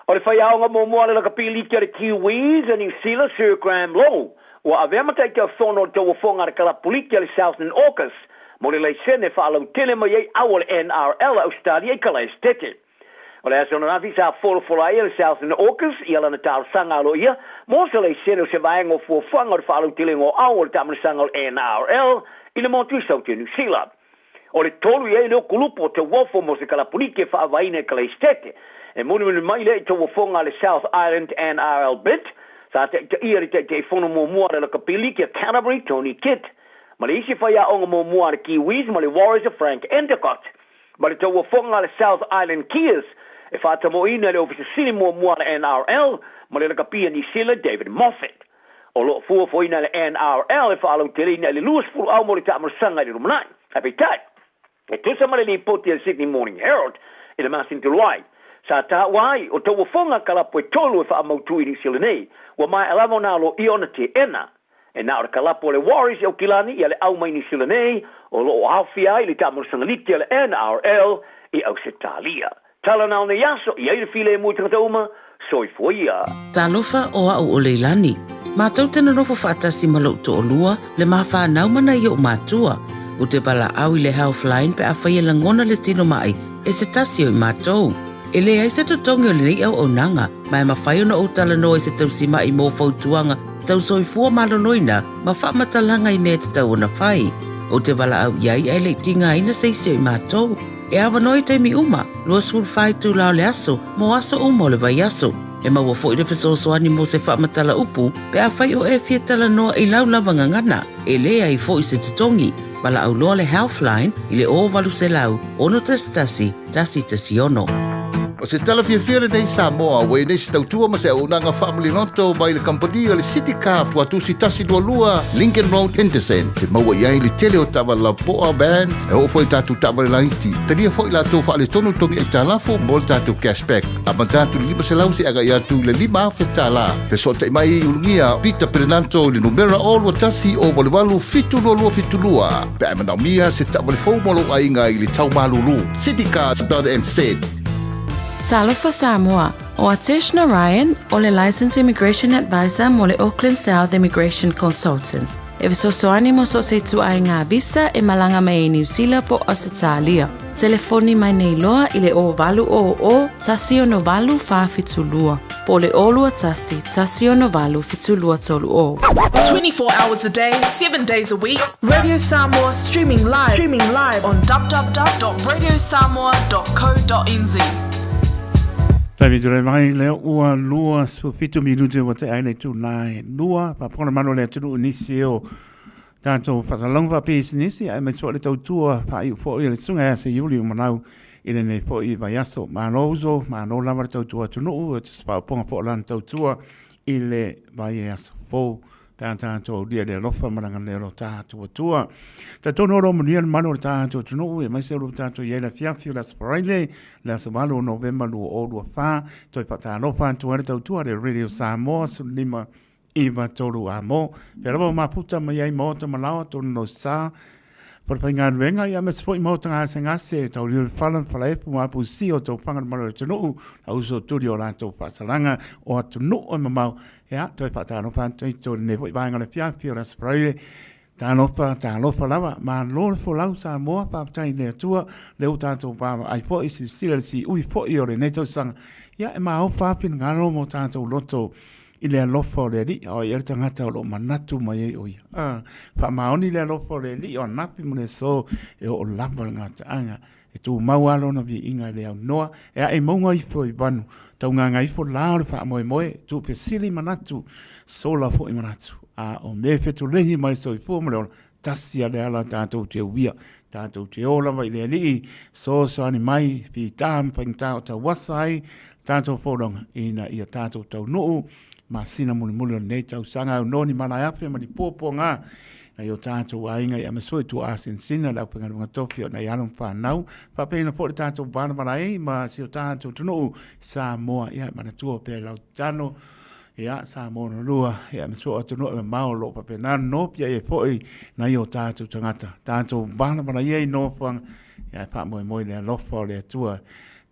O le faiaoga muamua a le lakapi liki a le Kiwis a Niu Sila, Sir Graham Lowe, ua avea ma Taitaifono o le Tauofoga a le Kalapu Liki a le Southland Orcas mo le laisene faalautele mai ai au o le NRL a Ausetalia i Kalaesetete. O le aso ananafi sa folafola ai e le Southland Orcas ia lana talosaga aloaia mo se laisene o se vaega o fuafuaga o le faalautelega o au o le taamilosaga o le NRL i le motu i Saute o Niu Sila. O le tolu i ai lea o kulupu o Tauofo mo se kalapu-liki e faavaeina e Kalaesetete. E mulimuli mai lea i tauofoga a le South Island NRL Bid, sa taitaia le Taitaifono muamua a le lakapi-liki a Canterbury, Tony Kidd, ma le isi faiaoga muamua a le Kiwis ma le Warriors a Frank Endacott, ma le tauofoga a le South Island Keas e faatamoeina e le Ofisa Sili muamua a le NRL ma le lakapi a Niu Sila, David Moffett. O lo o fuafuaina e le NRL e faalauteleina i le 20 au mo le taamalosaga i le lumanai. Ae peitai, e tusa ma le lipoti a le Sydney Morning Herald i le masina talu ai, sa taua ai o tauofoga kalapu e tolu e faamautu i Niu Sila nei, ua maea lava ona aloaia ona teena. E na o le kalapu a le Warriors i Aukilani ia le au mai Niu Sila nei o lo o aofia ai le taamalosaga liki a le NRL i Ausetalia. Tala na o nei aso, i ai le filemu i tagata uma, soifua ia. Talofa o a'u o Leilani. Matou te nonofo faatasi ma lo'u to'olua, le ma fanau ma nai o'u matua. U te valaau i le Healthline pe afai e lagona le tino ma'i e se tasi o i matou. E leai se totogi o lenei auaunaga, ma e mafai ona ou talanoa i se tausima'i mo fautuaga tau soifua maloloina ma faamatalaga i mea e tatau ona fai. Ou te valaau i ai ae le i tigaina se isi o i matou. E avanoa i taimi uma, 24 itula o le aso, mo aso uma o le vaiaso. E maua foi le fesoasoani mo se faamatala upu pe afai o e fia talanoa i lau lava gagana, e leai foi se totogi. Valaau loa le Healthline i le 0800 611 116. O se tala fiafia lenei Samoa ua i nei se tautua ma se auaunaga faamaliloto mai le kamupani o le City Car Tuatusi 122 Lincoln Road Henderson. Te maua i ai le tele o taavale lapoa, van, e oo foi i tatou taavale laiti. Talia foi latou faaletonu togi aitalafu mo le tatou cashback. Amata atu i le 500 seia agai atu i le 5,000 tala. Fesootai mai i Ulugia Peter Perenanto i le numera 021 088 722 pe a e manaomia se taavale fou mo lou aiga i le tau malulu. Citycars.nz. Talofa Samoa, o Atesh Narayan o le Licensed Immigration Advisor mo le Auckland South Immigration Consultants. E fesoasoani mo so o se ituaiga visa e malaga mai ai Niu Sila po o Ausetalia. Telefoni mai nei loa i le 0800 168 472 po o le 021 168 7230. 24 hours a day, 7 days a week, Radio Samoa streaming live, streaming live on www.radiosamoa.co.nz. Taimi tulai mai lea ua 27 minute ua tea ai le itula e lua, faafofoga le malu o le atunuu i nisi o tatou faasalalauga faapisinisi aemaise foi le tautua faaiu foi a le Susuga ia Seiuli Umalau i lenei foi vaiaso. Malo uso, malo lava le tautua atunuu, e tusa faaopoga foi o lana tautua i le vaiaso fou. Pe a tatou aulia le alofa ma le agalelei o lo tatou Atua. Talitonu o lo o manuia le mamalu o le tatou atunuu, aemaise o lo o tatou i ai le afiafi o le Aso Faraile, le aso 8 o Novema 2024. Toe faatalofa atu ai le tautua a le Radio Samoa 15 9 3 a mo. Pea lava o mafuta mai ai maota ma laoa tonu no sa. Falefaigaluega, ia aemaise foi maota gasegase, taulio le fala, falaefu ma apusi o taufaga le mamalu o le atunuu, a uso tuli o latou faasalaga o atunuu e mamao. Ia, toe faatalofa atu i tolu nei foi vaega o le afiafi o le Aso Faraile. Talofa, talofa lava, malo le folau Samoa, faafetai i le Atua, lea ua tatou vaavaai foi, silasila i le siui foi o lenei tausaga. Ia, e maofa lava finagalo ma o tatou loto i le alofa o le Alii, a o ai ea le tagata o lo o manatu mai ai o ia. A, faamaoni le alofa o le Alii o anafi ma le aso e oo lava le gataaga. E tumau lava lona viiga i le aunoa, e ae mauga ifo i vanu, taugaga ifo la o le faamoemoe, tuufesili manatu, sola foi manatu. A o me fetulehi mai le soifua ma le ola, tasi a le ala tatou te uia, tatou te o lava i le Alii, fesoasoani mai, fita ma faigata o tauasa ai tatou folauga, ina ia tatou taunuu masina mulimuli o lenei tausaga aunoa ni malaeafe ma ni puapuaga nai o tatou aiga ia aemaise foi tuaasinasina le aufaigaluega tofi o nai alo ma fanau faapena foi le tatou valavala ai ma si o tatou atunuu Samoa. Ia manatua pea i lau tatalo ia Samoa na lua ia aemaise foi o atunuu e mamao o lo o faapena nopi ai foi nai o tatou tagata tatou valavala ia i nofoaga ia e faamoemoe i le alofa o le Atua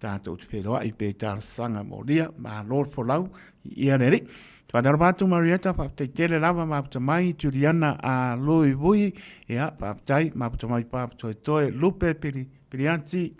tatou te feiloai pe talosaga molia. Malo le folau ia le Alii. Faatalofa atu Marietta, faafetai tele lava mafuta mai Juliana a Lui Vui, ia faafetai mafuta mai Papa Toetoe, Lupe Pili, Piliati,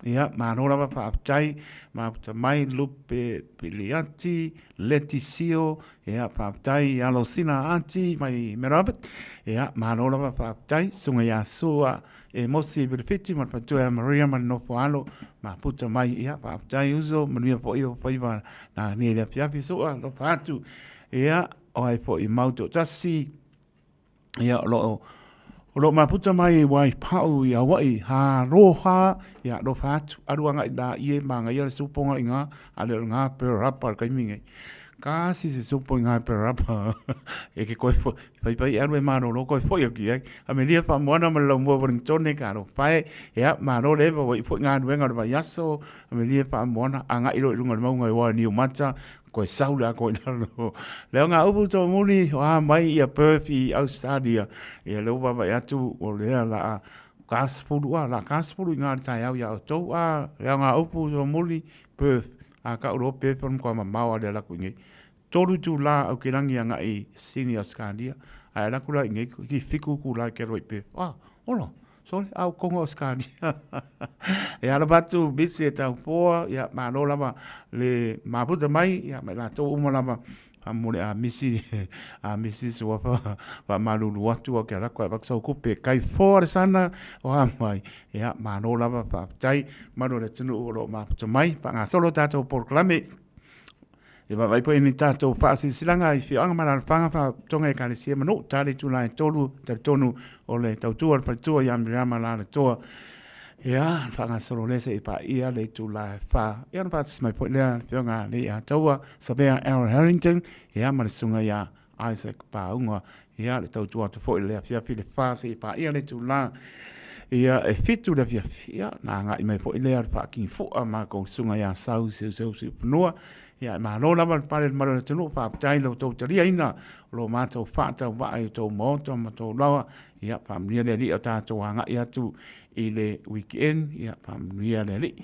ia malo lava faafetai mafuta mai Lupe Piliati, Leti Sio, ia faafetai Alosina Ati mai Merabet, ia malo lava faafetai Susuga ia Sua e Mosi Vilifiti ma le faletua ia Maria ma le nofo alo mafuta mai, ia faafetai uso, manuia foi o faiva na nei le afiafi sua alofa atu, ia o ai foi mau toatasi, ia o loo o loo mafuta mai Waipau i Hawaii, ha roha, ia alofa atu, alu agai la ie magaia le supoga i ngā, ale o ngā pe rapa le kaimi nei. Kasi se supo i ngai perapa. E ke koe fo, fai pai alu e malolo koe foi o ki ai. A me lia whamoana ma le lau mua Wellington ka alo pae. Ia, malo le eva wai foi ngā nuenga o le vai aso. A me lia whamoana, a ngai lo i runga le maunga i wai ni o mata. Koe saula a koe nalo. Leo ngā upu tō muli, o a mai ia Perth i Australia. Ia leo wawa i atu o lea la a ka sefulu a, la ka sefulu i ngā tai au ia o tau a, leo ngā upu tō muli, Perth. A ka uro Perth on kwa mamao a lea laku i ngei. Tolu tū la au ke rangi a ngai Sydney Australia. A e laku la i ngei ki fiku ku la ke roi Perth. Ah, ola. Sole, au konga Australia. E ala batu bisi e tau poa, ia malo lava le maputa mai, ia mai latou uma lava a mole a misi a misi sua fa fa malulu atu o ke ala koe vak sau kupe kai foa le sana o a mai ia malo lava fa tai malo le tunu o lo maputa mai pa ngā solo tātou porokalame E vaavaai poʻi ni tatou faasilasilaga i afioaga ma alaalafaga faapotopotoga Ekalesia ma nuu tali itula e tolu talitonu o le tautua o le faletua ia Miriama Lalatoa ia faagasolo lea seia paia le itula e fa ia ona faatasi mai foi lea le afioga a Leiataua Savea Aaron Harrington ia ma le susuga ia Isaac Pauga ia le tautua atu foi i le afiafi le fa seia paia le itula ia e 7 le afiafi ia na agai mai foi lea le faakigifua makou susuga ia Sau Seuseu Siufanua ia e malo lava le pale le malu o le atunuu faafetai i lo outou taliaina o lo matou faatauvaa i outou maota ma outou laoa ia faamanuia le Alii o tatou agai atu i le weekend ia faamanuia le Alii.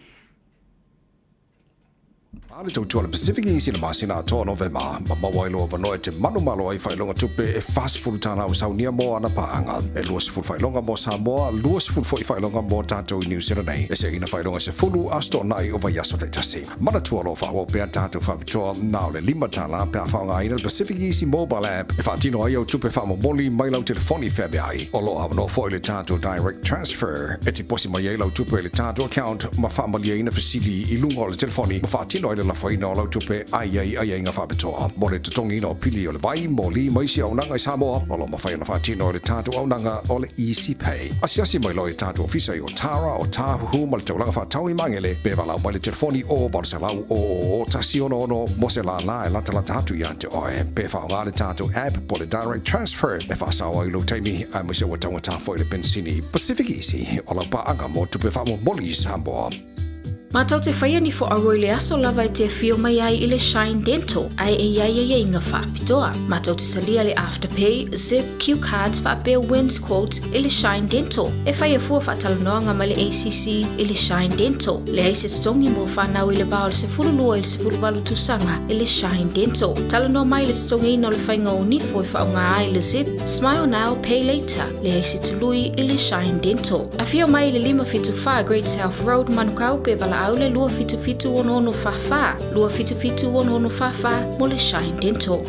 A le tautua le Pacific Easy le masina atoa o Novema, ma maua ai lou avanoa e te manumalo ai faailoga tupe e 40 tala o Saunia mo ana paaga, e 20 faailoga mo Samoa, 20 foi faailoga mo tatou i New Zealand nei, e seina faailoga e 10 aso toonai o vaiaso taitasi. Manatua o lo o faaauau pea tatou faapitoa na o le 5 tala pe a faaaogaina le Pacific Easy Mobile App e faatino ai au tupe faamomoli mai lau telefoni feaveai. O lo o avanoa foi le tatou Direct Transfer e tiposi mai ai lau tupe i le tatou account ma faamalieina fesili i luga o le telefoni ma faatino ai le lafoina o lau tupe a i ai aiaiga faapitoa mo le totogiina o pili o le vai, moli ma isi auaunaga i Samoa. O lo o mafai ona faatino e le tatou auaunaga o le Easy Pay. Asiasi mai loa i tatou ofisa i Otara, Otāhuhu ma le taulaga faatau i Magele pe valaau mai le telefoni o 800 000 166 mo se lālā e latalata atu ia te oe. Pe faaaoga le tatou app po o le Direct Transfer e faasao ai lou taimi aemaise ua taugata foi le penisini. Pacific Easy, o lau paaga mo tupe faamomoli i Samoa. Mātou te whaia ni fo i le aso lava e te afio mai ai i le Shine Dental ai e iai ai inga whaapitoa. Mātou te salia le Afterpay, Zip, Q Cards whaapea Wins Quote i le Shine Dental. E whaia fua whaatalanoanga mai le ACC i le Shine Dental. Le ai se totongi mo whanau i le vao le 12 i le 18 tausaga i le Shine Dental. Talanoa mai le totogiina o le faiga o nifo e faaaoga ai le Zip, Smile Now, Pay Later, leai se tului i le Shine Dental. Afio mai i le 574 Great South Road, Manukau, pe valaau le 277 6644, 277 6644 mo le Shine Dental.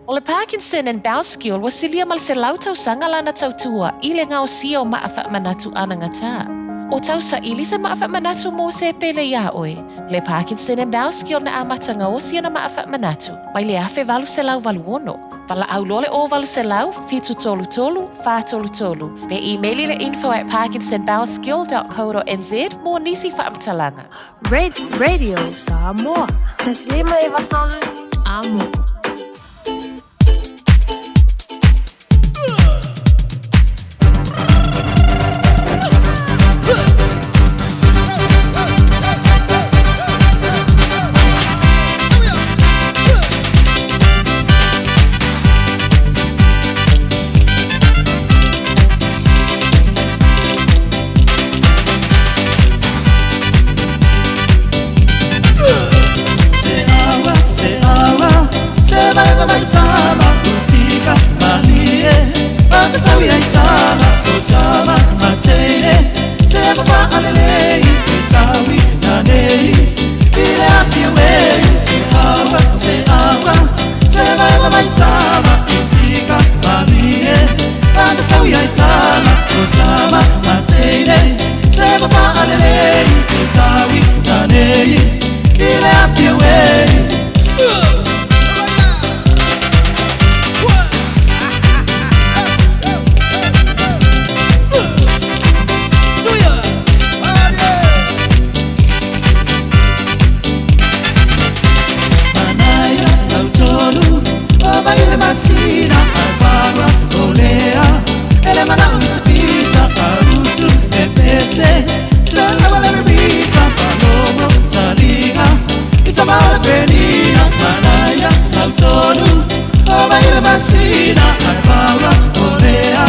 O le Parkinson and Bowskill ua silia ma le 100 tausaga lana tautua i le gaosia o maa faamanatu anagata. O tausaili se maa faamanatu mo se pele iā oe. Le Parkinson and Bowskill na amata gaosi ona maa faamanatu mai le 1886. Valaau loa le 0800 733 433 pe imeli le info at parkinsonbowskill.co.nz mo nisi faamatalaga. Radio Samoa. Taslima Ivatolu. Amo. penina Ai paua o lea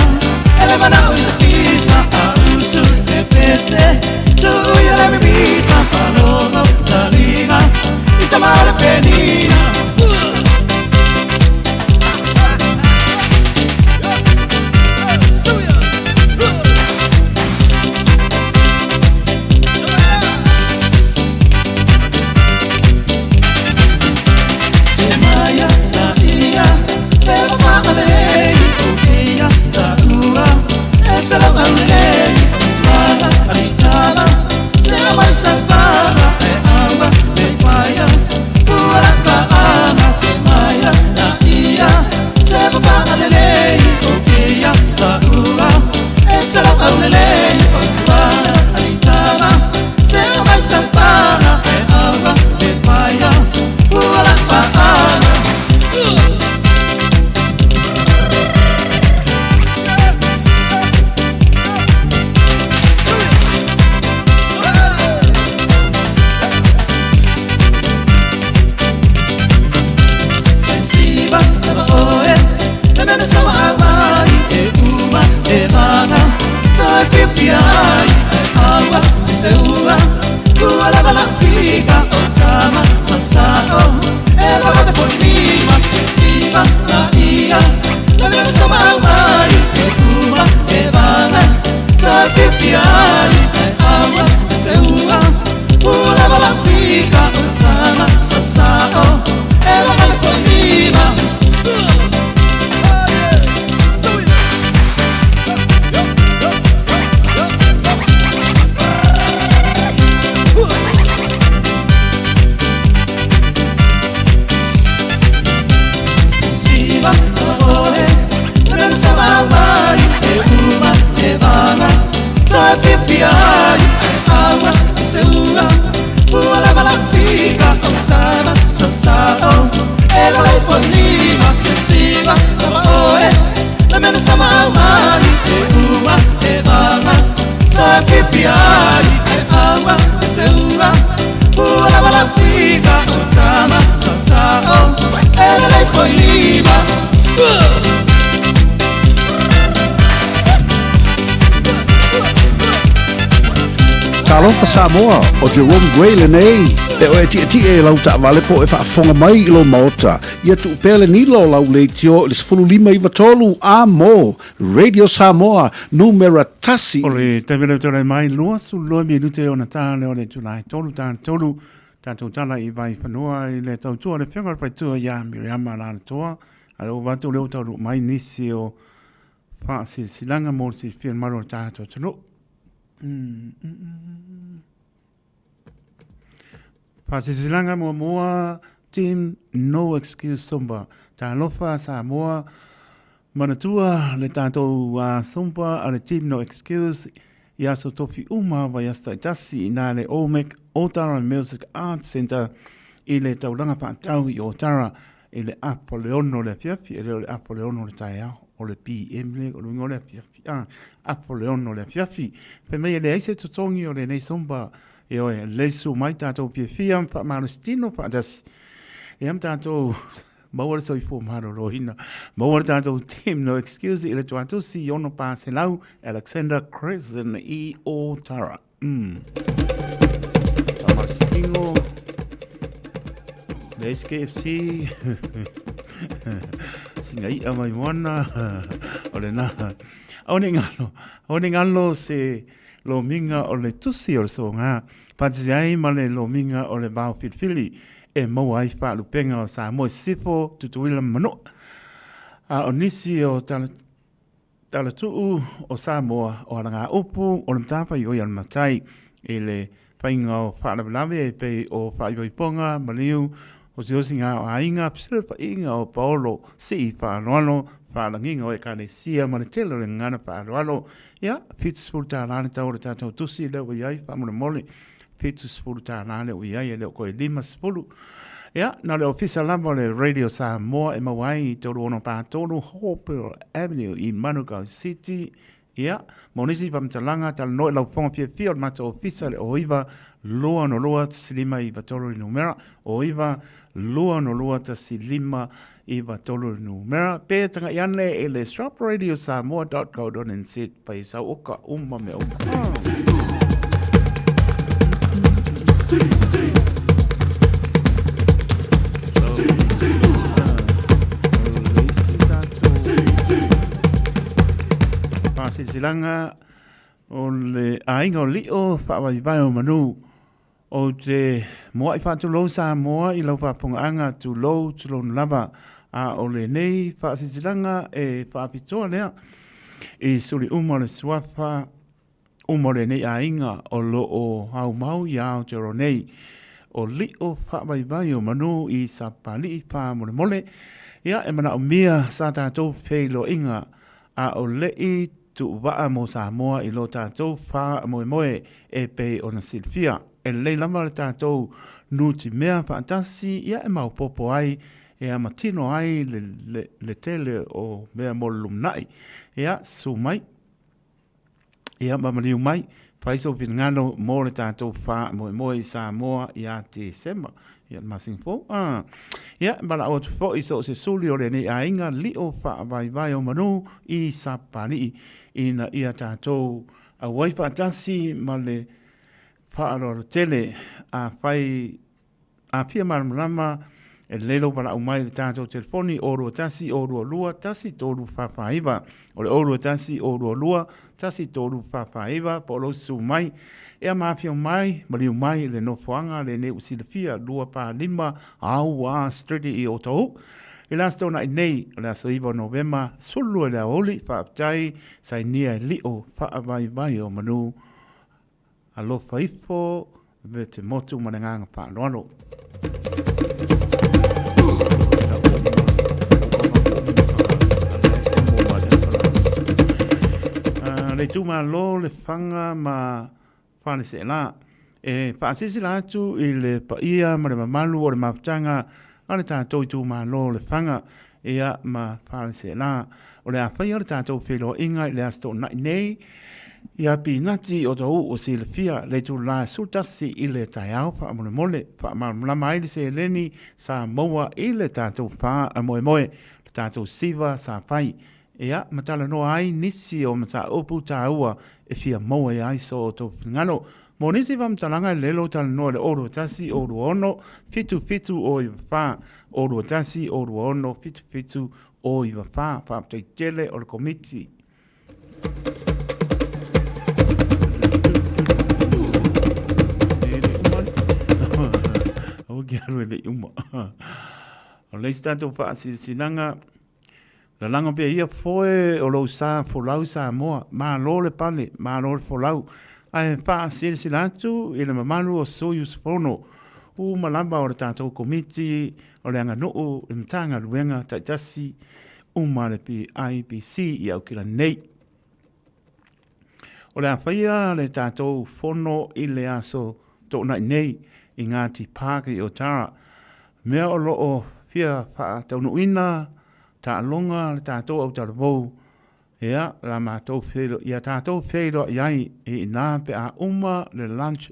Ele mana o isa kisa A usu e pese Tuia le mimita Whalongo taliga I tamale penina Talofa Samoa, o Jerome Gray lenei. E oe tietie e lau taavale po e faafofoga mai i lou maota. Ia tuu pea le nila o lau leitio i le 15 93 a mo Radio Samoa numera tasi. O le taimi lea tulai mai, 22 minute ona ta lea o le itula e tolu ta tolu, tatou tala i Vaifanua i le tautua a le Afioga i le Faletua ia Miriama Alaalatoa, a le ova atu lea ua taunuu mai nisi o faasilasilaga mo le silafia i le malu o le tatou atunuu. Faasilasilaga muamua, Team No Excuse Zumba, Talofa Samoa, Manatua le tatou Zumba a le Team No Excuse i aso tofi uma vaiaso taitasi inā le OMEC, Otara Music Arts Centre i le taulaga faatau i Otara i le apo le ono le afiafi, e le o le apo le ono le taeao, o le PM le, o le uiga o le afiafi, a, apo le ono le afiafi. Fai mai e leai se totogi o lenei Zumba, ioe, leisu mai tatou fiafia ma faamalositino faatasi, ia ma tatou maua le soifua maloloina, maua le tatou team no excuse i le tuatusi i 600 Alexander Crescent i Otara. Faamalositino le SKFC sina i'a mai moana o lena. Aua ne i galo, aua ne i galo se lomiga o le tusi o le soga, faatasi ai ma le lomiga o le vao filifili e maua ai faalupega o Samoa i Sisifo, Tutuila ma Manua. A o nisi o tala, talatuu o Samoa o alagaupu o le matafaioi a le matai i le faiga o faalavelave e pei o faaipoipoga, maliu, osiosiga o aiga, fesilafaiga o paolo, sii faaaloalo, faalagiga o ekalesia ma le tele o le gagana faaaloalo. Ia, $70 le tau o le tatou tusi lea ua i ai faamolemole. $70 lea ua i ai e le o toe 50. Ia, na o le ofisa lava o le Radio Samoa e maua ai i 3643 Hopewell Avenue i Manukau City. Ia, mo nisi faamatalaga, talanoa i lau fofoga fiafia o le matou ofisa i le 09 262 1593 le numera, 09 262 15 9 3 le numera pe taga'i ane i le stopradiosamoa.co.nz pai sau oka uma mea uma. Faasilasilaga o le aiga o Lio faavaivai o manu. Ou te mua'i faatulou Samoa i lau faafofogaaga, tulou, tulouna lava. A o lenei faasilasilaga e faapitoa lea i suli uma o le suafa uma o lenei aiga o lo o aumau i Aotearoa nei, o lio faavaivai o manu i Sapapalii faamolemole. Ia, e manaomia sa tatou feiloaiga a o leʻi tuuvaa mo Samoa i lo tatou faamoemoe e pei ona silafia. E lelei lava le tatou nutimea faatasi ia e maopoopo ai e amatino ai le, le, le tele o mea mo le lumanai. Ia, susu mai, ia ma maliu mai, fai sou finagalo mo le tatou faamoemoe i Samoa ia Tesema. Ia le masina fou. Ah. Ia, valaau atu foi i so o se suli o lenei aiga lio faavaevae o manu i Sapapalii ina ia tatou auai faatasi ma le faaaloalo tele. Afai a fia malamalama, e lelei lou valaau mai i le tatou telefoni 021 022 1349. O le 021 022 1349 po o lou susu mai e ma afio mai, maliu mai i le nofoaga lenei ua silafia 245 Aua Street i Otahuhu. I le Aso Toonai nei, o le aso 9 o Novema, 12 i le aoauli, faafetai sainia e lio faavaivai o manu. Alofa ifo me te motu ma le agaga faaaloalo. Le itumalo Lefaga ma Faleseela e faasilasila atu i le paia ma le mamalu o le mafutaga a le tatou itumalo Lefaga ia ma Faleseela o le a faia le tatou feiloaiga i le Aso Toonai nei ia Pinati o Tauu o silafia le itula e 11 i le taeao faamolemole faamalamalama ai le seleni sa maua i le tatou faamoemoe le tatou siva sa fai ia ma talanoa ai nisi o mataupu taua e fia maua ai so outou finagalo. Mo nisi faamatalaga e lelei lou talanoa i le 021 026 77 094, 021 026 77 094. Faafetai tele o le Komiti. Aua ke alu e le i uma. O le isi tatou faasilasilaga, Lalago pea ia foe o lou sa folau Samoa, malo le pale, malo le folau, ae faasilasila atu i le mamalu o sui usufono uma lava o le tatou Komiti o le Aganuu i Matagaluega taitasi uma a le PIBC i Aukilani nei. O le a faia le tatou fono i le aso Toonai nei i Ngāti Park i Otara. Mea o lo o fia faataunuuina taaloga le tatou autalavou, ia la matou feilo, ia tatou feiloai ai i ina pe a uma le lunch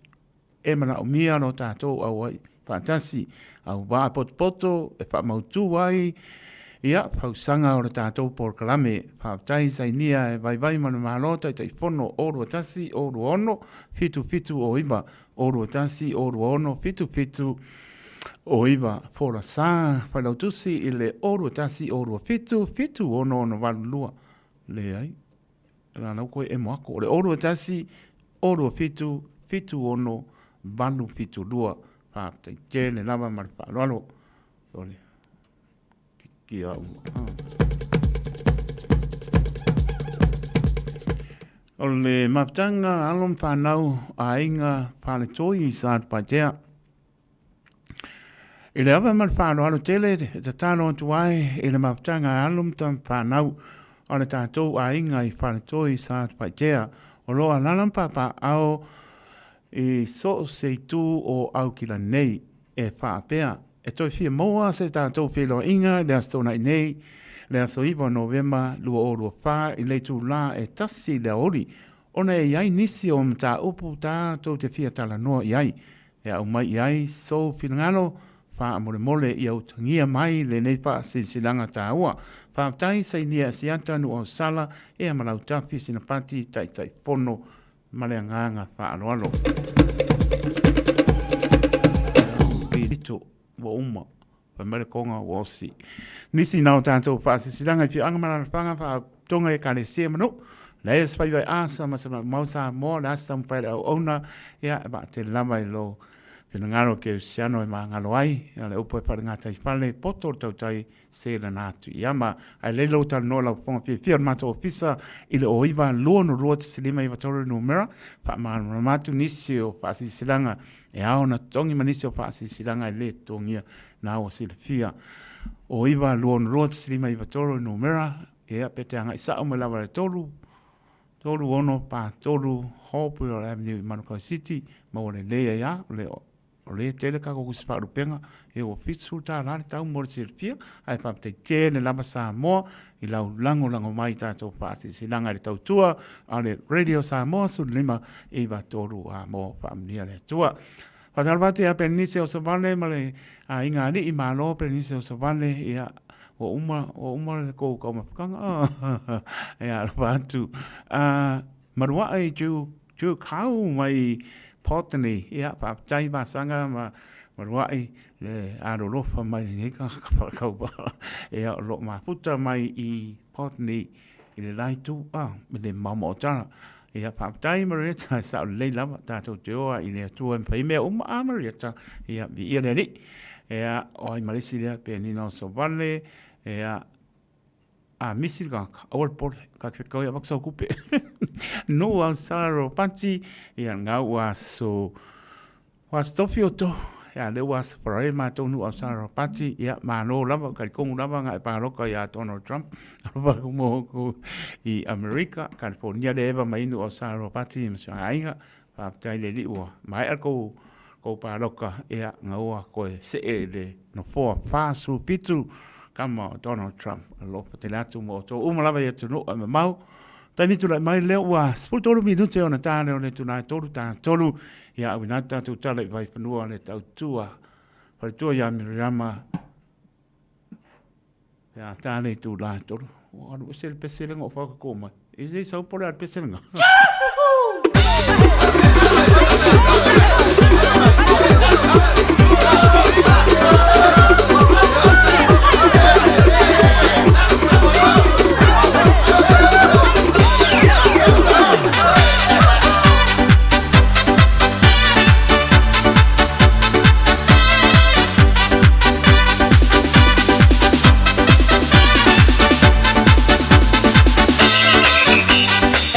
e manaomia lo tatou auai faatasi, au vaa potopoto e faamautu ai ia fausaga o le tatou polokalame. Faafetai Sainia e vaivai ma le Malo Taitaifono 021 026 7709 021 026 7709 Fola Sa Failautusi i le 021 027 7682 Leai la lau koe emo aku o le 021 027 76 872. Faafetai tele lava ma le faaaloalo. O le kiki au. O le mafutaga alo ma whanau aiga Faletoi i Satupaitea. I le ava ma le faaaloalo tele e tatalo atu ai i le mafutaga alo ma whanau o le tatou aiga i Faletoi i Satupaitea. O lo o alala ma papaao i so o se itu o Aukila nei, e faapea, e toe fia maua se tatou feiloaiga i le Aso Toonai nei, le aso 9 o Novema 2024 i le itulā e 1 i le aoauli, ona e i ai nisi o mataupu tatou te fia talanoa i ai, e aumai i ai sou finagalo. Faamolemole ia utagia mai lenei faasilasilaga taua. Faafetai sainia Asiata Nuuausala ea ma Lautafi Sinapati Taitaifono ma le agaga faaaloalo. Pito ua uma fai mai le koga ua osi. Nisi na o tatou faasilasilaga i afioaga ma alaalafaga faautoga i Ekalesia ma nuu. Le as faiva i asa ma se maumau Samoa, le as taumafai le auauna, ia e vaatele lava i lo finagalo kerisiano e magalo ai, ia le upu e faalegatai fale, poto le tautai se lana atu i ama. Ae lelei lou talanoa lau fofoga fiafia o le matou ofisa i le 09 262 593 numera, faamalamalama atu nisi o faasilasilaga e ao ona totogi ma nisi o faasilasilaga e le totogia na ua silafia. 09 262 593 numera, ia pe te agai sao mai lava i le 3 3 6 4 3 Hopewell Avenue i Manukau City, maua lelei ai a, o le O lea e tele tatou tusi faalupega, e ua $70 le tau mo le silafia, ae faafetai tele lava Samoa i lau lagolago mai i tatou faasilasilaga i le tautua a le Radio Samoa 15 9 3 a mo faamanuia le Atua. Faatalofa atu ia Pelenise Osovale ma le aiga alii malo Pelenise Osovale, ia ua uma ua uma le kou taumafataga ia alofa atu. Maluae Ju Ju Kau mai Pōtene, ia faafetai Vasaga ma Maluae le alolofa mai lenei tagata faatauvaa ia o lo o mafuta mai i Pōtene i le la itu a i le maomaotala. Ia faafetai Marietta, e sao lelei lava tatou te oa i le Atua e mafai mea uma a Marietta, ia viia le Alii. Ia o ai ma le isi lea Penina Osovale, ia A misi le tagata, aua le popole, ta te fetau e avatu sau tupe. Nuu au sala ropati, ia ngau ua aso, ua aso tofi o to, ia lea ua aso Farae matou nuu au sala ropati, ia malo lava, talitonu lava na e paloka ia Donald Trump, alofa atu mo outou i Amerika, California lea eva mai nuu au sala ropati ma si ona aiga, faafetai le Alii ua maea le tou kou paloka, ia, na ua toe see i le nofoa 47 kama o Donald Trump. Alofa tele atu mo outou uma lava i atunuu e mamao. Taimi tulai mai lea ua 13 minute ona ta lea o le itula e 3 ta 3, ia auina atu tatou tala i Vaifanua le tautua faletua ia Miriama Ia tā le itula e 3. Ua alu ese le pese lenga o whakakō mai. E sei sau pole a le pese lenga.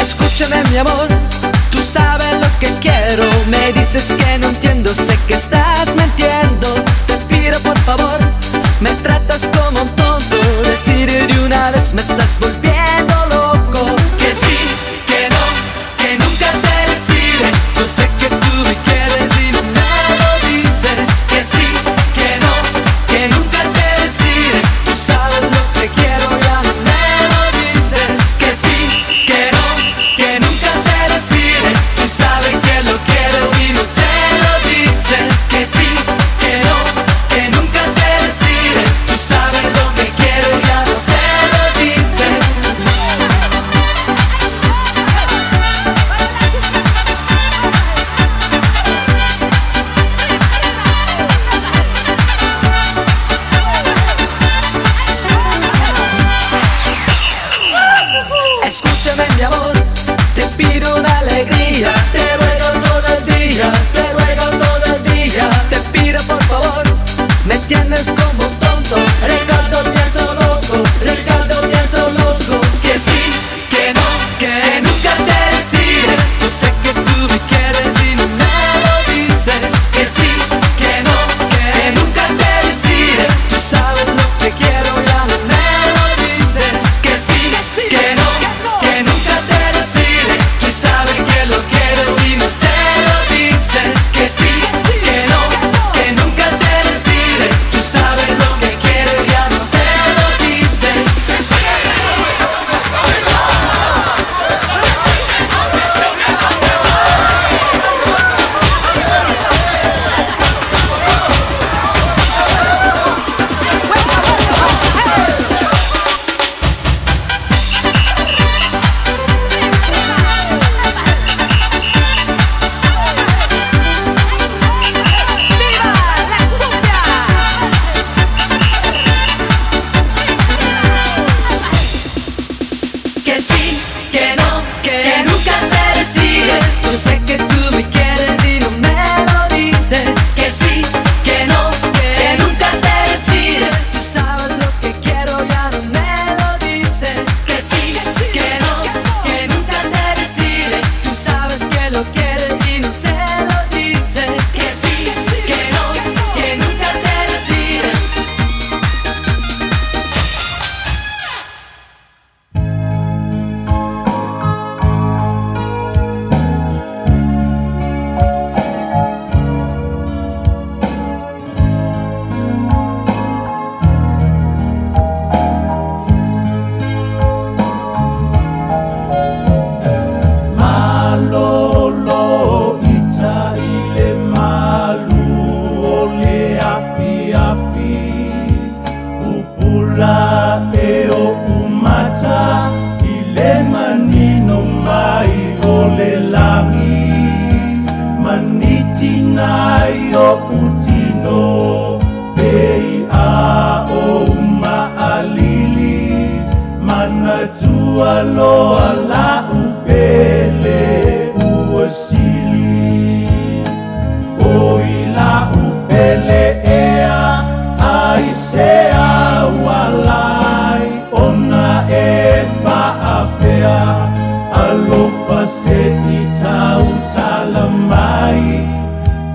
Escúchame mi amor, tú sabes lo que quiero. Me dices que no entiendo, sé que estás mintiendo. Te pido por favor, me tratas como un tonto. Decir de una vez me estás volviendo loco. Que sí, que no, que nunca te decides. Yo sé que tú me quieres y no me lo dices. Que sí, que no, que nunca te decides. Tú sabes lo que quiero, ya no me lo dices. Que sí, que no, que nunca te decides. Tú sabes que lo quieres y no se lo dices. ona i oʻu tino pei a ou maʻalili manatua loa laʻu pele ua sili oi laʻu pele ea ai se aualai ona e faapea alofa se i tautala mai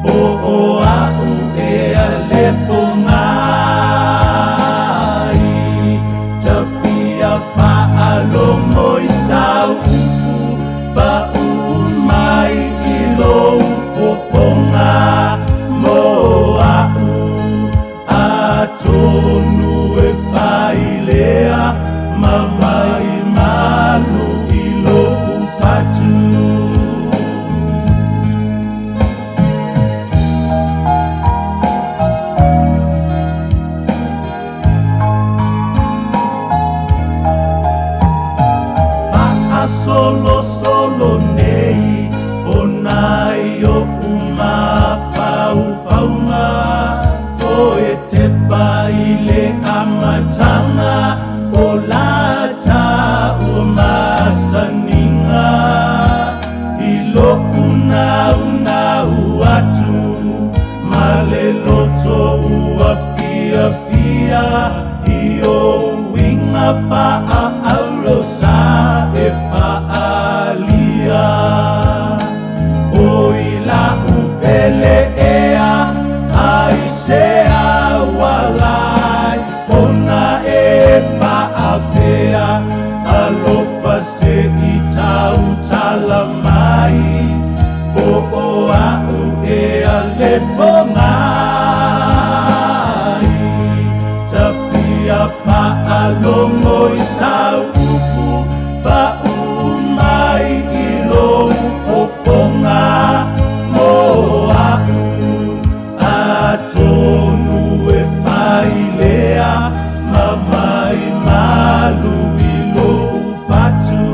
po o aʻu ea lepo mai tafia faalogo i sau upu paʻu mai i lou fofoga mo aʻu atonu e failea ma vai malu i loʻu fatu. Faasolosolo nei ona i oʻu mafaufauga toe tepa i le amataga o lata ua masaniga i loʻu naunau atu ma le loto ua fiafia i ou uiga faaauro sa e faaalia oi laʻu pele ea ai se aualai ona e faapea alofa se i tautala mai po o aʻu ea lepo mai tafia faalogo i sau upu paʻu mai i lou fofoga mo aʻu atonu e failea ma vai malu i lou fatu.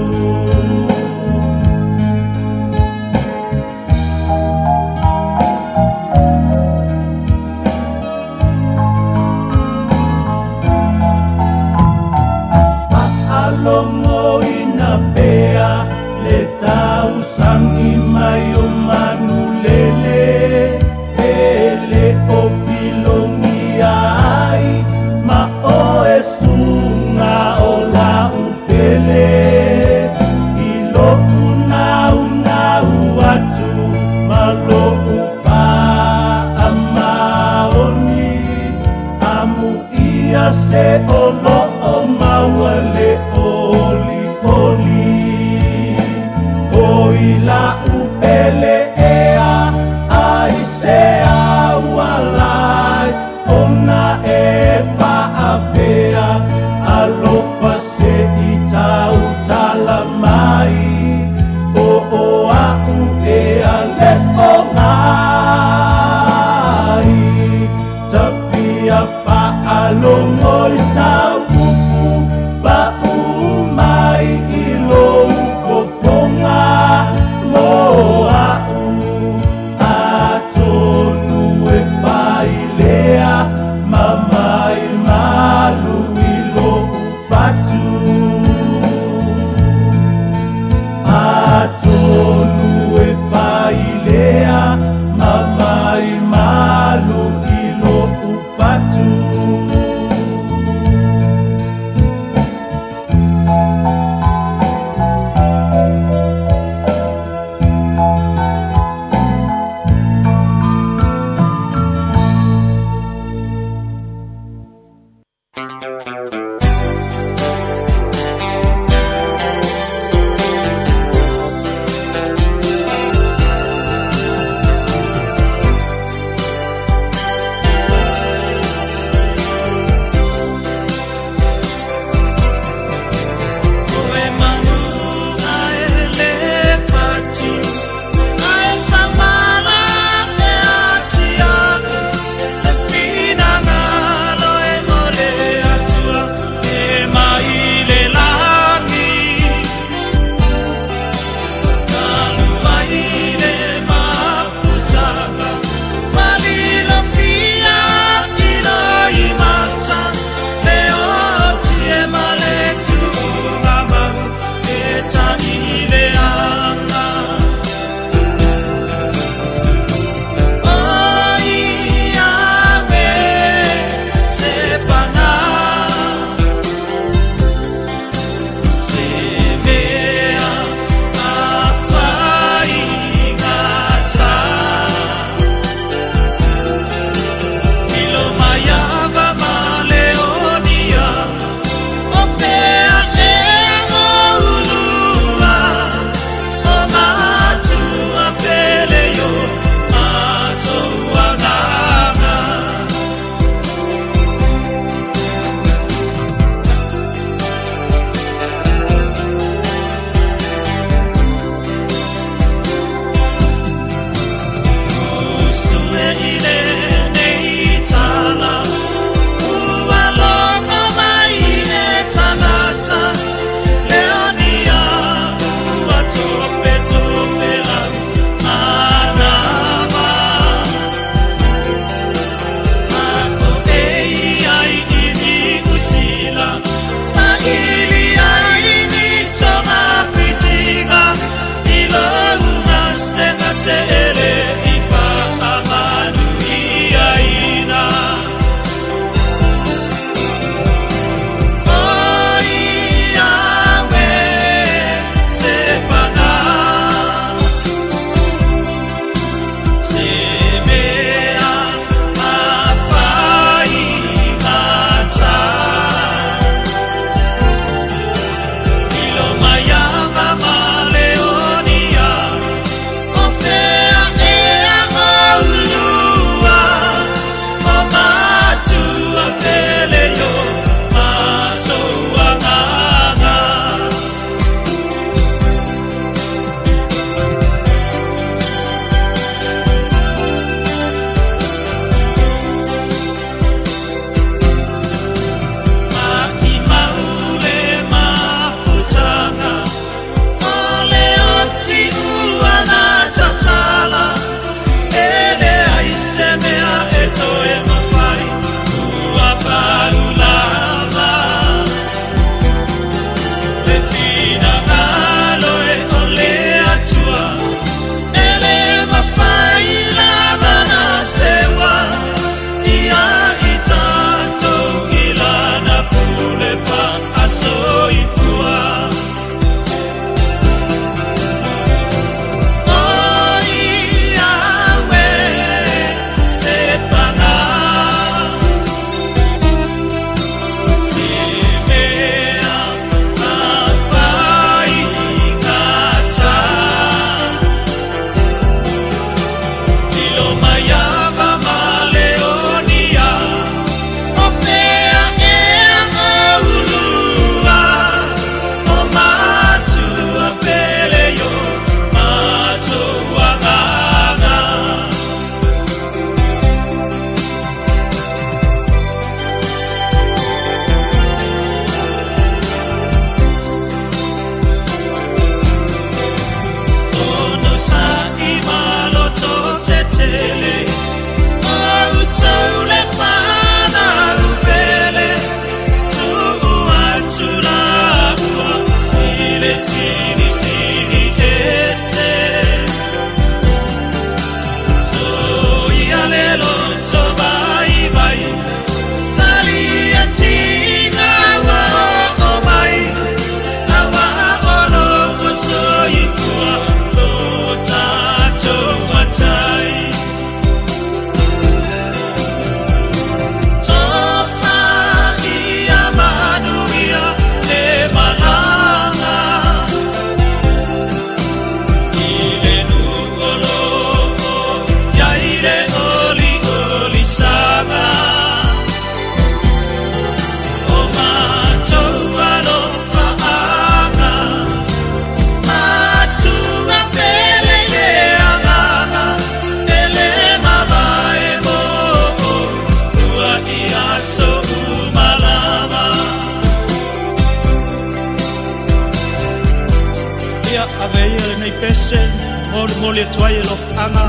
momoli atu ai alofaga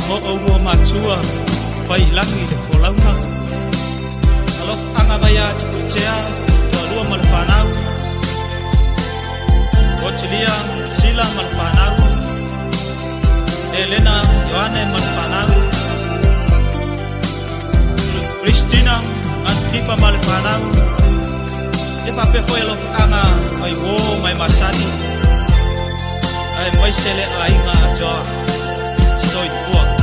mo oua matua fai i lagi i le folauga. Alofaga mai ia Tapuitea, toalua ma le fanau. Otilia, Sila ma le fanau. Elena, Ioane ma le fanau. Christina, Antipa ma le fanau. Ia faapea foi alofaga mai uō mai masani aemaise le aiga atoa. Soifua.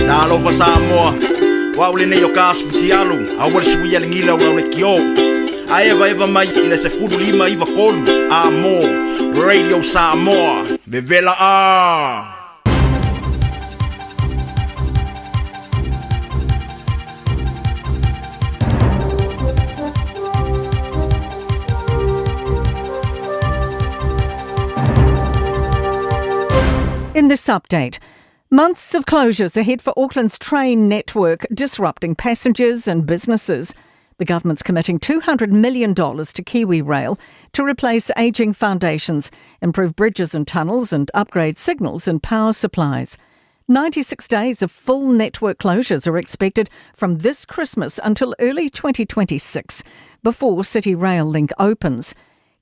Talofa Samoa, o au lenei o ka asu futialu, aua le suia le gila o lau lekiō. A evaeva mai i le 1593 a mo Radio Samoa, vevela a! In this update, months of closures ahead for Auckland's train network, disrupting passengers and businesses. The government's committing $200 million to Kiwi Rail to replace ageing foundations, improve bridges and tunnels, and upgrade signals and power supplies. 96 days of full network closures are expected from this Christmas until early 2026, before City Rail Link opens.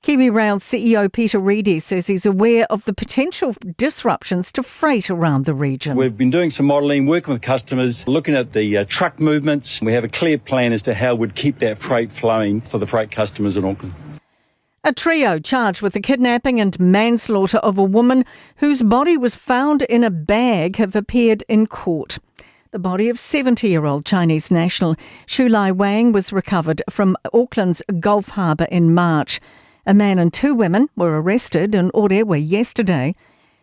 Kiwi Rail CEO Peter Reidy says he's aware of the potential disruptions to freight around the region. We've been doing some modelling, working with customers, looking at the uh, truck movements. We have a clear plan as to how we'd keep that freight flowing for the freight customers in Auckland. A trio charged with the kidnapping and manslaughter of a woman whose body was found in a bag have appeared in court. The body of 70 year old Chinese national Xu Lai Wang was recovered from Auckland's Gulf Harbour in March. A man and two women were arrested in Orewa yesterday.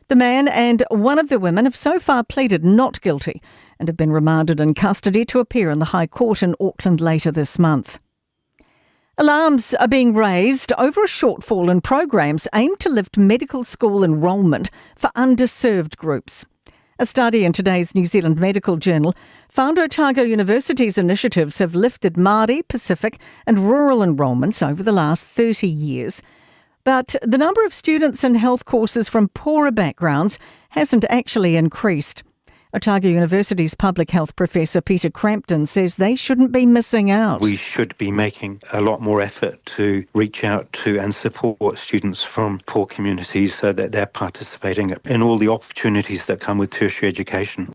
The man and one of the women have so far pleaded not guilty and have been remanded in custody to appear in the High Court in Auckland later this month. Alarms are being raised over a shortfall in programs aimed to lift medical school enrolment for underserved groups. A study in today's New Zealand Medical Journal found Otago University's initiatives have lifted Māori, Pacific and rural enrolments over the last 30 years. But the number of students in health courses from poorer backgrounds hasn't actually increased. Otago University's public health professor Peter Crampton says they shouldn't be missing out. We should be making a lot more effort to reach out to and support students from poor communities so that they're participating in all the opportunities that come with tertiary education.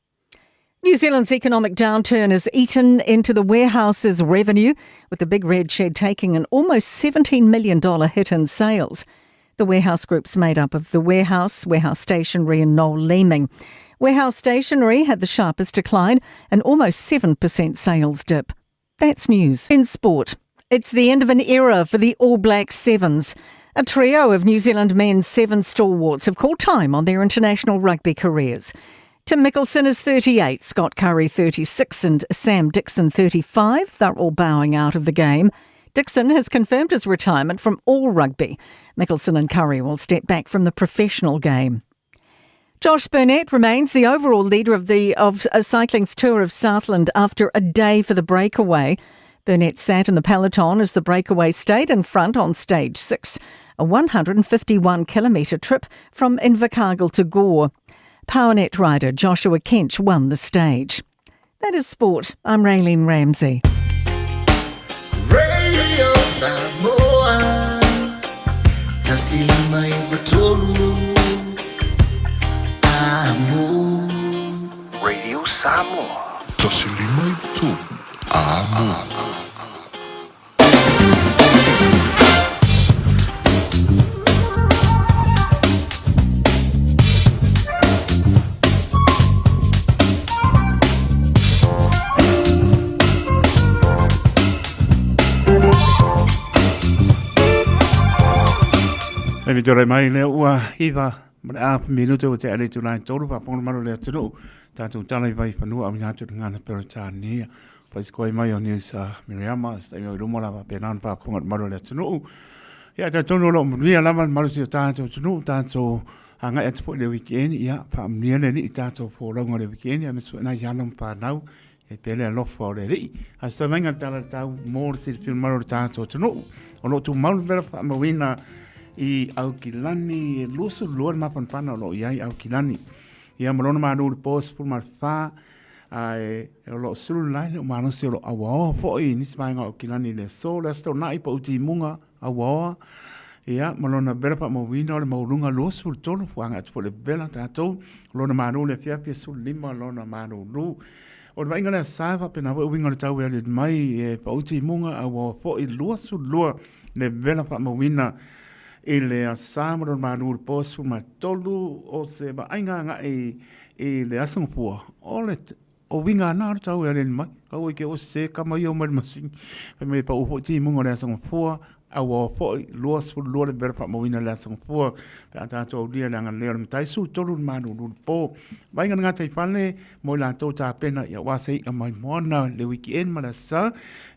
New Zealand's economic downturn has eaten into the warehouse's revenue, with the Big Red Shed taking an almost $17 million hit in sales. The warehouse group's made up of the Warehouse, Warehouse Stationery, and Noel Leeming. Warehouse Stationery had the sharpest decline, an almost 7% sales dip. That's news. In sport, it's the end of an era for the All Black Sevens. A trio of New Zealand men's seven stalwarts have called time on their international rugby careers. Tim Mikkelson is 38, Scott Curry 36, and Sam Dickson 35. They're all bowing out of the game. Dickson has confirmed his retirement from all rugby. Mikkelson and Curry will step back from the professional game. Josh Burnett remains the overall leader of the of uh, cycling's tour of Southland after a day for the breakaway. Burnett sat in the peloton as the breakaway stayed in front on stage six, a 151 kilometre trip from Invercargill to Gore. PowerNet rider Joshua Kench won the stage. That is sport. I'm Raylene Ramsey. Radio Samoa Tasilima Amo Radio Samoa Tasilima Amo E mi tore mai le ua iwa ma le afa minuta ua tea le itula i tolu faafofoga malu le atunuu tatou tala i vai fanua auina atu le gagana Peretania paisikoai mai o News a Miriama se taimi o i luma la faapena ona faafofoga malu le atunuu ia talitonu o lo o manuia lava le malosi o tatou atunuu tatou agai atu foi i le weekend ia faamanuia le Alii i tatou folauga o le weekend aemaise foi nai alo ma fanau e pea le alofa o le Alii. A se taumaiga le tala tau mo le silafia mamalu o le tatou atunuu. O lo o tumau le vela faamauina i Aukilani e 22 le mafanafana o lo o i ai Aukilani. Ia ma lona malu le po 14 ae o lo o sulu lai le malosi o lo o auaoa foi i nisi vaega o Aukilani i le aso, le aso Toonai po o Timuga auaoa. Ia ma lona vela faamauina o le maualuga 23 fuaga atu foi le vela tatou lona malu le afiafi e 15 lona malulu. O le vaaiga lea sa faapena foi uiga o le tau e aliali mai e pau timuga a ua foi 22 le vela faamauina i le asa ma lona malu le po 13 o se vaaiga agai i le aso Gafua o le o uiga ana o le tau e aliali mai. Kaua i ke o se kama ia o mai le masini. Fai mai e pau foi timuga o le aso Gafua a ua foi 22 le vela faamauina i le aso Gafua pe a tatou aulia le agalelei o le Matai 13 le malulu le po. Vaaiga le gataifale mo i latou tapena ia aua se i'a mai moana le weekend ma le aso Sa.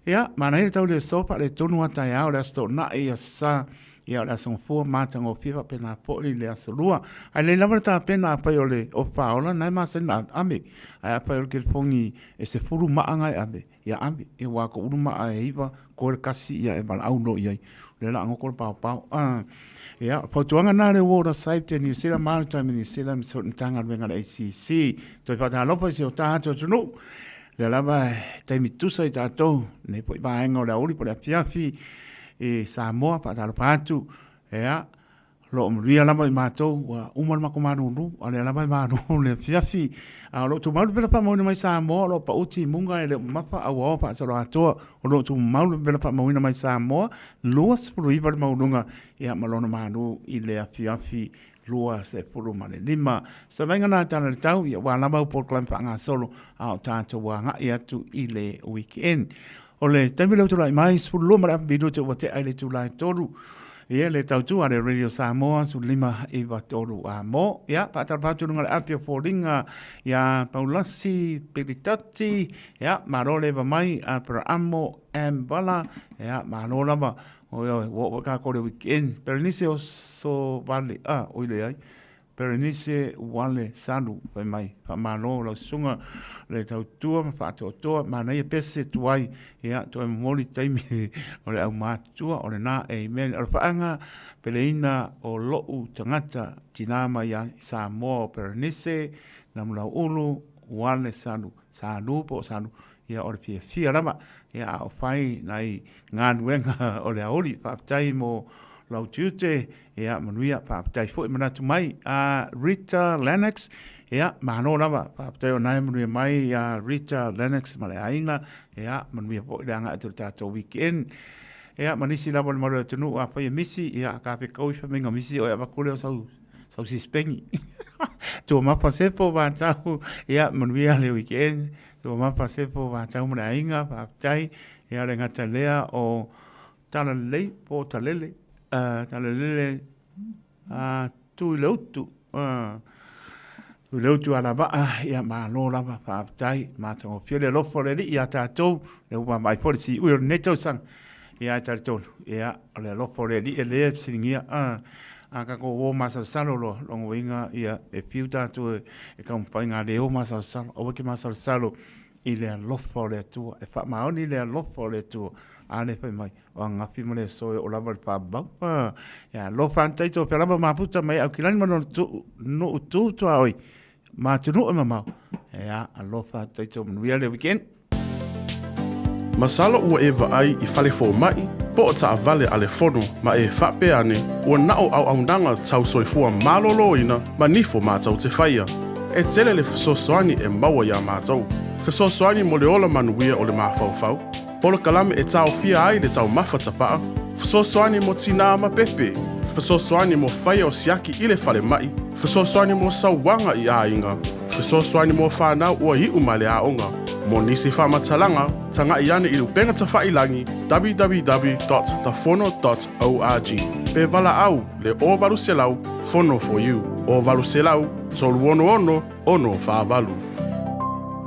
Ia, manaia le tau le aso faaletonu a taeao le Aso Toonai, Aso Sa. Ia, o le Aso Gafua matagofie faapena foi le Aso Lua. Ae lelei lava le tapena afai o le ofa faaola lena e masani ona ave, ae afai o le kelefogi e 10 maa na e ave, ia ave. Ia aua ko ulu maa e 9, koe le kasi ia e valaau loa i ai. O lea o le a goto le paopao. Ah, ia, o fautuaga na a le World of Safety New Zealand, Maritime New Zealand, ma Matagaluega a le ACC. Toe faatalofa i si o tatou atunuu. Lea lava e taimi tusa i tatou, nei foi vaega o le aoauli po o le afiafi i Samoa, faatalofa atu, ia, o lo o manuia lava i matou, ua uma le matou malulu, a o lea lava e malulu le afiafi. A o lo o tumau le pela faamauina mai Samoa, o lo o pauti i muga e le o mamafa a ua oo faasoloatoa. O lo o tumau le pela faamauina mai Samoa, 29 le maualuga, ia, ma lona malu i le afiafi 25. Savaiga na tala le tau, ia ua lava au polokalame faagasolo a o tatou agai atu i le weekend. O le taimi lea ua tulai mai, 12 ma le afa minute ua tea i le itula e 3. Ia le tautua a le Radio Samoa 15 9 3 a mo. Ia, faatalofa atu i luga o le api o foliga ia Paulasi Pilitati, ia, malo le eva mai, Aperamo M. Vala, ia, malo lava. Oi oi, ua oo kākou le weekend. Berenice o so vale, ah, oi leai. Berenice Wale Salu, fai mai, faamalo lau susuga le tautua ma faatoatoa, manaia pese tuai, ia, toe momoli taimi o le aumatutua, o lena, amen. O le faaga peleina o lo'u tagata, tina mai ia Samoa o Berenice, Namulau'ulu, Wale Salu, Salu po o Salu, ia o le fiafia lava, ia a o fai nai galuega o le aoauli. Faafetai mo lau tiute, ia manuia, faafetai foi manatu mai. A Rita Lennox, ia malo lava, faafetai o nae manuia mai ia Rita Lennox ma le aiga, ia manuia foi le agai atu o le tatou weekend. Ia ma nisi lava o le malu o le atunuu, afai e misi, ia ka fekau i famiga misi oe avatu lea o sau sau sispengi. Tua mapa sepo vatau, ia manuia le weekend. Ua mapa sepo vatau ma le aiga, faafetai. Ia le gata lea o Talalelei po o Talele, Talalele tu i le utu, tu i le utu alavaa, ia malo lava, faafetai. Matagofie le alofa o le Alii ia tatou, lea ua vaavaai foi le siui o lenei tausaga. Ia e talitonu, ia o le alofa o le Alii e lea e fesiligia, a tatou o masalosalo loa, lona uiga ia e fiu tatou e taumafai ngā leo masalosalo, aua e te masalosalo i le alofa o le Atua, e faamaoni le alofa o le Atua, a lea fai mai, o ananafi ma le aso e oo lava i le faavavau. Ia alofa ane taito, pea lava maputa mai Aukilani ma lona nuu tu tuaoi, ma atunuu e mamao. Ia alofa ane taito, manuia le weekend. Masalo ua e vaai i fale fomai po o taavale a le fono ma e faapea ane ua na o auaunaga tau soifua maloloina ma nifo matou te faia. E tele le fesoasoani e maua iā matou. Fesoasoani mo le ola manuia o le mafaufau, polokalame e taofia ai le taumafa tapaa, fesoasoani mo tinā ma pepe, fesoasoani mo faia o siaki i le falemai, fesoasoani mo sauaga i aiga, Fesoasoani mo whanau ua iu mai le aoga. Mo nisi faamatalaga, taga'i ane i le upega tafailagi www.thefono.org pe valaau le 0800 Fono for You, 0800 366 648.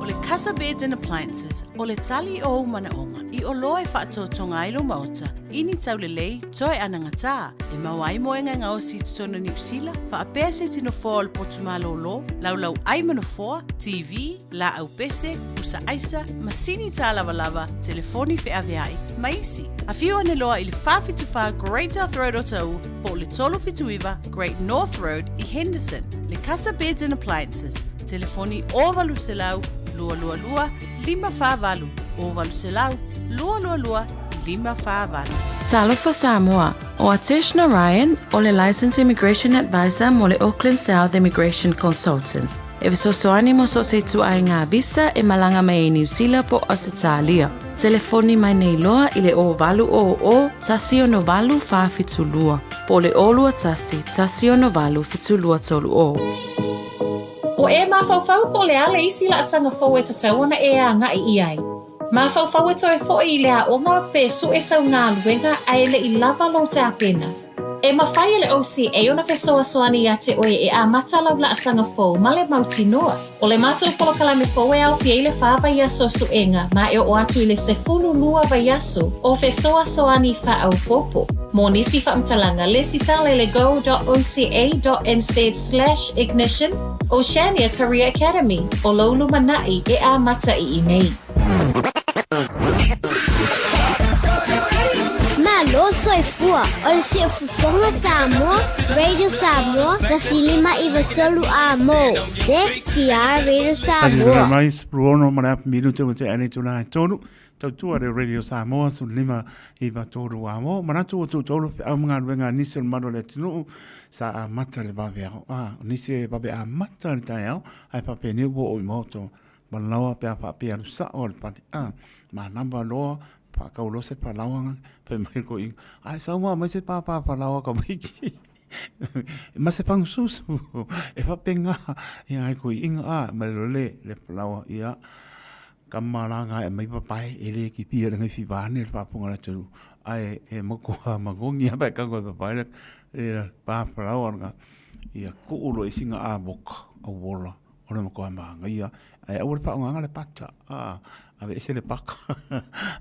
O le Casa Beds and Appliances, o le tali o ou manaoga i oloa e faatoatoga ai lou maota i ni taulelei toe anagatā e maua ai moega e gaosi i totonu o Niu Sila, faapea se tino foa o le potu malōlō, laulau ʻai ma nofoa, TV, lāʻau pese, pusa ʻaisa, masini tālavalava, telefoni feʻaveaʻi, ma isi. Afio ane loa i le 474 Great South Road Otahuhu po o le 379 Great North Road i Henderson. Le Casa Beds and Appliances, telefoni 0800 222 548, 0800 222 548. Talofa Samoa, ʻO Atesh Narayan, o le Licensed Immigration Advisor mo le Auckland South Immigration Consultants, e fesoasoani mo so o se ituaiga visa e malaga mai ai Niu Sila po o Ausetalia. Telefoni mai nei loa i le 0800 168 472 po o le 021 168 7230. Ua e mafaufau po o le a le isi laasaga fou e tatau ona e agai i ai? Mafaufau e toe foi i le aoga pe sue sau galuega ae le i lava lou tapena. E mafai e le OCA ona fesoasoani iā te oe e amata lau laasaga fou ma le mautinoa. O le matou polokalame fou e aofia i le fa vaiaso o suega ma e oo atu i le 12 vaiaso o fesoasoani faaopoopo. Mo nisi faamatalaga, lesitala i le go.oca.nz/ignition Oceania Career Academy, o lou lumanai e amata i inei. Malo soifua, o le Siufofoga Samoa, Radio Samoa, 1593 A mo, CKR Radio Samoa. Mai 16 ma le apu minuta ua tea nei tulaga e tolu. Tautua le Radio Samoa, 1593 A mo. Manatu ua tuutaulu feau ma galuega a nisi o le malu o le atunuu sa amata le vaveao. A, o nisi e vave amata le taeao, ae faapeni ua oo i maota Malawa pe a faapea alu sao le pale a malama loa faakau loa se palaoa fai mai ko inga ai saua mai se pāpā palaoa ka maiki ma se pangususu e faapena ia ai ko inga a ma le le le palaoa ia ka malanga e mai papae e le ki pia le ngai fivane le faafofoga le atunuu ae e makoa magogi a pae kago e papae le le pā palaoa ia kuu loa i singa avoka auola O le matua māngaia, ae aua le faaaogaina le pata, a, aveese le paka,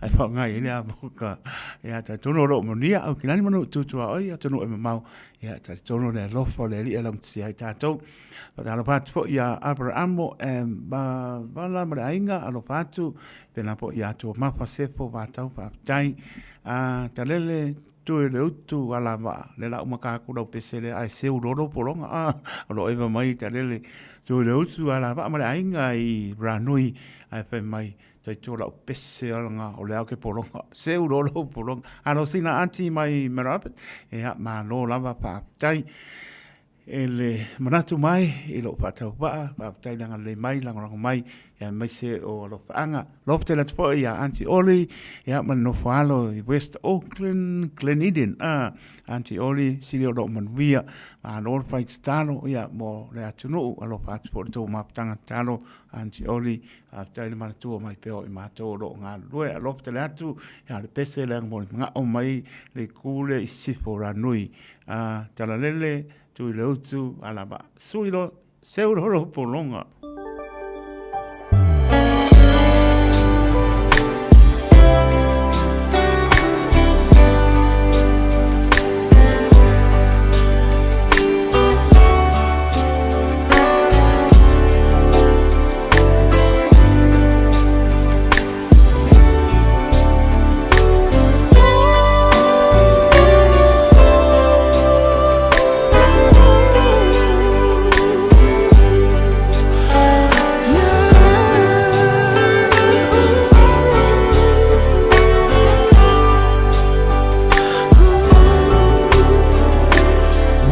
ae faaaoga i ai le amoka. Ia, talitonu o lo o manuia au ki lani ma nuu tutuaoi, atunuu e mamao, ia, talitonu le alofa o le Alii e laugatasia ai tatou. Faatalofa atu foi ia Aperamo e Vala ma le aiga, alofa atu, pēlā foi ia Tuamafa Sefo Vatau, faafetai. A, Talele Tui le utu ala vaa le lau makaku lau pese lea ae seu loa lou pologa a o lo eva mai talele tui le utu ala vaa ma le aiga i Ranui ae fai mai taito lau pese ala o le ao ke pologa seu loa lou pologa alo sina aunty mai Marape ia malo lava faafetai E le manatu mai i lou faatauvaa, faafetai le agalelei mai, lagolago mai, aemaise o alofaaga. Alofa tele atu foi ia Aunty Oli, ia ma le nofo alo i West Auckland, Glen Eden. Ah, Aunty Oli, sili o loo manuia. Malo le fai tatalo, ia, mo le atunuu. Alofa atu foi le tou mafutaga tatalo, Aunty Oli. Faafetai le manatua mai pea o i matou o loo galulue. Alofa tele atu, ia le pese le mo le mangao mai le kule i sisifo Ranui. A talalele, tui le utu, alava, sui lo, seu lo lo pologa.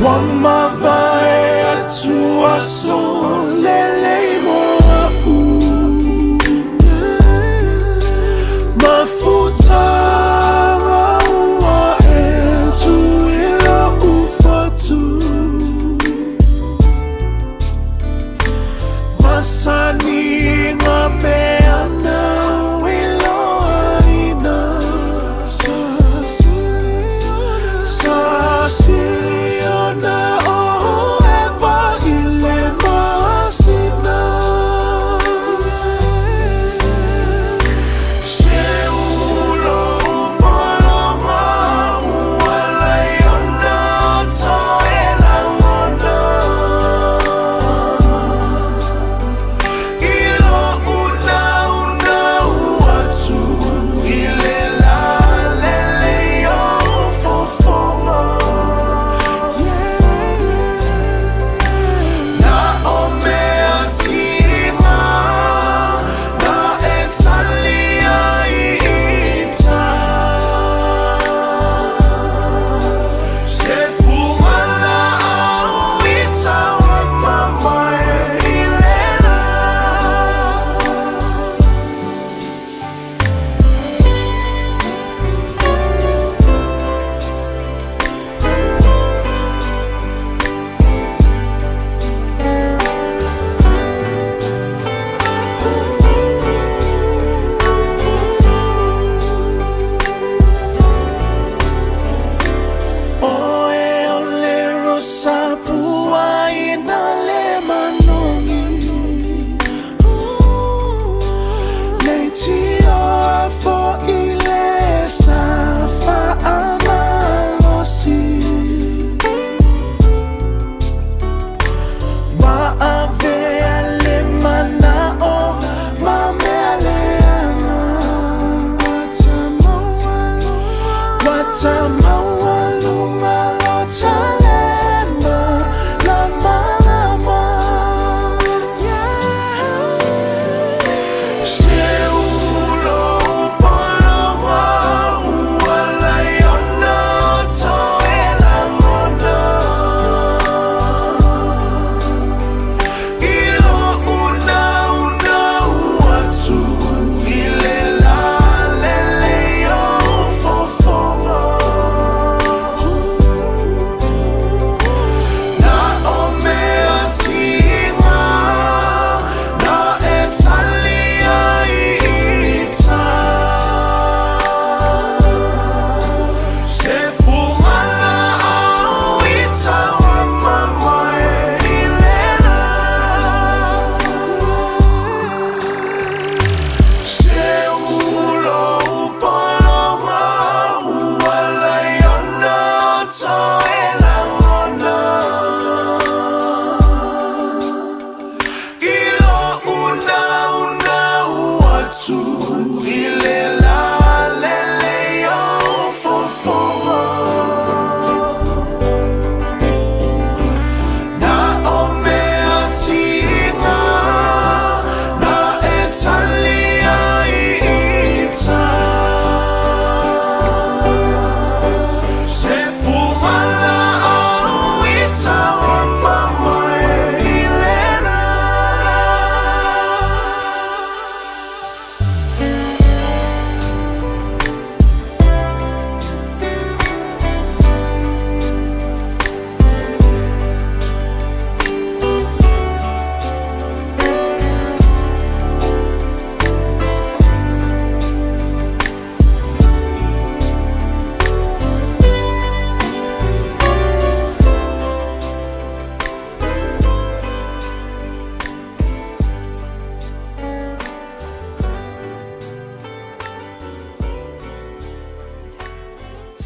Ua mavae atu aso lelei mo a'u Mafutaga ua e tui la'u fatu Masani ngā mea nāu i loaina Sa siliona o Eva i le masina.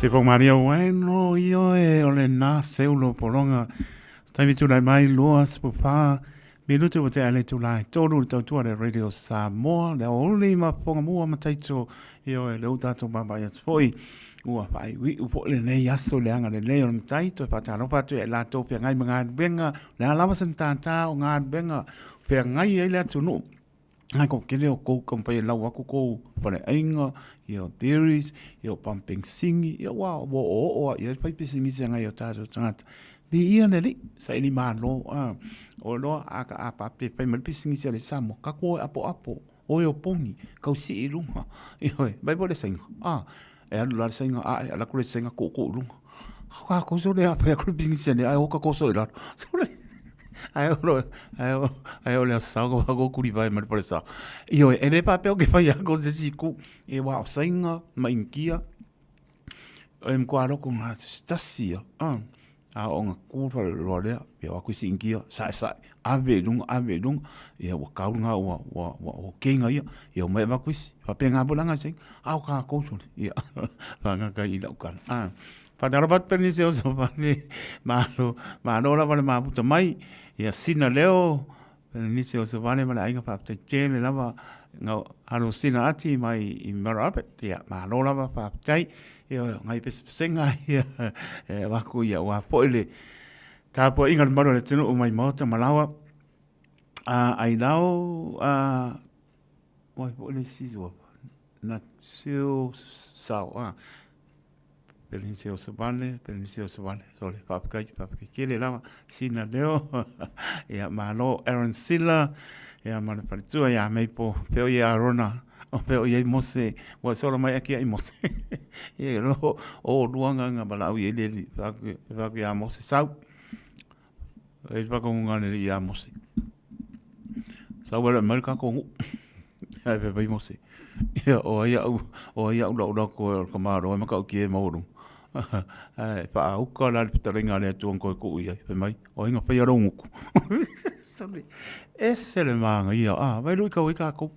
Se fo maria weno io e o le na seulo polonga. Taimi tulai mai loa sepufa minutu ua tea le itula e tolu le tautua le Radio Samoa le aoauli ma fofoga mua ma taito ioe le u tatou vaavaai atu foi ua faaiuiu foi lenei aso i le agalelei o le matai toe faatalofa atu ia i latou feagai ma galuega le a lava se matata o galuega feagai ai le atunuu Ai ko kele o kou taumafai e lau atu kou faleaiga, ia o dairies, ia o pamupenisini, ia ua ua oooo lava i ai le fai pisinisi a nai o tatou tagata. Viia le Alii, saili malo, a, o iloa a a faapea e fai mai le pisinisi a le Samoa, tatou o e apoapo, o e opogi, tau sii i luga, ioe, vaai foi le Saina, a, e alu la le Saina ae, alu atu le isi Saina tuutuu i luga. O tatou sole a fai atu le pisinisi a nei ae o tatou oso i lalo. Sole, ae o ae o ae o le aso Sa ka ko kuli vai ma le palesa. Ioe, e le faapea o ke fai aku se isi ku, e wā o Saina ma Inikia, e matua loko ngā se tasi ia, a, a o nga ku whare roa lea, ia o aku isi Inikia, sae sae, ave i lunga, ave i lunga, ia ua kau nga ua, ua, ua, ua keinga ia, ia o mai avaku isi, faapea ngā pula ngai Saina, a o kākou sole, ia, whangaka i lau kala, a. Whakatalofa atu pea nisi o Sofani, malo, malo lava le mafuta mai, ia sina leo, nisi o Sofani ma le aiga faafetai tele lava, nga alo sina ati mai i Mara Albert, ia malo lava faafetai, ia ngai pesepesega ia, e avaku ia ua foi le tapuaiga le malu o le atunuu mai maota ma laoa, a ai lao, a, wai foi le isi ua, na sio sao, a, Pelenise o Savale, Pelenise o Savale, sole, faafetai, faafetai tele lava, sina leo, ia, malo, Aaron Sila, ia, ma le faletua ia Meipo, peo ia Arona, o peo ia i Mose, ua sola mai ake ia i Mose, ia, lo, o luanga nga malau ia i le, faku ia Mose, sau, e le whakangunga le ia Mose. Sau wera mai ka kongu. Ai pe pai Mose. Ia o ai au, o ai au lau lau ko ka maro e maka o ki e mauru. Ai pa uka la le pitaringa le atu ko ku ia pe mai. O inga whai aro nguku. Sorry. Ese le maanga ia. Ah, vai lui ka oi ka ko.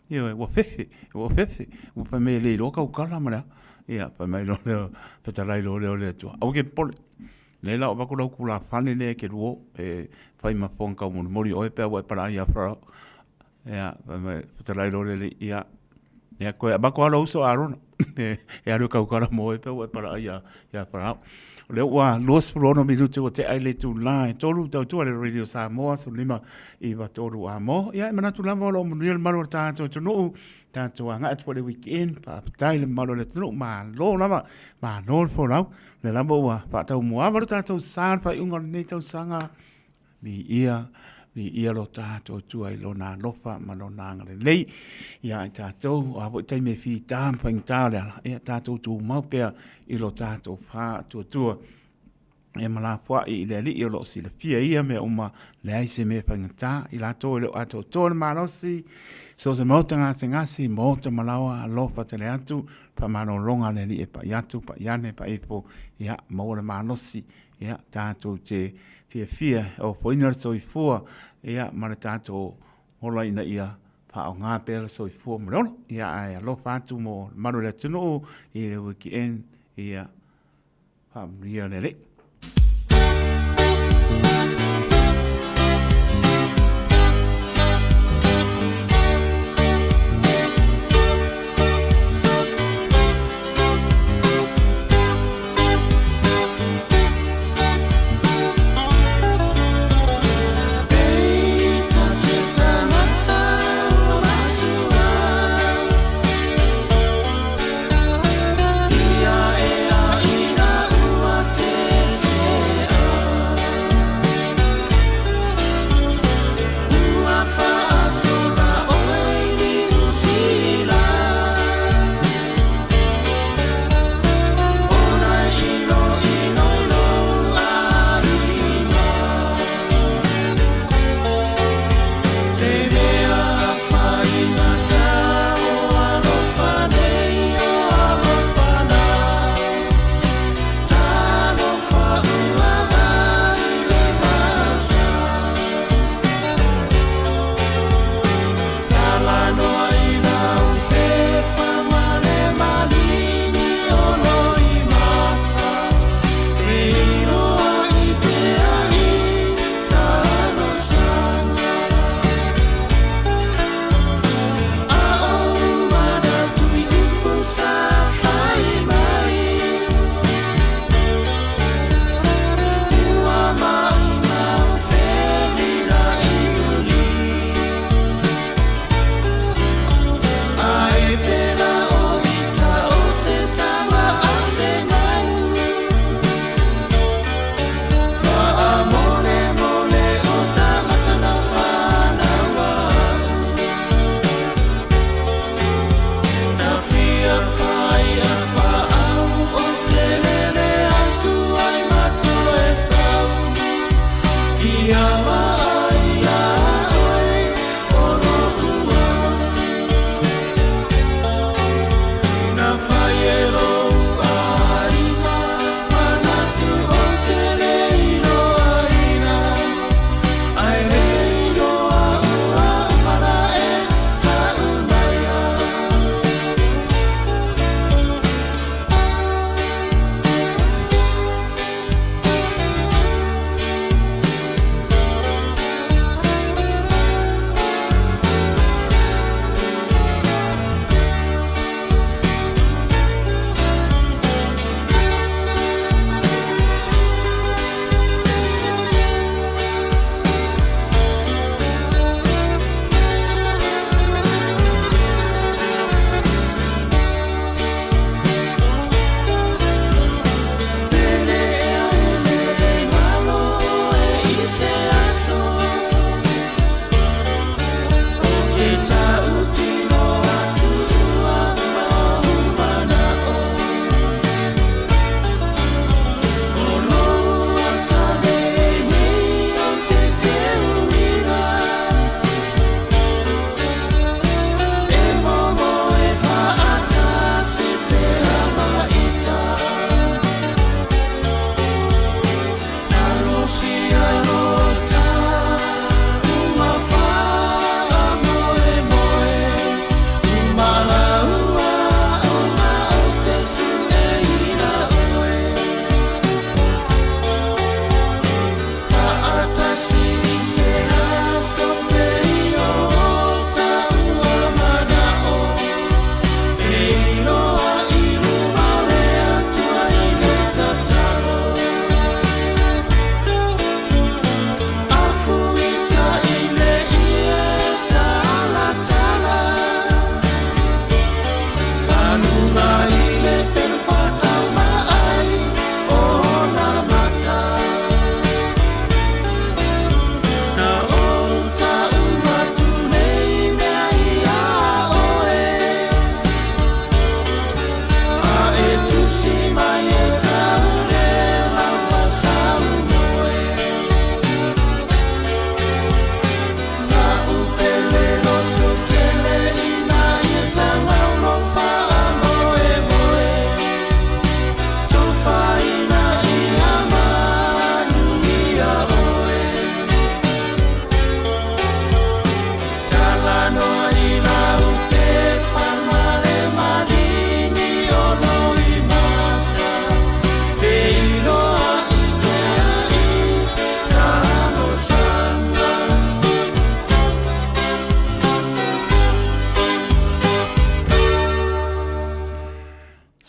Ia ua fefe, ua fefe. Ua whai mai le iloa ka ukala ma lea. Ia, whai mai lo leo, petarai lo leo le atua. Au ke pole. Nei la o vaku lau kula fane le ke luo e whai ma fonga kau morimori oe pea ua e para ai a Farao. Ia, whai mai, petarai lo le ia. Ia, koe, a bako alo uso Arona. E alu kau kara mo oe pea ua e para ai a, ia Farao. O lea ua 26 minutu o te ai le tūlā e tolu tautua le Radio Samoa, 15 i tolu a mo. Ia, e manatu lava o lo manuia le malu o le tātou atunuu, tātou agai atu po le weekend, faafetai le mamalu o le atunuu, malo lava, malo le folau. Lea lava ua faataumuaava lo tatou sa i le faaiuga o lenei tausaga, viia, viia lo tatou Atua i lona alofa ma lona agalelei ia i tatou, o a foi taimi e fita ma faigata o le ala, ia tatou tumau pea i lo tatou faatuatua e malafoai i le Alii o lo o silafia ia mea uma, leai se mea faigata i latou e le o atoatoa le malosi, so o se maota gasegase, maota malaoa, alofa tele atu, Faamalologa a le Alii e pai atu, pai ane, pai ifo, ia, maua le malosi, ia, tatou te fiafia e ofoina le soifua, ia, ma le tatou ola ina ia faaaoga pea le soifua ma le ola. Ia, ae alofa atu mo le malu o le atunuu i le weekend, ia, faamanuia le Alii.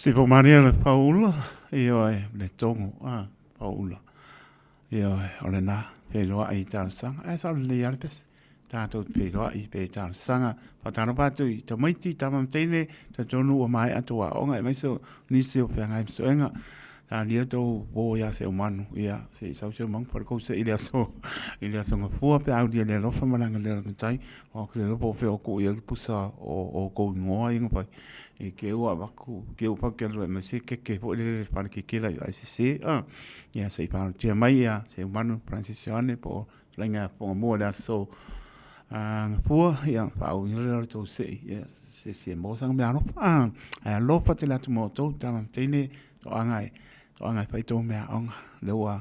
Se po mania le paula, ioe, le tongo, a, paula. Ioe, o le nā, feiloai i talosaga. Ae sao lelei lava le pese. Tatou te feiloai pe i talosaga. Faatalofa atu i tamaiti, tama ma teine, talitonu ua maea tou aoga aemaise o nisi o feagai ma suega. Talia tou uo ia Seumanu, ia, se i sau Seumanu fale kou se i le aso, i le aso Gafua pe a aulia le alofa ma le agalelei o le Matai. Aua ou te le iloa po o fea o tuu i ai le pusa o outou igoa ia na fai. I te i ua avatu, te i ua fai atu aumai se keke foi lele le fale kekela i ai sese a. Ia se i faaalotia mai ia Seumanu Francis Ioane po o Fetalaiga ia Fofoga i le aso Gafua, ia faaauina lea o le tou sei, ia se se maua sana mea alofa. A, ae alofa tele atu ma outou, tama ma teine, toaga e, toaga e fai tou mea aoga. Lea ua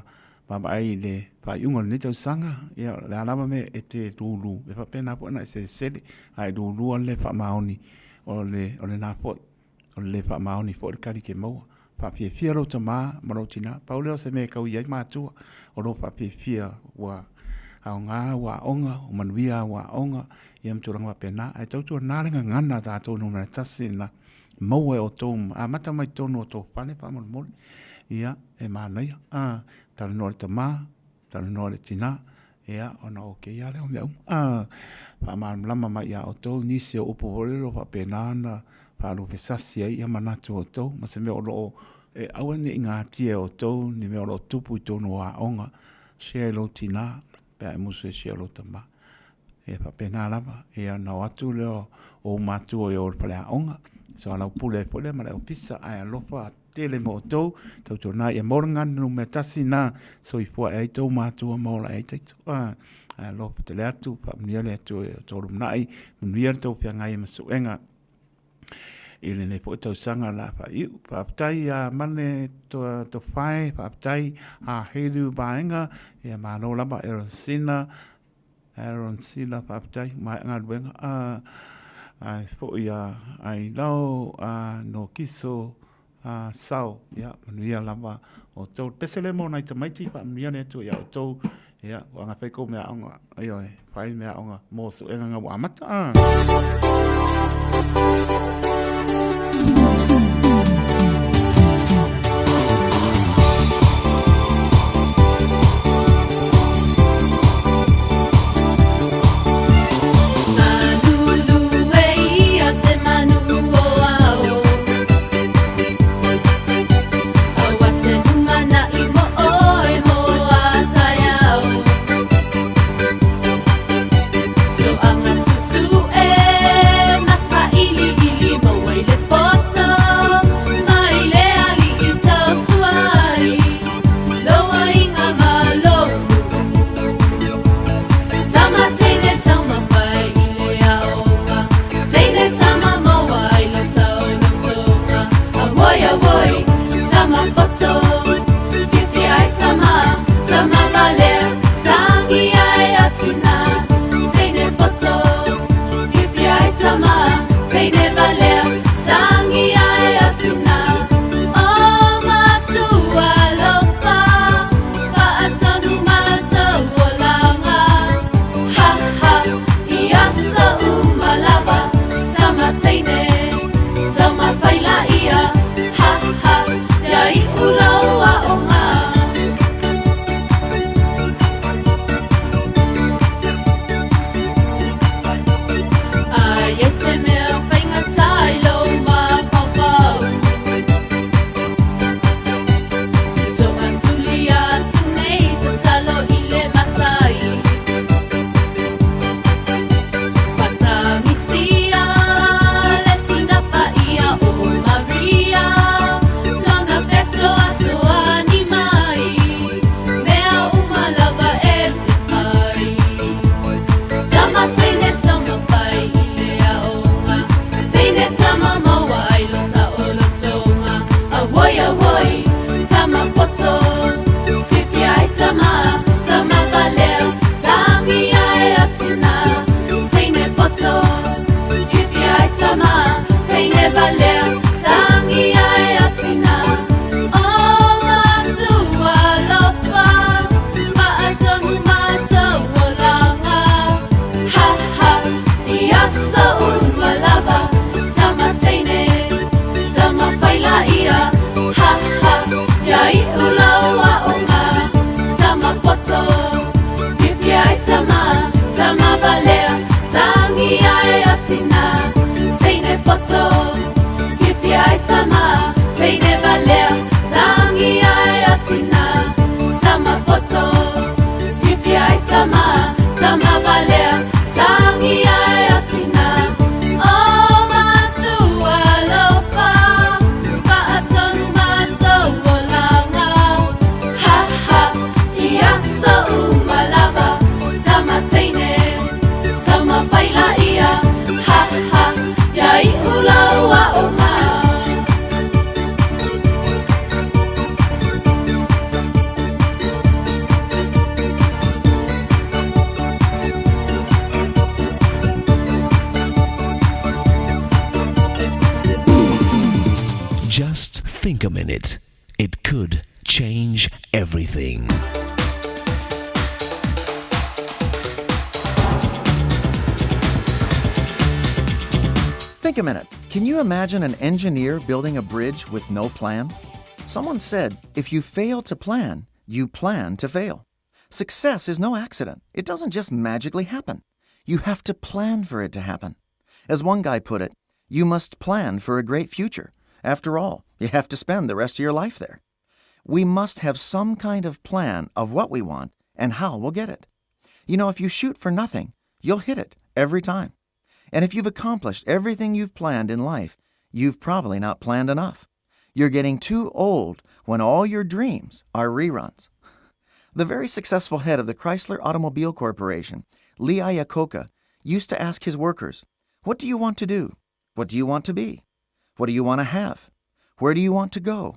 vaavaai i le faaiuga o lenei tausaga, ia o le a lava mea e te lulu, e faapena foi ona e selesele, a e lulua le faamaoni o le, o lena foi. O le le faamaoni foi le tali e te maua. Faafiafia lou tama ma lou tina. Pau lea o se mea e tau i ai matua, o lou faafiafia ua aoga au aoga, ua manuia au aoga, ia ma tulaga faapena. Ae tautuana le gagana a tatou numera tasi lena, maua e outou, amata mai totonu o tou fale faamolemole. Ia, e manaia. A, talanoa i le tama, talanoa i le tina, ia, ona okay lava lea o mea uma. A, faamalamalama mai ia outou nisi o upu foi lele o faapena ona faalufesasi ai ia manatu o outou, ma se mea o lo o e aua ne i gatia e outou ni mea o lo o tupu i totonu o aoga, share i lou tina, pe a e musu e share i lou tama. E faapena lava, ia ona o atu lea o ou matua i o i le faleaoga, soalaupule ai foi lea ma le ofisa, ae alofa tele ma outou, tautuana ia maua le gagana numera tasi na soifua ae ai tou matua ma ola ae ai taito. Ae alofa tele atu, faamanuia le Atua i outou lumanai, manuia le tou feagai ai ma suega i lenei foi tausaga o le a faaiu. Faafetai ia Mane Tofae, faafetai a Helu Vaega, ia malo lava Aaron Sina, Aaron Sila, faafetai, maea galuega. Ae foi a Ailao Nokiso Sao, ia manuia lava outou. Le pese lea mo nai tamaiti, faamanuia le Atua ia outou. Ia, ua aga fai kou meaaoga, ioe, fai meaaoga mo suega nga ua amata. Tama valea, tangi ai o tina. Teine poto, fiafia ai tama. Teine valea, tangi ai o tina. Tama poto, fiafia ai tama. Tama valea, tangi ai o tina. O matua lofa, faatonu matou olaga. Ha ha, ia so uma lava. Tama teine, tama faila ia. Ha ha, ia i ulaua o ma. Just think a minute. It could change everything. Think a minute. Can you imagine an engineer building a bridge with no plan? Someone said, if you fail to plan, you plan to fail. Success is no accident. It doesn't just magically happen. You have to plan for it to happen. As one guy put it, you must plan for a great future. After all, you have to spend the rest of your life there. We must have some kind of plan of what we want and how we'll get it. You know, if you shoot for nothing, you'll hit it every time. And if you've accomplished everything you've planned in life, you've probably not planned enough. You're getting too old when all your dreams are reruns. The very successful head of the Chrysler Automobile Corporation, Lee Iacocca, used to ask his workers, What do you want to do? What do you want to be? What do you want to have? Where do you want to go?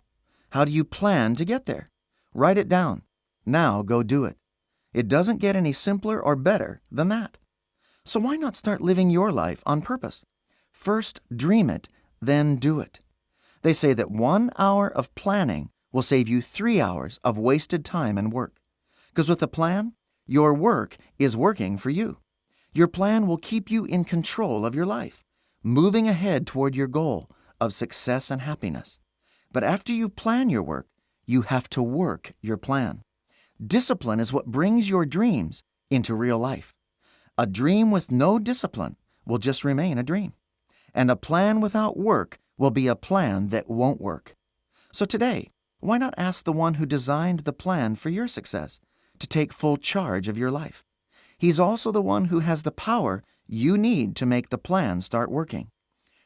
How do you plan to get there? Write it down. Now go do it. It doesn't get any simpler or better than that. So why not start living your life on purpose? First dream it, then do it. They say that 1 hour of planning will save you 3 hours of wasted time and work. Because with a plan, your work is working for you. Your plan will keep you in control of your life, moving ahead toward your goal of success and happiness. But after you plan your work, you have to work your plan. Discipline is what brings your dreams into real life. A dream with no discipline will just remain a dream. And a plan without work will be a plan that won't work. So today, why not ask the one who designed the plan for your success to take full charge of your life? He's also the one who has the power you need to make the plan start working.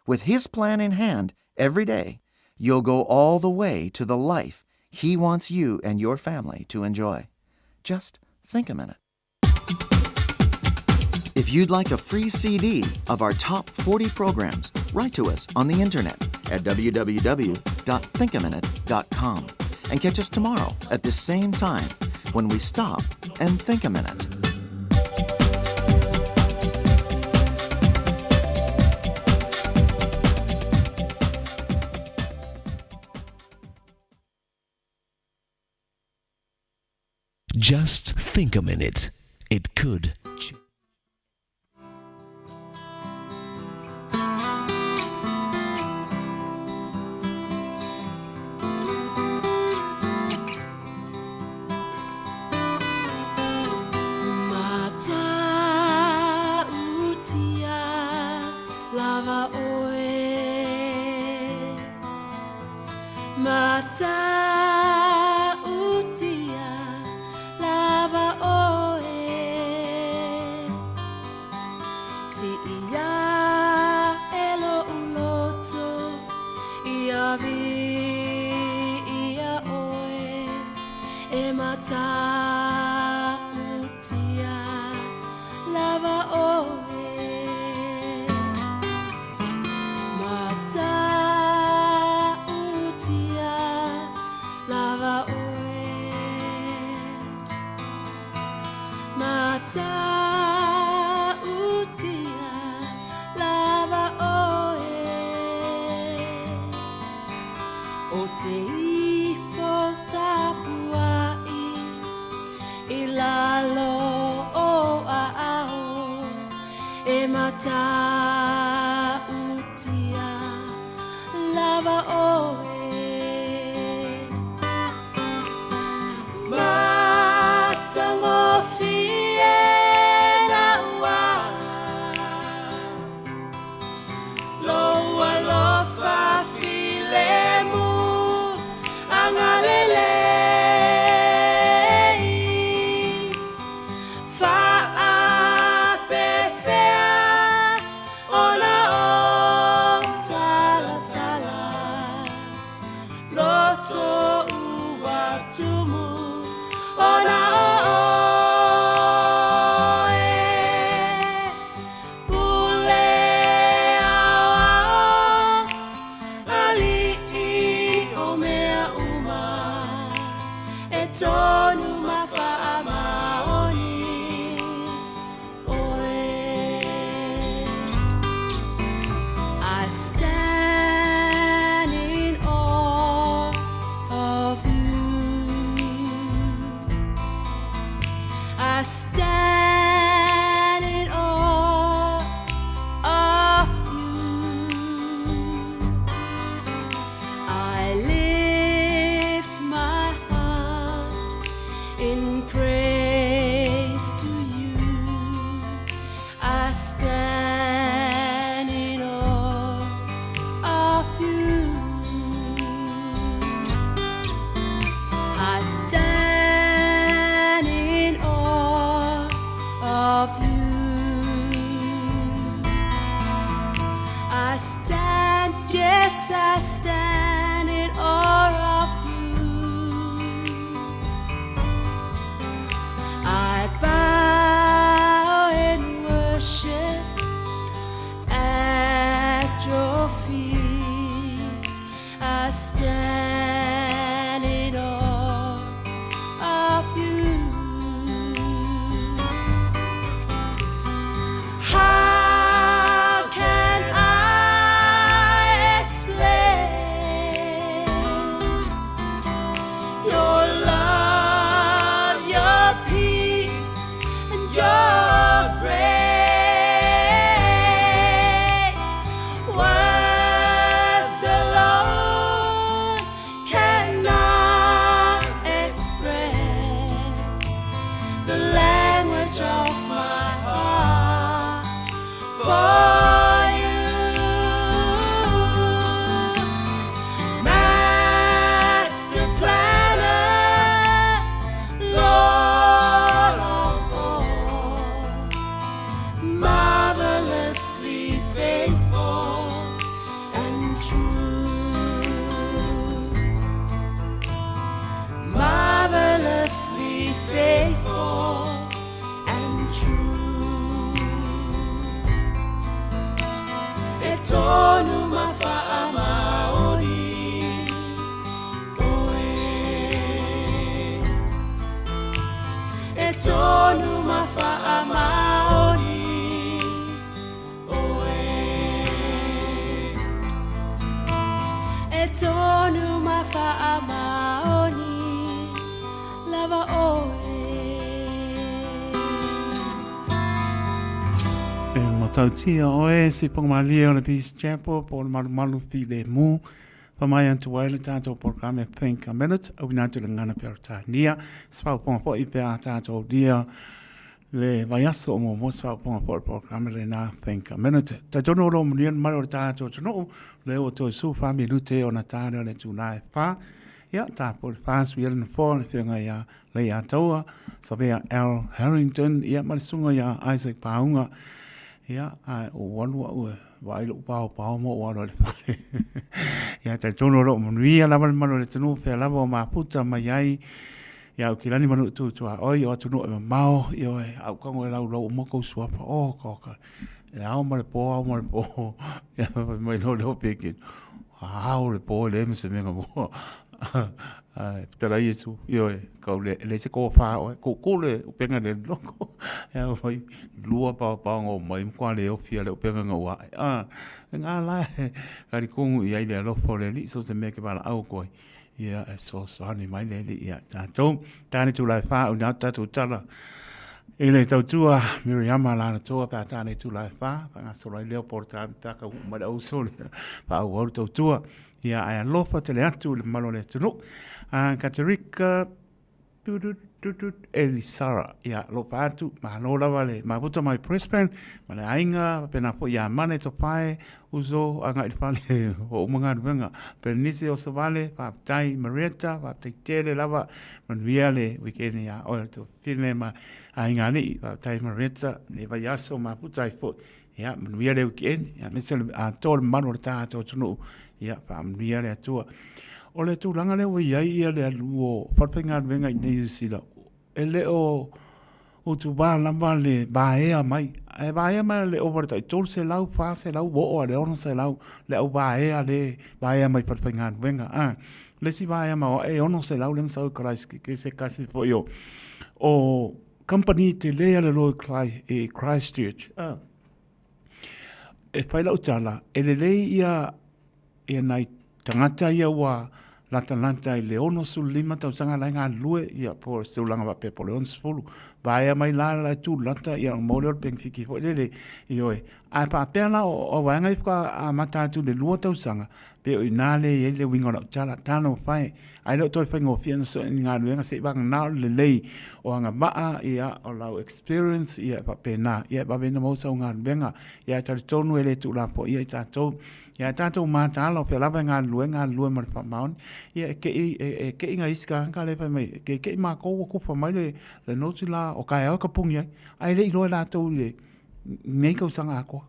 With his plan in hand every day, you'll go all the way to the life he wants you and your family to enjoy. Just think a minute. If you'd like a free CD of our top 40 programs, write to us on the internet at www.thinkaminute.com and catch us tomorrow at this same time when we stop and think a minute. Just think a minute. It could Matautia lava oe. Matautia lava oe. Si ia elo uloto ia vi ia oe e matautia lava oe. Matautia lava oe. Matautia lava oe. O te ifo tapuai i lalo o a ao e matautia lava oe. Matangofie na I stand in awe of you. I stand in awe of you. I stand, yes, I stand in awe of you. I bow in worship at your feet. I stand in awe of you. How can I explain your love, your peace, and your grace? Words alone cannot express the language of my heart for you. Master planner, Lord of all, marvelously faithful and true. Marvelously faithful and true. E tonu ma faamaoni oe. E tonu ma faamaoni oe. E tonu ma faamaoni lava oe. E matautia oe si pongamalie o le Peace Chapel po le malumalu fi le mu. Pa mai atu ai le tātou programe Think a Minute, au ina atu le ngana Peretania. Spau ponga po i pe a tātou dia le vaiaso o mo mo spau ponga po le programe le na Think a Minute. Ta tono ro munian mai o le tātou tunu le o toi su wha mi lute o na tāne o le tūnai wha. Ia, tā po le whāsu i le fō le whianga ia le ia taua, Savea L. Harrington, ia ma le sunga ia Isaac Paunga. Ia, ai, o walu au e vai lo pao pao mo o alo le fale. Ia, te tono ro manuia lava le malo le tunu whea lava o maputa mai ai. Ia, o kilani manu tu tua oi o atu no e mamao, ia oe, au kango e lau lau o moko suapa, o ka ka. E ao ma le po, ao ma le po. Ia, mai no leo peke. Ao le po le me se menga mo. Ai, tara Iesu, ioe, kau le, le se ko wha oe, ko ko le upenga le loko. Ia mai, lua pao pao ngō mai, mkwa le ofia le upenga ngā ua. Ah, ngā la, kari kongu i ai le alofo le li, so te mea ke wala au koe. Ia, e so so hani mai le li, ia, tātou, tāne tū lai wha, au nā tātou tala. E le tautua, Miriama lana toa, pā tāne tū lai wha, pā ngā sorai leo pō tāne tāka hu mai au sole, pā au au tautua. Ia, ai alofa tele atu le malo le tunu. Katerika, tu, tu, tu, tu, Elisara. Ia, lopa atu, mahalo lava le maputa mai Brisbane, ma le ainga, pena po ia mane to pae, uso, anga i le fale, o umanga nuenga. Bernice o Savale, whaptai Marietta, whaptai tele lava, manuia le weekend ia, oe to whine ma ainga ni, whaptai Marietta, le vaiaso maputa i fo. Ia, manuia le weekend, ia, mese le a tō le manu o le tātou tunu, ia, whaamanuia le atua. O le tūlanga lea ua i ai ia le alu o whalpainga nuenga i nei sila, e le o utuvā lava le vaea mai. Ae vaea mai le ova le tai 300, 400, o o le 600, le au vaea le vaea mai whalpainga nuenga. A, le si vaea ma o e 600 le masau Christ, ke se kasi fo i o. O company te lea le loe e Christchurch. A, e whai lau tala, e lelei ia ia nai tangata ia ua lata lata i le 65 tausaga lai galulue ia po o se tulaga faapea po o le 60. Vaea mai la la tulata ia ona maua lea o le penefiti foi lele, ioe. Ae faapea la o vaega ia faatoa amata atu i le 2 tausaga, pei o i ina lea e i ai le uiga o lau tala, talofa e, ae le o toe faigofie ona sue ni galuega seiavagana o le lelei o agavaa, ia, o lau experience, ia e faapena, ia e vave ona maua sau galuega. Ia ae talitonu e le tuulafoaia i tatou. Ia ae tatou mataala o fea lava e galulue, galulue ma le faamaoni. Ia e kei, e kei nai isi tagata lea e fai mai, e kei matou ua kufa mai le, le note la o taeao e tapuni ai, ae le i iloa e latou i lenei tausaga atoa.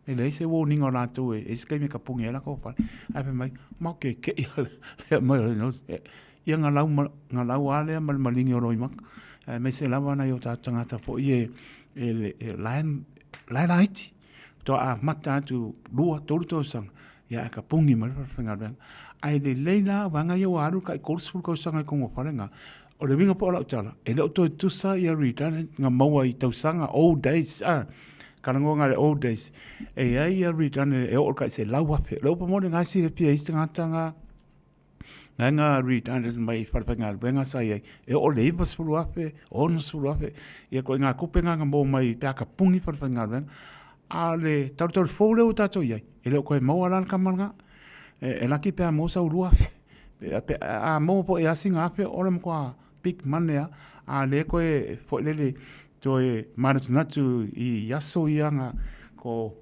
E leai se warning o latou e i ai se taimi e tapuni ai latou fale. Ae fai mai, matou te kei le aumai o le note. Ia galau, galau lava lea ma le maligi o loimata. Aemaise lava nai o tatou tagata foi e, e, e, la e, la e laiti. Faatoa amata atu 2, 3 tausaga, ia ae tapuni mai le falefaigaluega. Ae lelei la vaega ia ua alu tai 30 tausaga i totonu o fale na. O le uiga foi o lau tala, e le o toe tusa ia redundant na maua i tausaga old days, a, talanoaga i le old days, e i ai ia redundant e oo i le tai 100,000. O le upu moni, o lena e silafia e isi tagata na, na nga redundant mai i falefaigaluega sa i ai, e oo i le 90,000, 60,000, ia ituaiga tupe na na maua mai pe a tapuni falefaigaluega. A o le talutalufou fou lea ua tatou i ai, e le o toe maua la le tama lena. E laki pe a maua sau 2,000. A maua foi lava sina $1,000 o le matua big money lava. A o lea toe foi lele, toe manatunatu i aso ia na ko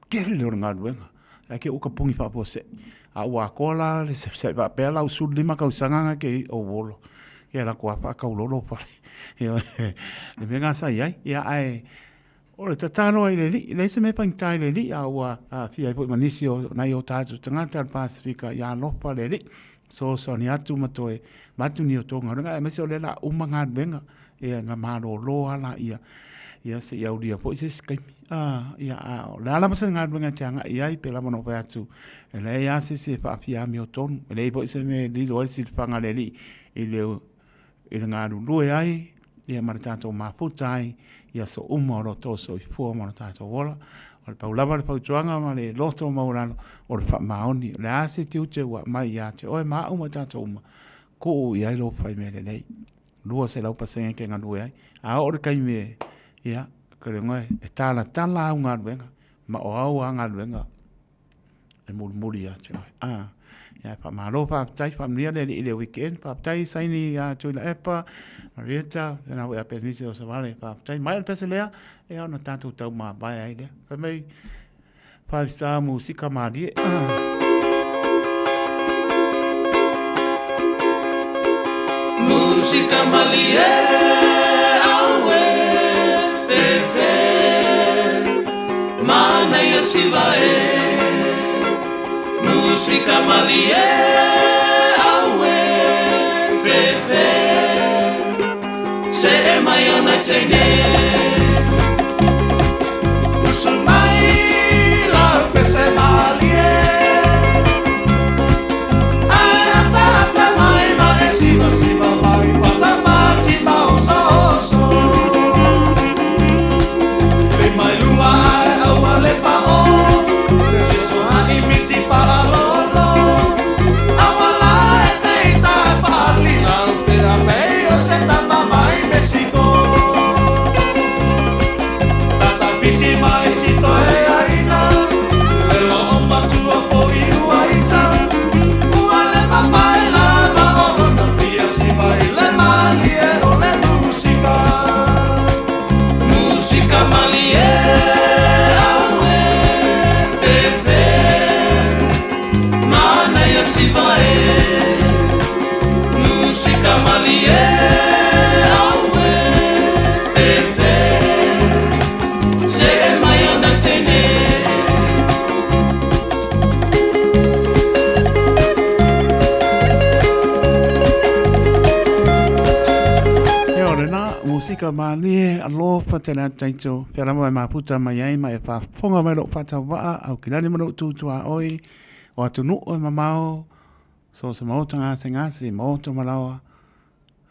tele o le galuega. Ae ke ua tapuni faafuasei. A ua atoa la le faapea la au 15 tausaga na ke ou olo. Ia alu atu lava faataulolo fale. Le mea lena sa i ai. Ia ae O le tatalo ai le Alii, e leai se mea e faigata i le Alii, a ua aafia ai foi ma nisi o nai o tatou tagata o le Pasefika, ia alofa le Alii, fesoasoani atu ma toe avatu ni o tou galuega, aemaise o lea o le a uma galuega, ia na malolo lava laia, ia se i aulia foi se isi taimi. Ia, a o le a lava se galuega e te agai i ai, pei lava ona ou fai atu, e leai lava se isi e faafia amiotonu, e leai foi se mea e lilo ai le silafaga a le Alii i le i le galulue ai ia ma le tatou mafuta ai i aso uma o lo outou soifua ma lo tatou ola. O le pau lava le fautuaga ma le loto maualalo o le faamaoni. O le a se tiute ua aumai ia te oe ma au ma tatou uma, tuu i ai lou fai mea lelei. 200% e te galue ai. A oo le taimi e, ia, e talatala au galuega, ma o au lava galuega e mulimuli ia te oe. Ah, ia, faamalo, faafetai, faamanuia le Alii i le weekend. Faafetai Saini ia Tuilaepa, Marieta, tēnā koe a Penise o Savale, faafetai. Mai o le pese lea, e ona tātou tau māvae ai lea. Fai mai, five star musika mālie. Ah. Musika malie, aue, fefe, Manaia siva e. Musika malie, aue, fefe, Se e mai ona teine. Usu mai la pese malie, Ai ata ata mai ma e siva siva mai fata mati ma oso oso. Pe mai lua ai aua le pa o, Jesu ha i miti wharalolo. Aua la e te ita e whalina, Pe a mei o se tama mai Mexico. Tata whiti mai si toe aina, Lewa o matua fo i ua ita. Ua le mawhai la ma o lona fia siva i le malie o le musika. Musika malie, aue, fefe, Manaia siva e. Musika malie, aue, fefe, Se e mai ona teine. Ia o lena, musika mālie, alofa te lea taito, pea lava e maputa mai ai ma e faafofoga mai lou faatauvaa, au ki lani ma lou tutuaoi, o atunuu e mamao, so se maota gasegase, maota malaoa,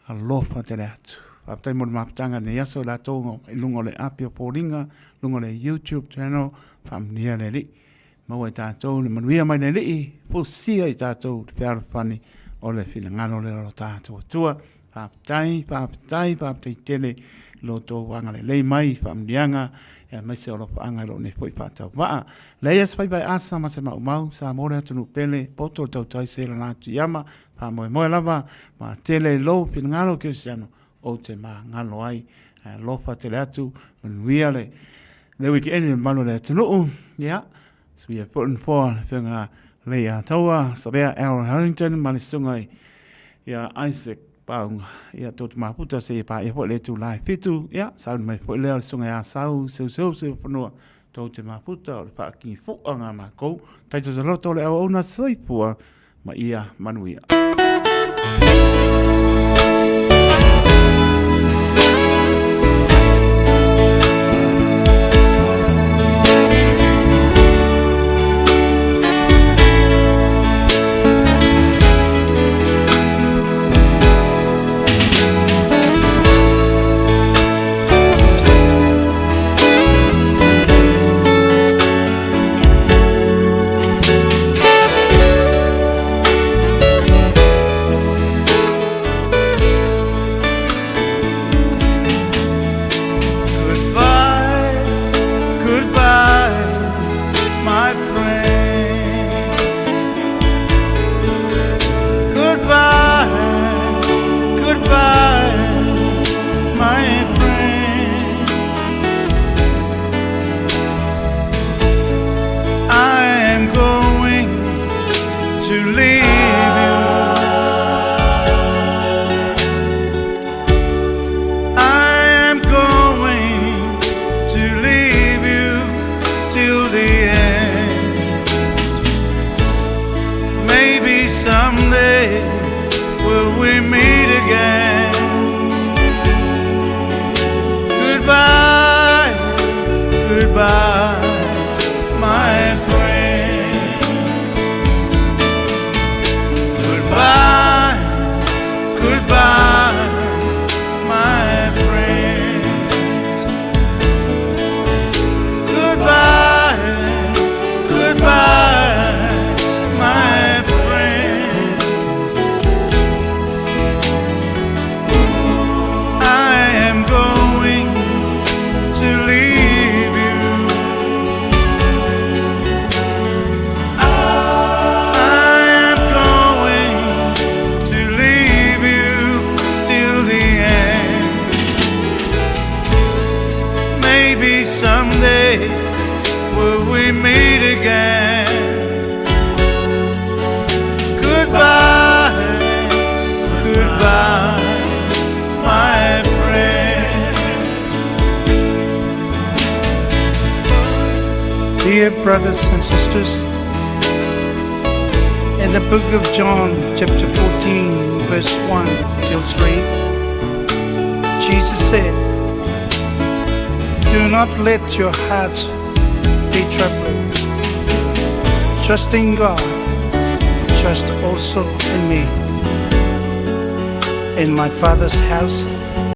Alofa tele atu. Faafetai mo le mafutaga i lenei aso i latou i luga o le api o foliga, luga o le YouTube channel, faamanuia le Alii. Maua i tatou le manuia mai le Alii, fusia i tatou le fealofani o le finagalo lea o lo tatou Atua. Faafetai, faafetai, faafetai tele lo outou agalelei mai i faamanuiaga aemaise o alofaaga i lou nei foi faatauvaa. Leai se faiva e asa ma se maumau, Samoa le atunuu pele, poto le tautai se lana atu i ama, faamoemoe lava ma tele i lou finagalo kerisiano ou te magalo ai. Ae alofa tele atu, manuia le le weekend i le mamalu o le atunuu. Ia, suia foi le nofoa le afioga Leiataua Savea Aaron Harrington ma le susuga ia Isaac Pauga. Ia, tou te mafuta seia paia foi le itula e 7. Ia, sauni mai foi lea o le susuga ia Sau Seuseu Seufanua. Tou te mafuta o le faakifuaga a makou. Taitoto loto le auauna soifua ma ia manuia. Goodbye, goodbye, my friend. Goodbye, goodbye, my friend. I am going to leave you. I am going to leave you till the end. Maybe someday will we meet again. Goodbye, goodbye, my friend. Goodbye, goodbye, my friend. Goodbye, goodbye, my friend. I am going to leave you. I am going to leave you till the end. Maybe someday will we meet again. Goodbye, goodbye, my friend. Dear brothers and sisters, in the book of John, chapter 14, verse 1 till 3, Jesus said, Do not let your hearts be troubled. Trust in God, trust also in me. In my Father's house